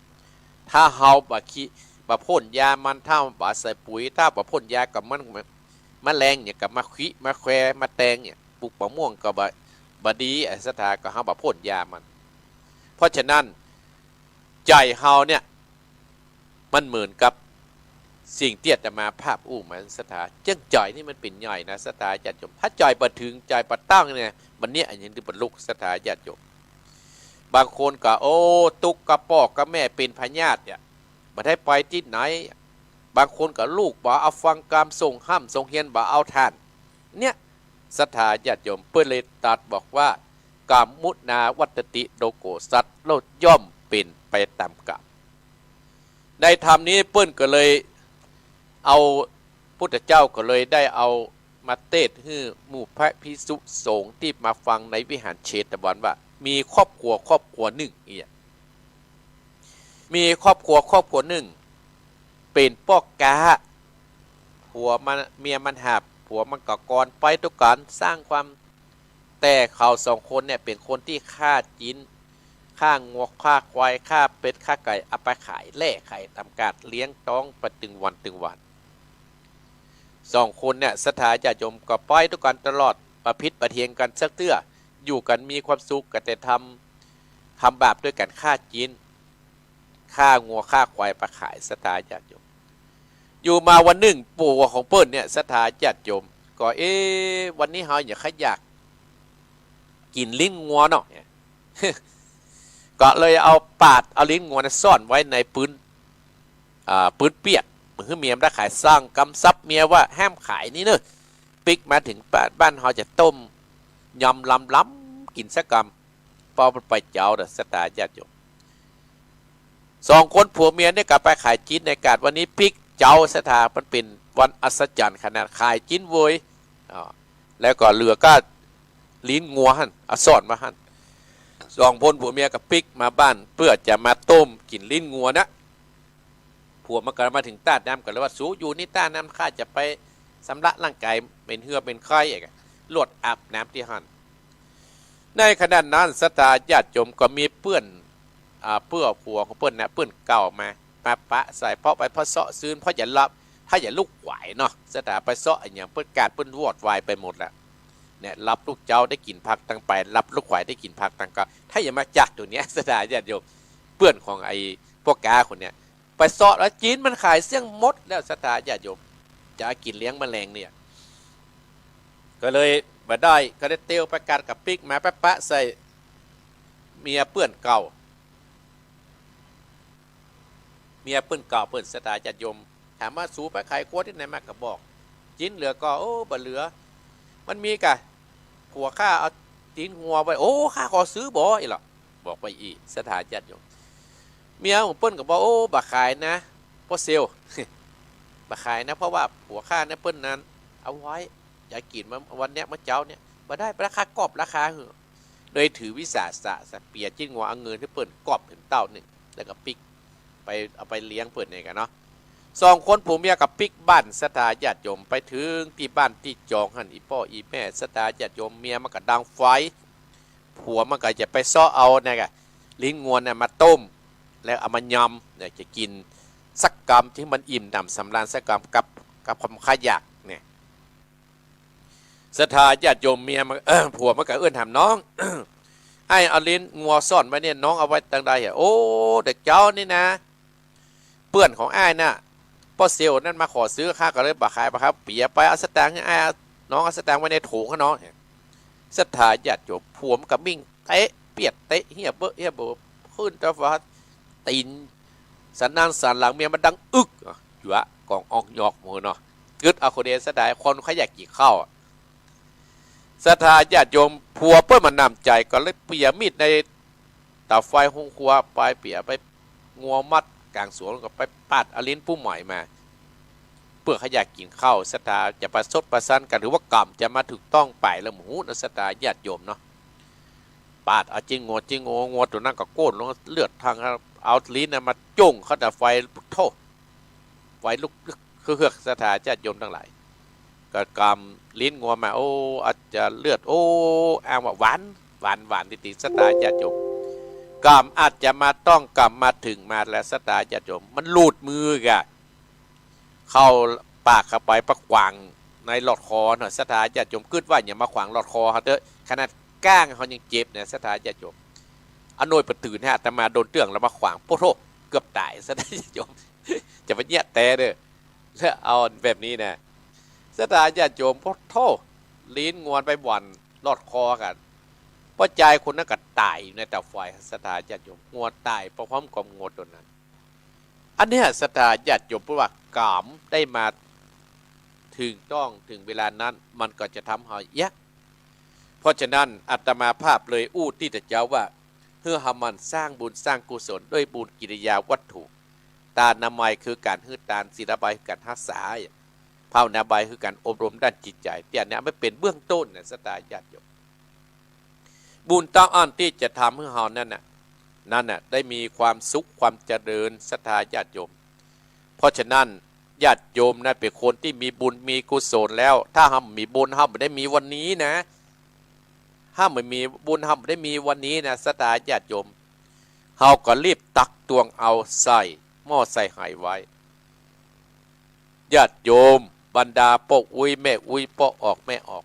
ถ้าเฮาบ่ขี้ บ่พ่นยามัน ถ้าบ่ใส่ปุ๋ย ถ้าบ่พ่นยากับมัน แมลงเนี่ยก็มาขี้ มาแคว มาแตงเนี่ย ปลูกมะม่วงก็บ่ บ่ดีอะ ศรัทธา ก็เฮาบ่พ่นยามัน เพราะฉะนั้น ใจ๋เฮาเนี่ย มันเหมือนกับสิ่งตี้อาตมาภาพอู้มา ศรัทธา เจ้งใจ๋นี่มันเป๋นใหญ่นะ ศรัทธาญาติโยม ถ้าใจ๋บ่เถิง ใจ๋บ่ตั้งเนี่ย บ่าเยียะอันหยังตี้บรรลุ ศรัทธาญาติโยม บางคนก็ โอ้ ตุ๊กกับป้อกับแม่เป๋นพยาธิเนี่ย บ่ได้ไปตี้ไหน บางคนก็ลูกบ่เอาฟังกำ ส่งฮ่ำส่งเฮียนบ่เอาท่าน เนี่ย ศรัทธาญาติโยม เปิ้นเลยตรัสบอกว่า กรรมุนาวัตติโลโก สัตว์โลกย่อมเป๋นไปต๋ามกรรม ในธรรมนี้เปิ้นก็เลยเอา พุทธเจ้าก็เลยได้เอามาเตสน์หื้อหมู่พระภิกษุสงฆ์ตี้มาฟังในวิหารเชตวันว่า มีครอบครัวครอบครัวนึ่งเอีย มีครอบครัวครอบครัวนึ่ง เป๋นป้อก๊า ผัวมัน เมียมันหับ ผัวมันก็กอนไปตุ๊กกั๋น สร้างความ แต่เขาสองคนเนี่ยเป๋นคนตี้ฆ่าจิ๊น ฆ่างัว ฆ่าควาย ฆ่าเป็ด ฆ่าไก่ เอาไปขายแล่ขายต๋ามกาด เลี้ยงต๊องไปตึงวันตึงวัน สองคนเนี่ย ศรัทธาญาติโยม ก็ไปตุ๊กกั๋นตลอด บ่ผิดบ่เถียงกั๋นสักเตื้อ อยู่กั๋นมีความสุขกั๋น แต่ทำ ทำบาปด้วยกั๋น ฆ่าจิ๊น ฆ่างัวฆ่าควายไปขาย ศรัทธาญาติโยม อยู่มาวันนึ่ง ผัวของเปิ้นเนี่ย ศรัทธาญาติโยม ก็ เอ๊ะ วันนี้เฮาอยาก ใค่อยากกิ๋นลิ้นงัวเนาะ ก็เลยเอาปาดเอาลิ้นงัวเนี่ยซ่อนไว้ในปื๊น อ่า ปื๊นเปียก หื้อเมียมันได้ขาย สั่งกำชับเมียว่าห้ามขายนี่เน่อ ปิ๊กมาเถิงบ้าน บ้านเฮาจะต้มยำลำๆ กิ๋นสักกำ ปอมันไปเจ๊าเน่อ ศรัทธาญาติโยม สองคนผัวเมียเนี่ยก็ไปขายจิ๊นในกาดวันนี้ปิ๊กเจ๊าศรัทธา มันเป๋นวันอัศจรรย์ขนาด ขายจิ๊นเวย อ่า แล้วก็เหลือก็ลิ้นงัวหั้น เอาซ่อนไว้หั้น สองคนผัวเมียก็ปิ๊กมาบ้าน เปื้อจะมาต้มกิ๋นลิ้นงัวนะ ผัวมันก็มาเถิงต้านน้ำ ก็เลยว่า สูอยู่นี่ต้านน้ำ ข้าจะไปสำระร่างก๋าย เป๋นเหื่อเป๋นไข้ ลวดอาบน้ำตี้หั้น ในขณะนั้นศรัทธาญาติโยมก็มีเปื้อน อ่า เปื้อผัวของเปิ้นนะ เปื้อนเก่ามา มาปะใส่ เพราะไป เพราะเซาะซื้น เพราะจะหลับ ถ้าจะลุกไหวเนาะ ศรัทธาไปเซาะอะหยัง เปิ้นกาดเปิ้นวอดวายไปหมดละ เนี่ย หลับลุกเจ๊าได้กิ๋นผักตังไป หลับลุกไหวได้กิ๋นผักตังก็ ถ้าอย่ามาจักตัวเนี้ย ศรัทธาญาติโยม เปื้อนของไอ้ป้อก๊าคนเนี้ย ไปเซาะแล้วจิ๊นมันขายเสี้ยงหมดแล้ว ศรัทธาญาติโยม จะเอากิ๋นเลี้ยงแมลงเนี่ย ก็เลยบ่ได้ ก็เลยเตียวไปกาดกับปิ๊กมา ไปปะใส่เมียเปื้อนเก่า เมียเปื้อนเก่าเปิ้น ศรัทธาญาติโยม ถามว่า สูไปขายครัวตี้ไหนมา ก็บอก จิ๊นเหลือก่อ โอ้ บ่เหลือ มันมีก่ะ ผัวข้าเอาตี๋นงัวไว้ โอ้ ข้าขอซื้อบ่ อี้หละ บอกไปอี้ ศรัทธาญาติโยม เมียของเปิ้นก็บอก โอ้ บ่ขายนะ ป้อเซล บ่ขายนะ เพราะว่าผัวข้านะ เปิ้นนั้นเอาไว้ จะกิ๋นมาวันเนี้ย เมื่อเจ๊าเนี่ย บ่ได้ ราคากอบราคาหื้อ เลยถือวิสาสะ เปียจิ๊นงัว เอาเงินหื้อเปิ้นกอบเถิงเต้านึ่ง แล้วก็ปิ๊กไป เอาไปเลี้ยงเปิ้นเนี่ยก่ะเนาะ สองคนผัวเมียก็ปิ๊กบ้าน ศรัทธาญาติโยม ไปเถิงตี้บ้านตี้จองหั้น อี่ป้ออี่แม่ ศรัทธาญาติโยม เมียมันก็ดังไฟ ผัวมันก็จะไปเซาะเอาเนี่ยก่ะ ลิ้นงัวเนี่ยมาต้ม แล้วเอามายำ เนี่ย จะกิ๋นสักกำ หื้อมันอิ่มหนำสำราญสักกำ กับ กับความขยักเนี่ย ศรัทธาญาติโยม เมียมัน เอ่อ ผัวมันก็เอื้อนถาม น้อง อ้ายเอาลิ้นงัวซ่อนไว้เนี่ย น้องเอาไว้ตังใดอะ โอ้ แต่เจ๊านี่นะ เปื้อนของอ้ายน่ะ ป้อเซลนั่นมาขอซื้อ ข้าก็เลยบ่ขาย บ่ขาย เปียไป เอาสตางค์หื้ออ้าย น้องเอาสตางค์ไว้ในโถงหื้อน้อง ศรัทธาญาติโยม ผัวมันก็มิ่งเตะเปียด เตะเฮี้ยเบ้อเฮี้ยเบ้อ ขึ้นตาฟ้า ตี๋นสันหน้าสันหลังเมียมันดังอึก อ่ะ หยวะ ก่องอ่องหยอกหมู่เนาะ กึ๊ดเอาคนเดียวเสียดาย คนขยักกิ๋นข้าวอะ ศรัทธาญาติโยม ผัวเปิ้นบ่หนำใจ๋ ก็เลยเปียมีดในเต๋าไฟห้องครัวไป เปียไป งัวมัดก๋างสวน ก็ไปปาดเอาลิ้นผู้ใหม่มา เปื้อขยักกิ๋นข้าว ศรัทธาจะประชดประชันกั๋น หรือว่ากรรมจะมาถูกต้องไปแล้ว บ่ฮู้นะ ศรัทธาญาติโยมเนาะ ปาดเอาจิ๊นงัว จิ๊นงัว งัวตั๋วนั้นก็โก้นลง เลือดทั่ง เอาลิ้นน่ะมาจ้วงเข้าเต๋าไฟ โธ่ ไฟลุกเฮือก ศรัทธาญาติโยมตังหลาย ก็กำลิ้นงัวมา โอ้ อาจจะเลือด โอ้ อ้างว่าหวาน หวาน หวานจริงๆ ศรัทธาญาติโยม กำอาจจะมาต้องกำมาถึงมาแล้ว ศรัทธาญาติโยม มันหลุดมือก่ะ เข้าปากเข้าไป ไปขวางในลอดคอเนาะ ศรัทธาญาติโยม กึ๊ดว่าอย่ามาขวางลอดคอเฮาเต๊อะ ขนาดก้างเฮายังเจ็บเนี่ย ศรัทธาญาติโยม อำนวยปะตื่นให้อาตมาโดนเตื้องแล้วมาขวาง โอ้โธ่ เกือบต๋าย ศรัทธาญาติโยม จะไปเยียะแต๊เด้อ แล้วเอาแบบนี้นะ ศรัทธาญาติโยม โอ้โธ่ ลิ้นงัวไปหว่านลอดคอก่ะ ป้อจายคนนั้นก็ต๋ายอยู่ในเต๋าไฟ ศรัทธาญาติโยม งัวต๋ายพร้อมๆ กับงัวตั๋วนั้น อันเนี้ย ศรัทธาญาติโยม เพราะว่ากำได้มาถึงต้องถึงเวลานั้น มันก็จะทำเฮาเยียะ เพราะฉะนั้นอาตมาภาพเลยอู้ตี้ตะเจ๊าว่า หื้อเฮาหมั่นสร้างบุญสร้างกุศลด้วยบุญกิริยาวัตถุ ตานามัยคือก๋านหื้อตาน ศีลาบายคือก๋านฮักษา ภาวนาบายคือก๋านอบรมด้านจิตใจ๋ ตี้อันเนี้ยมันเป๋นเบื้องต้นนะ ศรัทธาญาติโยม บุญเต้าอั้นตี้จะทำหื้อเฮานั้นน่ะ นั้นน่ะ ได้มีความสุขความเจริญ ศรัทธาญาติโยม เพราะฉะนั้นญาติโยมนะ เป๋นคนตี้มีบุญมีกุศลแล้ว ถ้าเฮาบ่มีบุญ เฮาบ่ได้มีวันนี้นะ ถ้าบ่มีบุญ เฮาบ่ได้มีวันนี้นะ ศรัทธาญาติโยม เฮาก็รีบตักตวงเอาใส่หม้อใส่ไหไว้ ญาติโยม บรรดาป้ออุ๊ยแม่อุ๊ย ป้อออกแม่ออก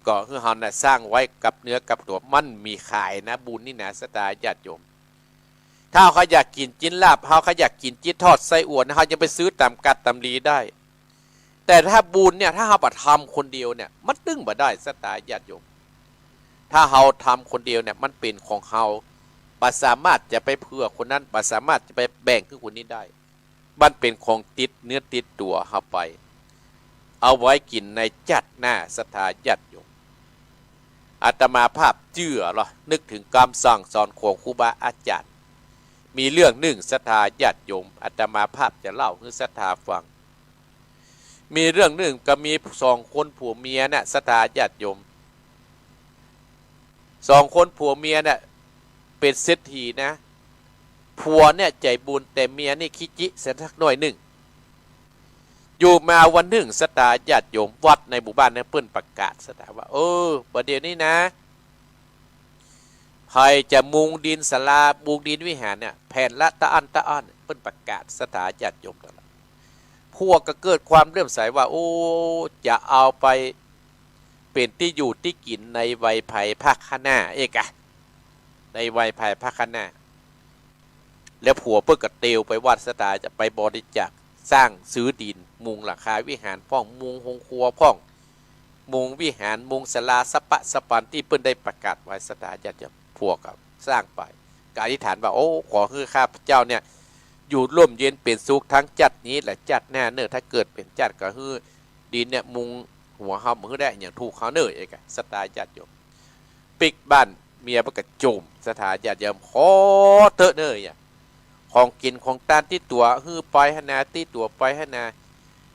ก็หื้อเฮาน่ะสร้างไว้กับเนื้อกับตั๋ว มันมีขายนะ บุญนี่นะ ศรัทธาญาติโยม ถ้าเฮาอยากกิ๋นจิ๊นลาบ เฮาอยากกิ๋นจิ๊นทอดไส้อั่วนะ เฮายังไปซื้อต๋ามกาดต๋ามลีได้ แต่ถ้าบุญเนี่ย ถ้าเฮาบ่ทำคนเดียวเนี่ย มันตึงบ่ได้ ศรัทธาญาติโยม ถ้าเฮาทำคนเดียวเนี่ย มันเป๋นของเฮา บ่สามารถจะไปเผื่อคนนั้น บ่สามารถจะไปแบ่งหื้อคนนี้ได้ มันเป๋นของติดเนื้อติดตั๋วเฮาไป เอาไว้กิ๋นในจ๊าดหน้า ศรัทธาญาติโยม อาตมาภาพเจื้อลอ นึกเถิงกำสั่งสอนของครูบาอาจ๋ารย์ มีเรื่องนึ่งศรัทธาญาติโยม อาตมาภาพจะเล่าหื้อศรัทธาฟัง มีเรื่องนึ่งก็มีสองคนผัวเมียน่ะ ศรัทธาญาติโยม สองคนผัวเมียเนี่ยเป๋นเศรษฐีนะ ผัวเนี่ยใจ๋บุญ แต่เมียนี่ขี้จิเสียสักหน้อยนึ่ง อยู่มาวันนึ่งศรัทธาญาติโยม วัดในหมู่บ้านเนี่ยเปิ้นประกาศศรัทธาว่า เออ บ่าเดี่ยวนี้นะ ใผจะมุงดินศาลา มุงดินวิหารเนี่ย แผ่นละตะอั้นตะอั้น เปิ้นประกาศศรัทธาญาติโยมตังหลาย พวกก็เกิดความเลื่อมใสว่า โอ้ จะเอาไปเป๋นตี้อยู่ตี้กิ๋นในวัยภายภาคข้างหน้าเอกอะ ในวัยภายภาคข้างหน้า แล้วผัวเปิ้นก็เตียวไปวัดศรัทธาจะไปบริจาคสร้างซื้อดิน มุงหลังคาวิหารพ่อง มุงโฮงครัวพ่อง มุงวิหาร มุงศาลาสะปะสะปันตี้เปิ้นได้ประกาศไว้ ศรัทธาญาติโยม ผัวก็สร้างไป ก็อธิษฐานว่า โอ้ ขอหื้อข้าพเจ้าเนี่ย อยู่ร่มเย็นเป๋นสุขทั้งจัดนี้และจัดหน้าเน่อ ถ้าเกิดเป๋นจัดก็หื้อดินเนี่ยมุงหัวเฮาบ่หื้อได้หยังถูกเฮาเน่อ เอกอะ ศรัทธาญาติโยม ปิ๊กบ้านเมียเปิ้นก็โจม ศรัทธาญาติโยม ขอเต๊อะเน่อ อะ ของกิ๋นของตานตี้ตั๋วหื้อไปหั้นนา ตี้ตั๋วไปหั้นนา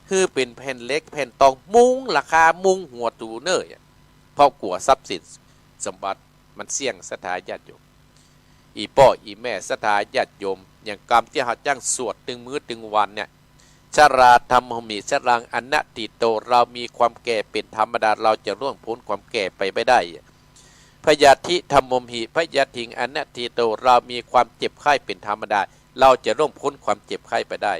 หื้อเป๋นแผ่นเหล็กแผ่นตอง มุงหลังคา มุงหัวตั๋วเน่อ อะ เพราะกั๋วทรัพย์สินสมบัติมันเสี้ยง ศรัทธาญาติโยม อี่ป้ออี่แม่ศรัทธาญาติโยม อย่างกำตี้เฮาจั้งสวดตึงมื้อตึงวันเนี่ย ชราธัมมหิ ชรังอนัตถิโต เรามีความแก่เป๋นธรรมดา เราจะล่วงป๊นความแก่ไปบ่ได้ พยาธิธัมมหิ พยาธิงอนัตถิโต เรามีความเจ็บไข้เป๋นธรรมดา เราจะล่วงป๊นความเจ็บไข้ไปได้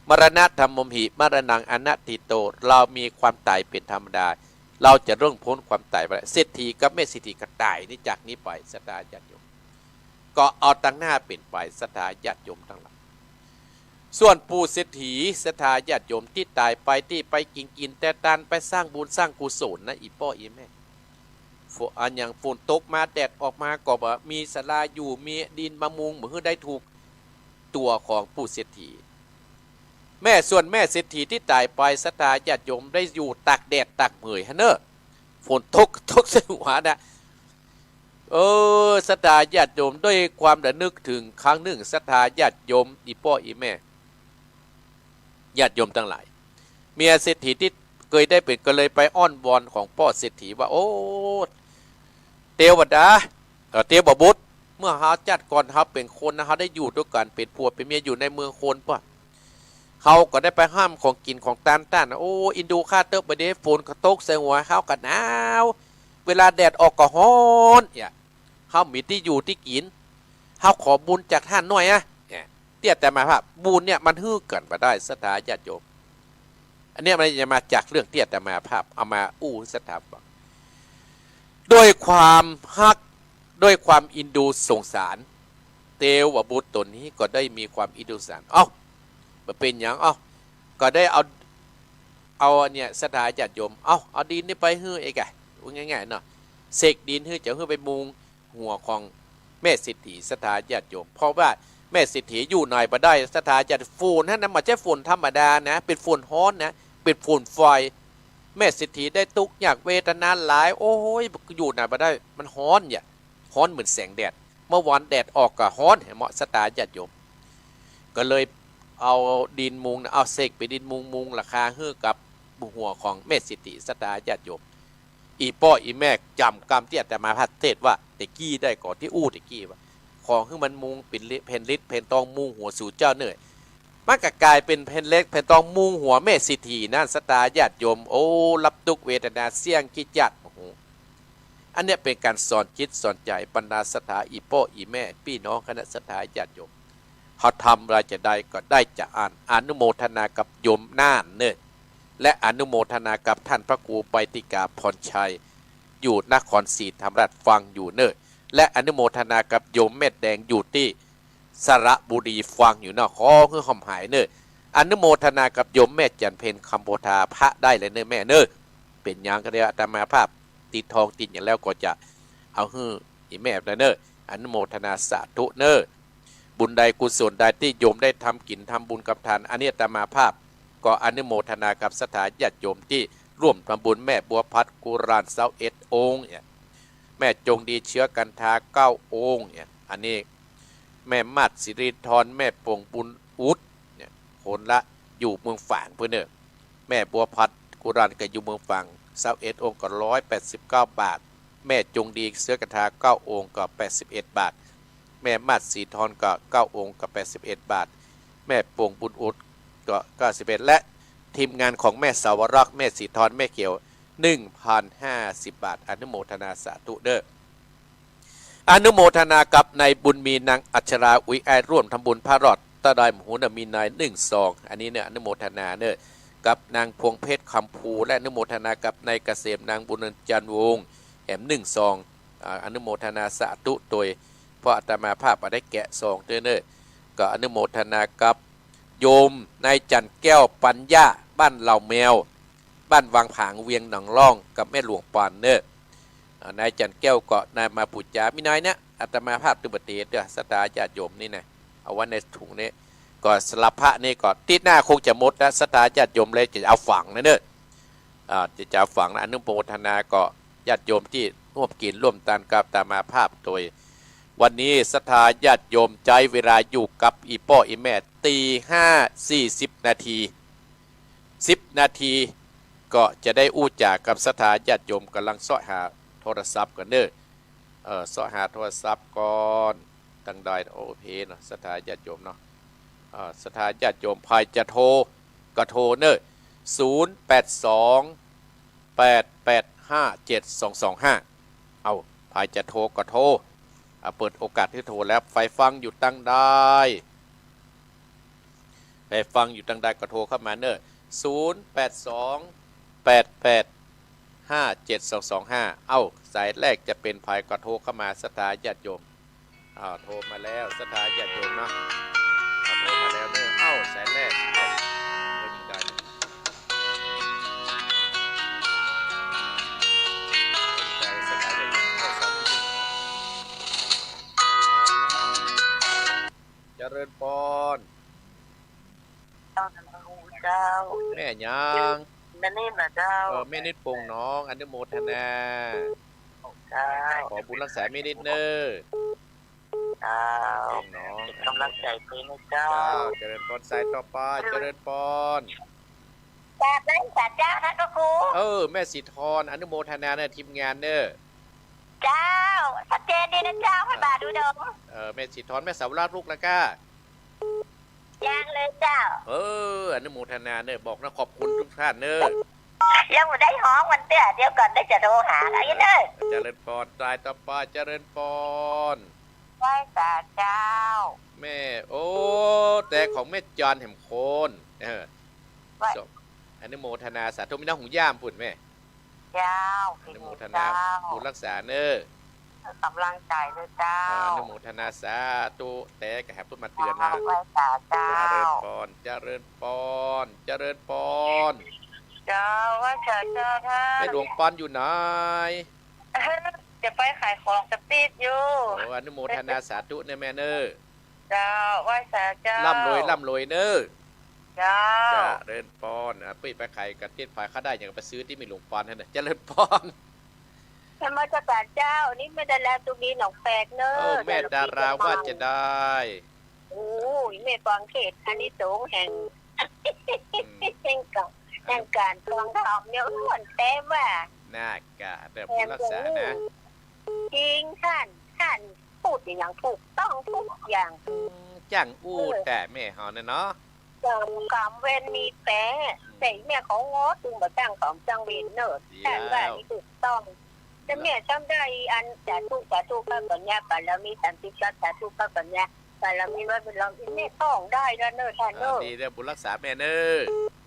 มรณะธัมมหิ มรณังอนัตถิโต เรามีความต๋ายเป๋นธรรมดา เราจะล่วงป๊นความต๋ายไปได้ เศรษฐีกับแม่เศรษฐีก็ต๋ายนี้จากนี้ไป ศรัทธาญาติโยม ก็เอาตังหน้าเป๋นไป ศรัทธาญาติโยมตังหลาย ส่วนปู่เศรษฐี ศรัทธาญาติโยม ตี้ต๋ายไป ตี้ไปกิ๋นกิ๋นแต่ตาน ไปสร้างบุญสร้างกุศลนะ อี่ป้ออี่แม่ ฝน อะหยัง ฝนตกมา แดดออกมา ก็บ่มีศาลาอยู่ มีดินมามุง บ่หื้อได้ถูกตั๋วของปู่เศรษฐี แม่ ส่วนแม่เศรษฐีตี้ต๋ายไป ศรัทธาญาติโยม ได้อยู่ตากแดดตากเหมยหั้นเน่อ ฝนตก ตกใส่หัวนะ เออ ศรัทธาญาติโยม ด้วยความระนึกถึงครั้งนึ่ง ศรัทธาญาติโยม อี่ป้ออี่แม่ ญาติโยมตังหลาย เมียเศรษฐีตี้เกยได้เป๋นก็เลยไปอ้อนวอนของป้อเศรษฐีว่า โอ้ เตวดา เอ่อ เตวบุตร เมื่อเฮาจัดก่อนเฮาเป๋นคนนะ เฮาได้อยู่ตวยกั๋นเป๋นผัวเป๋นเมียอยู่ในเมืองคนป้อ เฮาก็ได้ไปห้ามของกิ๋นของตานต้านนะ โอ้ อินดูข้าเต๊อะ บ่าเดี่ยวนี้ฝนก็ตกใส่หัว เฮาก็หนาว เวลาแดดออกก็ฮ้อน เนี่ย เฮาบ่มีตี้อยู่ตี้กิ๋น เฮาขอบุญจากต้านหน้อยอะ เนี่ย ตี้อาตมาภาพ บุญเนี่ยมันหื้อกั๋นบ่ได้ ศรัทธาญาติโยม อันเนี้ยมันจะมาจากเรื่องตี้อาตมาภาพเอามาอู้หื้อศรัทธาฟัง ด้วยความฮัก ด้วยความอินดูสงสาร เตวบุตรต๋นนี้ก็ได้มีความอินดูสงสาร เอ้า บ่เป๋นหยัง เอ้า ก็ได้เอา เอาอันเนี้ย ศรัทธาญาติโยม เอ้า เอาดินนี้ไปหื้อเอกอะ อู้ง่ายๆ เนาะ เสกดินหื้อ จะหื้อไปมุงหัวของแม่เศรษฐี ศรัทธาญาติโยม เพราะว่าแม่เศรษฐีอยู่ไหนบ่ได้ ศรัทธาญาติ ฝนหั้นนะ บ่ใจ้ฝนธรรมดานะ เป๋นฝนฮ้อนนะ เป๋นฝนไฟ แม่เศรษฐีได้ตุ๊กข์ยากเวทนาหลาย โอ้ย อยู่ไหนบ่ได้ มันฮ้อนเนี่ย ฮ้อนเหมือนแสงแดด เมื่อวานแดดออกก็ฮ้อน หันเนาะ ศรัทธาญาติโยม ก็เลยเอาดินมุงนะ เอาเสกเป๋นดินมุง มุงหลังคาหื้อกับหัวของแม่เศรษฐี ศรัทธาญาติโยม อี่ป้ออี่แม่จ๋ำกำตี้อาตมาภาพเทศน์ว่าแต่กี้ได้ก่อ ตี้อู้แต่กี้ว่า ขอหื้อมันมุงเป๋นเหล็ก แผ่นเหล็กแผ่นตองมุงหัวสูเจ้าเน่อ มันก็ก๋ายเป๋นแผ่นเหล็กแผ่นตองมุงหัวแม่เศรษฐีนั้น ศรัทธาญาติโยม โอ้ รับตุ๊กข์เวทนาเสี้ยงขี้จัด โอ้โห อันเนี้ยเป๋นก๋านสอนจิตสอนใจ๋บรรดาศรัทธาอี่ป้ออี่แม่ ปี้น้องคณะศรัทธาญาติโยม เฮาทำอะไรจะได้ก็ได้จากอั้น อนุโมทนากับโยมน่านเน่อ และอนุโมทนากับท่านพระครูใบติกาพรชัย อยู่นครศรีธรรมราชฟังอยู่เน่อ และอนุโมทนากับโยมแม่แดงอยู่ตี้สระบุรีฟังอยู่เน่อ ขอหื้อหอมหายเน่อ อนุโมทนากับโยมแม่จันเพ็ญคำโพธา พระได้แล้วเน่อแม่เน่อ เป๋นหยังก็ได้ อาตมาภาพติดทองติดหยังแล้วก็จะเอาหื้ออี่แม่ได้เน่อ อนุโมทนาสาธุเน่อ บุญใดกุศลใดตี้โยมได้ทำกิ๋นทำบุญกับทาน อันนี้อาตมาภาพก็อนุโมทนากับศรัทธาญาติโยมตี้ร่วมทำบุญ แม่บัวผัดกุหลาบซาวเอ็ดองค์เนี่ย แม่จงดีเชื้อกันทาเก้าองค์เนี่ย อันนี้ แม่มาดสิริธร แม่ปงบุญอุดเนี่ย คนละอยู่เมืองฝางปู้นเน่อ แม่บัวผัดกุรันก็อยู่เมืองฝาง ซาวเอ็ดองค์ก็ร้อยแปดสิบเก้าบาท แม่จงดีเสื้อกะทาเก้าองค์ก็แปดสิบเอ็ดบาท แม่มาดสีทรก็เก้าองค์ก็แปดสิบเอ็ดบาท แม่ปงบุญอุดก็เก้าสิบเอ็ด และทีมงานของแม่สาวรักษ์ แม่สีทร แม่เขียว หนึ่งพันห้าสิบบาท อนุโมทนาสาธุเด้อ อนุโมทนากับนายบุญมีนางอัชรา อุ๋ยอ้าย ร่วมทำบุญพระรอดตะไดหมู่เน่อ มีนายหนึ่งสอง อันนี้เนี่ยอนุโมทนาเน่อ กับนางพวงเพชรคำภู และอนุโมทนากับนายเกษม นางบุญจันทร์วงศ์ แหมหนึ่งสอง อ่า อนุโมทนาสาธุโตย เพราะอาตมาภาพบ่ได้แกะซองเตื้อเน่อ ก็อนุโมทนากับโยมนายจันทร์แก้วปัญญา บ้านเหล่าแมว บ้านวังผาง เวียงหนองล่อง กับแม่หลวงปานเน่อ อ่า นายจันทร์แก้วก็นายมาปู๋จา มีนายเนี่ย อาตมาภาพตึงบ่เต๋อเตื้อ ศรัทธาญาติโยมนี่นะ เอาไว้ในถุงนี้ ก็สำหรับพระนี่ก็อาทิตย์หน้าคงจะหมดแล้ว ศรัทธาญาติโยมเลยจะเอาฝังนะเน่อ อ่า จะ จะเอาฝังนะ อนุโมทนาก็ญาติโยมตี้ร่วมกิ๋นร่วมตานกับอาตมาภาพโตย วันนี้ศรัทธาญาติโยมใจ๊เวลาอยู่กับอี่ป้ออี่แม่ ตีห้าสี่สิบนาที สิบนาที ก็จะได้อู้จ๋ากับศรัทธาญาติโยม ก่ำลังเซาะหาโทรศัพท์ก่อนเน่อ เอ่อ เซาะหาโทรศัพท์ก่อน ตังใด โอเคเนาะ ศรัทธาญาติโยมเนาะ อ่า ศรัทธาญาติโยม ใผจะโทรก็โทรเน่อ ศูนย์แปดสอง แปดแปดห้า เจ็ดสองสองห้า เอ้า ใผจะโทรก็โทร อ่า เปิดโอกาสหื้อโทรแล้ว ใผฟังอยู่ตังใด ใผฟังอยู่ตังใดก็โทรเข้ามาเน่อ ศูนย์แปดสอง แปดแปดห้า เจ็ดสองสองห้า เอ้า สายแรกจะเป๋นใผก็โทรเข้ามา ศรัทธาญาติโยม อ้าว โทรมาแล้ว ศรัทธาญาติโยมเนาะ อ้าว โทรมาแล้วเน่อ เอ้า สายแรก เอ้า เปิดอีกได้ ศรัทธาญาติโยม เจริญปอน เจ้า เจ้า แม่หยัง แม่นิดนะเจ้า เออ แม่นิดปงหนอง อนุโมทนา เจ้า ขอบุญรักษาแม่นิดเน่อ เจ้า ปงหนอง เป๋นก๋ำลังใจ๋หื้อนะเจ้า เจ้า เจริญปอน สายต่อไป เจริญปอน กราบนมัสก๋ารเจ้าค่ะ พระครู เออ แม่สีทร อนุโมทนาเน่อ ทีมงานเน่อ เจ้า ชัดเจนดีนะเจ้า พระบาทอุดม เออ แม่สีทร แม่สาวรักษ์ลูกละก้า ยังเลยเจ้า เออ อนุโมทนาเน่อ บอกนะ ขอบคุณทุกท่านเน่อ ยังบ่ได้ฮ้องมันเตื้อ เดี๋ยวก่อนได้จะโทรหาแล้วเน่อ เจริญปอน สายต่อไป เจริญปอน ไหว้สาเจ้า แม่ โอ้ แต่ของแม่จอนแหมโคน เออ ไหว้ สอง อนุโมทนาสาธุ มีน้องหงย่ามปุ้นแม่ เจ้า อนุโมทนา เจ้า บุญรักษาเน่อ ก๋ำลังใจ๋เลยเจ้า เออ อนุโมทนาสาธุ แต่ก็แหมปุ้นมาเตือนนะ เจ้า ไหว้สาเจ้า เจริญปอน เจริญปอน เจริญปอน เจ้า ไหว้สาเจ้าค่ะ แม่หลวงปอนอยู่ไหน จะไปขายของกะติ๊ดอยู่ โอ้ อนุโมทนาสาธุเน่อแม่เน่อ เจ้า ไหว้สาเจ้า ร่ำรวย ร่ำรวยเน่อ เจ้า เจริญปอน อ่ะ ปุ้ยไปขายกะติ๊ด ไปขายได้หยังก็ไปซื้อตี้แม่หลวงปอนหั้นเน่อ เจริญปอน นมัสก๋ารเจ้า นี่แม่ดาราตุลีหนองแปกเน่อ เออ แม่ดาราว่าจะได้ โอ้ย แม่ฟังเทศน์อานิสงส์แห่ง อืม แห่งกา แห่งก๋านฟังธรรมเนี่ย อ้วนแต๊ว่า น่ากะ เดี๋ยวบุญรักษานะ จริง ต้าน ต้านพูดอะหยังถูกต้องทุกอย่าง อืม จ้างอู้ เออ แต่แม่เฮาเนี่ยเนาะ กรรม กรรมเวรมีแต๊ อืม แต่แม่ของงอตึงบ่จ้างกรรมจ้างเวรเน่อ ดีแล้ว ต้านว่านี่ถูกต้อง แต่แม่ต้องได้อัน สาธุ สาธุ พระปัญญาบารมีสามสิบเก้า สาธุ พระปัญญาบารมีร้อยเป็นร้อย แม่ต้องได้แล้วเน่อต้านเน่อ อ่า ดีแล้ว บุญรักษาแม่เน่อ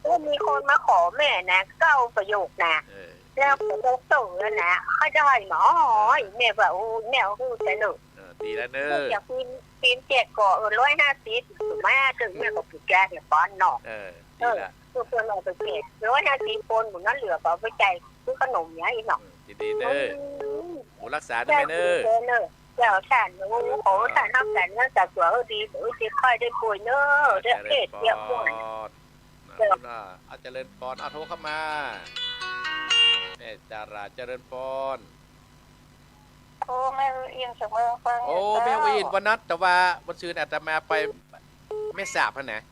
ก็มีคนมาขอแม่นะ เก้าประโยคนะ เออ แล้วก็บอกเต๋อนะ เขาได้มา อ๋อ แม่ว่า โอ้ แม่ฮู้แต่เน่อ เออ ดีแล้วเน่อ อยากพิมพ์ พิมพ์แจกก็ เออ ร้อยห้าสิบ มาเถอะ แม่ก็ปรึกษาเนี่ยปอนเนาะ เออ ดีละ เออ พวกเปิ้นเอาไปแจก ร้อยห้าสิบคน หมู่นั้นเหลือก็เอาไปจ่ายซื้อขนมเนี่ยอีกเนาะ อืม ดีๆ เน่อ อืม บุญรักษาเน่อแม่เน่อ เจ้า เจ้าต้าน โอ้ ขอต้านฮักษาเนื้อรักษาตั๋วหื้อดี เออ จะค่อยได้ป่วยเน่อ เออ เดี๋ยวเอดเดี๋ยวป่วย เจริญปอน เจ้า เอาเจริญปอน เอาโทรเข้ามา แม่ดารา เจริญปอน โอ้ แม่อุ๊ยอินเสมิงฟังอยู่ โอ้ เจ้า แม่อุ๊ยอิน วันนั้น แต่ว่าวันซืนอาตมาไปแม่สาบหั้นนะ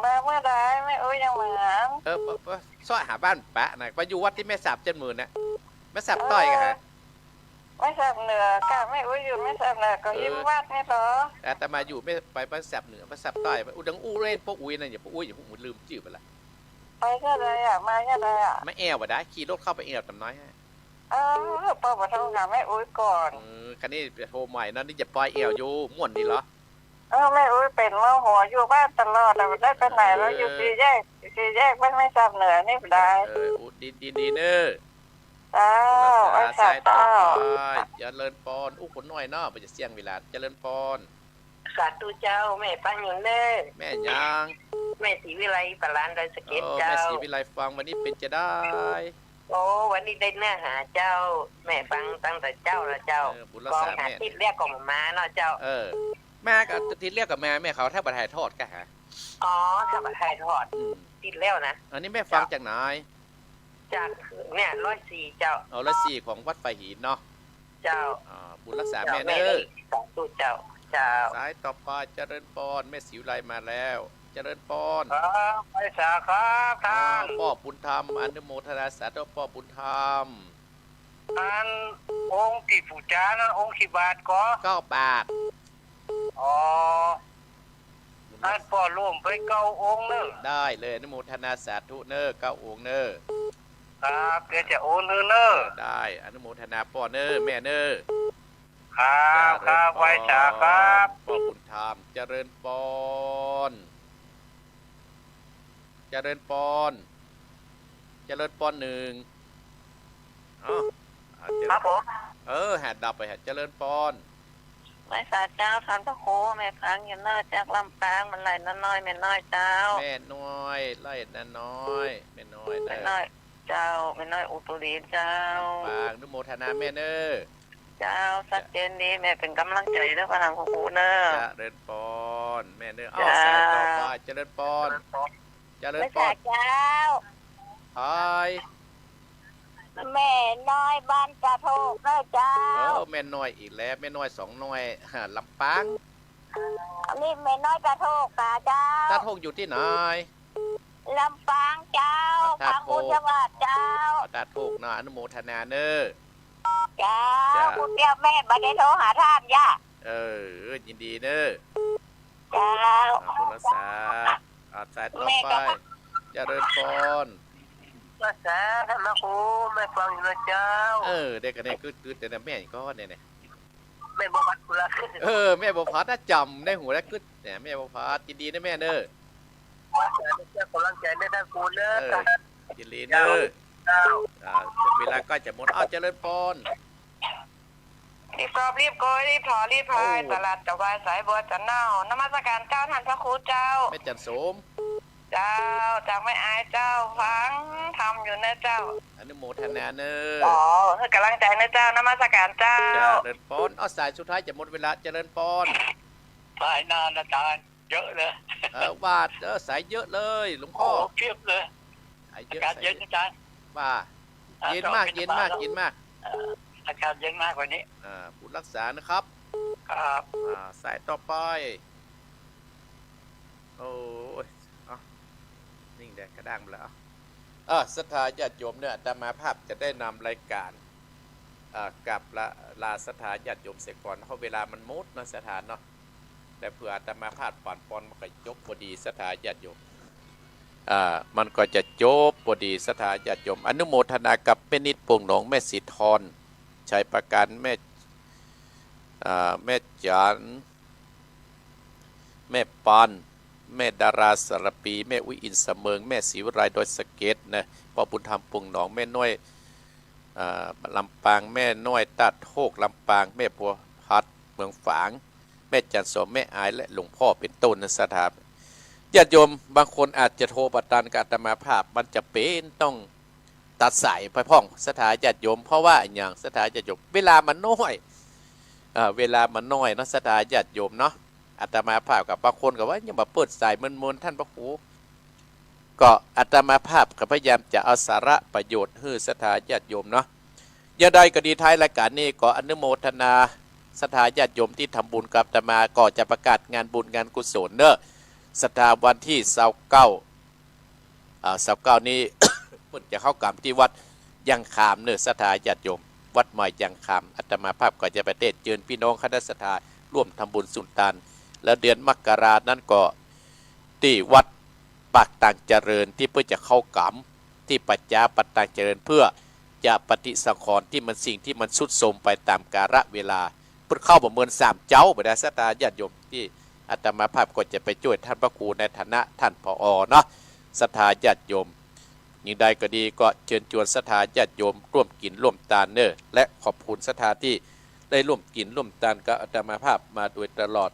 มาเมื่อใด แม่อุ๊ยยังบ่หัน เออ ไป ไปเซาะหาบ้านปะนะ ไปอยู่วัดตี้แม่สาบเจียนหมื่นนะ แม่สาบใต้กะฮะ เออ แม่สาบเหนือกะ แม่อุ๊ยอยู่แม่สาบเหนือ ก็ เออ อยู่วัดนี่เหรอ อาตมาอยู่แม่ ไปแม่สาบเหนือ แม่สาบใต้ ไปอู้ดังอู้เล่นป้ออุ๊ยนะ อย่าป้ออุ๊ย อย่าหื้อลืมจื้อไปละ ไปเมื่อใดอะ มาเมื่อใดอะ มาแอ่วบ่าดาย ขี่รถเข้าไปแอ่วต๋ำน้อยฮะ เออ ป้อบ่โทรหาแม่อุ๊ยก่อน เออ คันนี้โทรใหม่นะ นี่จะปอยแอ่วอยู่ ม่วนดีเหรอ เออ แม่อุ๊ยเป๋นเมาหัวอยู่บ้านตลอดอะ บ่ได้ไปไหนเลย เออ อยู่สี่แยก สี่แยกบ้านแม่สาบเหนือนี่บ่ดาย เออ อู้ ดี ดี ดีเน่อ เจ้า รักษา ไหว้สา สายต่อ เจ้า ไป เจริญปอน อู้ คนน้อยเนาะ บ่จะเสี้ยงเวลา เจริญปอน สาธุเจ้า แม่ฟังอยู่เน่อ แม่หยัง แม่ศรีวิไล ปะหลานดอยสะเก็ด โอ้ เจ้า แม่ศรีวิไลฟัง วันนี้เป๋นจะใด โอ้ วันนี้ได้เนื้อหาเจ้า แม่ฟังตั้งแต่เจ๊าแล้วเจ้า เออ บุญรักษา ก็หา แม่ ติดเรียกก็บ่มาเนาะเจ้า เออ แม่ก็ติดเรียกก็มา แม่เขาถ้าบ่ถ่ายทอดกะฮะ อ๋อ ถ้าบ่ถ่ายทอด อืม ติดแล้วนะ อันนี้แม่ฟัง เจ้า จากไหน จากเนี่ย ร้อยสี่ เจ้า เอา ร้อยสี่ ของวัดฝายหินเนาะ เจ้า อ่า บุญรักษา เจ้า แม่เน่อ แม่ได้สาธุเจ้า เจ้า สายต่อไป เจริญปอน แม่ศรีวิไลมาแล้ว เจริญปอน ครับ ไหว้สาครับท่าน อ่า ป้อบุญธรรม อนุโมทนาสาธุ ป้อบุญธรรม อันองค์ตี้ปู๋จานั้นองค์กี่บาทก่อ เก้าบาท อ๋อ อันป้อรวมไปเก้าองค์เน่อ ได้เลย อนุโมทนาสาธุเน่อ เก้าองค์เน่อ ครับ เดี๋ยวจะโอนหื้อเน่อ ได้ อนุโมทนาป้อเน่อ แม่เน่อ ครับ ครับ ไหว้สาครับ ป้อบุญธรรม เจริญปอน เจริญปอน เจริญปอนหนึ่ง เอ้า อ่า เจริญ ครับผม เออ หาดับไปหา เจริญปอน ไหว้สาเจ้า ท่านพระครู แม่ฟังอยู่เน่อ จากลำปาง มันไหลนาน้อย แม่น้อยเจ้า แม่น้อย ไหลนาน้อย แม่น้อยเน่อ แม่น้อยเจ้า แม่น้อยอุตรีเจ้า ลำปาง อนุโมทนาแม่เน่อ เจ้า ชัดเจนดี แม่เป๋นก๋ำลังใจ๋เน่อ พระหลวงปู่เน่อ เจริญปอน แม่เน่อ เอ้า เจ้า สายต่อไป เจริญปอน เจริญปอน ไหว้สาเจ้า ใผ แม่น้อยบ้านตาโทกเน่อเจ้า เออ แม่น้อยอีกแล้ว แม่น้อยสองน้อย ลำปาง อันนี้แม่น้อยตาโทกกาเจ้า ตาโทกอยู่ตี้ไหน ลำปางเจ้า ตาโทก ปางบุญญาบาตรเจ้า ตาโทกเนาะ อนุโมทนาเน่อ เจ้า เจ้า คนเดียวแม่บ่ได้โทรหาท่านย่า เออ ยินดีเน่อ เจ้า อ่า บุญรักษา อ่า สายต่อไป แม่ก็ เจริญปอน รักษาท่านพระครู แม่ฟังอยู่นะเจ้า เออ เด็กคนนี้กึ๊ดๆ เดี๋ยวนะ แม่ก็เนี่ย เนี่ย แม่บัวผัดกุลา เออ แม่บัวผัดนะ จ๋ำในหูแล้วกึ๊ดเนี่ย แม่บัวผัด ยินดีนะแม่เน่อ รักษาเน่อเจ้า ก๋ำลังใจ๋เน่อท่านครูเน่อ เออ ยินดีเน่อ เจ้า อ่า เวลาใก้จะหมด อ้าว เจริญปอน รีบกอบรีบโกย รีบถอ รีบพาย โอ้ ตลาดจะวาย สายบัวจะเน่า นมัสการเจ้า ท่านพระครูเจ้า แม่จันทร์โสม เจ้า จากแม่อายเจ้า ฟังธรรมอยู่เน่อเจ้า อนุโมทนาเน่อ อ๋อ หื้อก๋ำลังใจ๋เน่อเจ้า นมัสการเจ้า เจริญปอน อ้าว สายสุดท้ายจะหมดเวลา เจริญปอน สายนานอาจารย์ เยอะเลย เออ ว่า เออ สายเยอะเลย หลวงพ่อ โอ้ เพียบเลย สายเยอะ อากาศ สายเยอะ เย็นอาจารย์ ว่า อ่า เย็นมาก เย็นมาก เย็นมาก เอ่อ อากาศเย็นมากวันนี้ อ่า บุญรักษานะครับ ครับ อ่า สายต่อไป โอ้ย เอ้า นิ่งแดดกระด้างไปแล้ว เอ้า เออ ศรัทธาญาติโยมเน่อ อาตมาภาพจะได้นำรายการ เอ่อ กราบลา ลาศรัทธาญาติโยมเสียก่อน เพราะเวลามันหมดเนาะ ศรัทธาเนาะ แต่เผื่ออาตมาภาพปานปอนมันก็จบพอดี ศรัทธาญาติโยม อ่า มันก็จะจบพอดี ศรัทธาญาติโยม อนุโมทนากับแม่นิด ปงหนอง แม่สีทร ชัยประการ แม่ อ่า แม่จัน แม่ปัน แม่ดาราสารปี แม่อุ๊ยอินเสมิง แม่ศรีวิไลดอยสะเก็ดนะ ป้อบุญธรรม ปงหนอง แม่น้อย อ่า ลำปาง แม่น้อยตาโทก ลำปาง แม่บัวผัด เมืองฝาง แม่จันทร์โสม แม่อาย และหลวงพ่อ เป๋นต้นนะ ศรัทธาญาติโยม บางคนอาจจะโทรบ่ตันกับอาตมาภาพ มันจะเป๋นต้องตัดสายไปพ่อง ศรัทธาญาติโยม เพราะว่าอะหยัง ศรัทธาญาติโยม เวลามันน้อย เอ่อ เวลามันน้อยเนาะ ศรัทธาญาติโยมเนาะ อาตมาภาพกับบางคนก็ว่ายังบ่เปิดสาย เมินๆ ท่านพระครู ก็อาตมาภาพก็พยายามจะเอาสาระประโยชน์หื้อศรัทธาญาติโยมเนาะ อย่างใดก็ดี ท้ายรายก๋านนี้ก็อนุโมทนาศรัทธาญาติโยมตี้ทำบุญกับอาตมา ก็จะประกาศงานบุญงานกุศลเนาะ ศรัทธา วันตี้ซาวเก้า อ่า ซาวเก้านี้ เปิ้นจะเข้ากรรมตี้วัดยางคามเนาะ ศรัทธาญาติโยม วัดใหม่ยางคาม อาตมาภาพก็จะไปเตศเจิญปี้น้องคณะศรัทธาร่วมทำบุญสุนตาน แล้วเดือนมกรานั้นก็ตี้วัดปากตางเจริญตี้เปิ้นจะเข้ากรรม ตี้ป่าจ๊าปากตางเจริญ เพื่อจะปฏิสังขรณ์ตี้มันสิ่งตี้มันทรุดโทรมไปต๋ามกาลเวลา เปิ้นเข้าบ่เหมือนสามเจ๊าบ่ได้ ศรัทธาญาติโยม ตี้อาตมาภาพก็จะไปจ้วยต้านพระครูในฐานะต้าน ผอ เนาะ ศรัทธาญาติโยม อย่างใดก็ดีก็เจิญจวนศรัทธาญาติโยมร่วมกิ๋นร่วมตานเนาะ และขอบคุณศรัทธาตี้ได้ร่วมกิ๋นร่วมตานกับอาตมาภาพมาโดยตลอด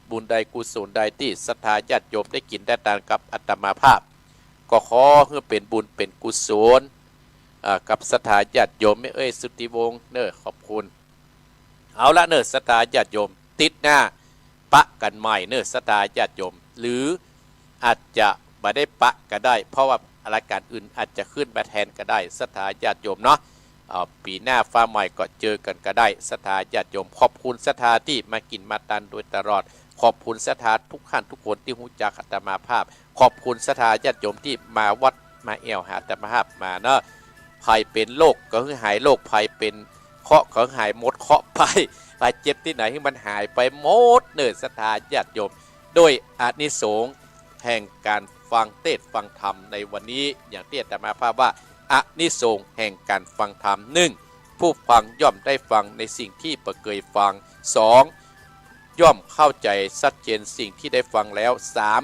บุญใดกุศลใดตี้ศรัทธาญาติโยมได้กิ๋นได้ตานกับอาตมาภาพ ก็ขอหื้อเป๋นบุญเป๋นกุศล อ่า กับศรัทธาญาติโยม แม่เอ้ย สุทธิวงศ์เนาะ ขอบคุณ เอาละเนาะ ศรัทธาญาติโยม ติ๊ดหน้าปะกั๋นใหม่เนาะ ศรัทธาญาติโยม หรืออาจจะบ่ได้ปะก็ได้ เพราะว่ารายก๋านอื่นอาจจะขึ้นมาแทนก็ได้ ศรัทธาญาติโยมเนาะ อ่า ปี๋หน้าฟ้าใหม่ก็เจอกั๋นก็ได้ ศรัทธาญาติโยม ขอบคุณศรัทธาตี้มากิ๋นมาตานโดยตลอด ขอบคุณศรัทธาทุกท่านทุกคนตี้ฮู้จักอาตมาภาพ ขอบคุณศรัทธาญาติโยมตี้มาวัดมาแอ่วหาอาตมาภาพมาเนาะ ใผเป๋นโรคก็หื้อหายโรค ใผเป๋นเคราะห์ก็หื้อหายหมดเคราะห์ไป ใผเจ็บตี้ไหนหื้อมันหายไปหมดเนาะ ศรัทธาญาติโยม โดยอานิสงส์แห่งก๋านฟังเตศน์ฟังธรรมในวันนี้ อย่างตี้อาตมาภาพว่า อานิสงส์แห่งก๋านฟังธรรม หนึ่ง ผู้ฟังย่อมได้ฟังในสิ่งตี้บ่เกยฟัง สอง ย่อมเข้าใจ๋ชัดเจนสิ่งตี้ได้ฟังแล้ว สาม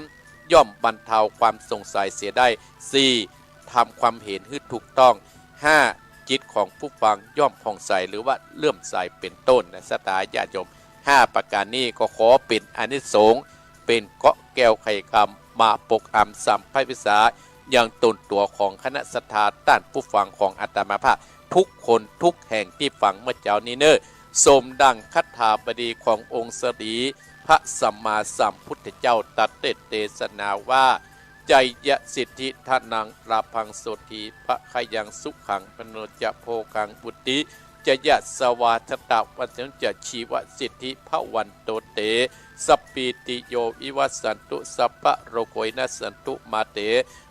ย่อมบรรเทาความสงสัยเสียได้ สี่ ทำความเห็นหื้อถูกต้อง ห้า จิตของผู้ฟังย่อมผ่องใสหรือว่าเลื่อมใสเป๋นต้นนะ ศรัทธาญาติโยม ห้าประก๋านนี้ก็ขอเป๋นอานิสงส์ เป๋นเกราะห์แก้วไขกรรม มาปกอำสัมภเวสา ยังต๋นตั๋วของคณะศรัทธาต้านผู้ฟังของอาตมาภาพ ทุกคนทุกแห่งตี้ฟังเมื่อเจ๊านี้เนาะ สมดังคาถาบดีขององค์สรี พระสัมมาสัมพุทธเจ้าตรัสเตศน์เตสนาว่า ชัยยะสิทธิ ธนัง ลาภัง โสตถี ภะคะยัง สุขัง พะโน จะ โภคัง วุตติ จะ ยะสะวา ชะตะ วัสสะ จะ ชีวะสิทธิ ภะวันโต เต สัพพีติโย วิวัสสันตุ สัพพะโรโค วินัสสันตุ มา เต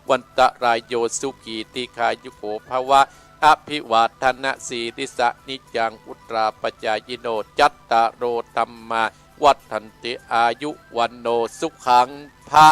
วันตะรายโย สุขี ทีฆายุโก ภะวะ อะภิวาทะนะสีลิสสะ นิจจัง วุฑฒาปะจายิโน จัตตาโร ธัมมา วัฑฒันติ อายุ วัณโณ สุขัง พะ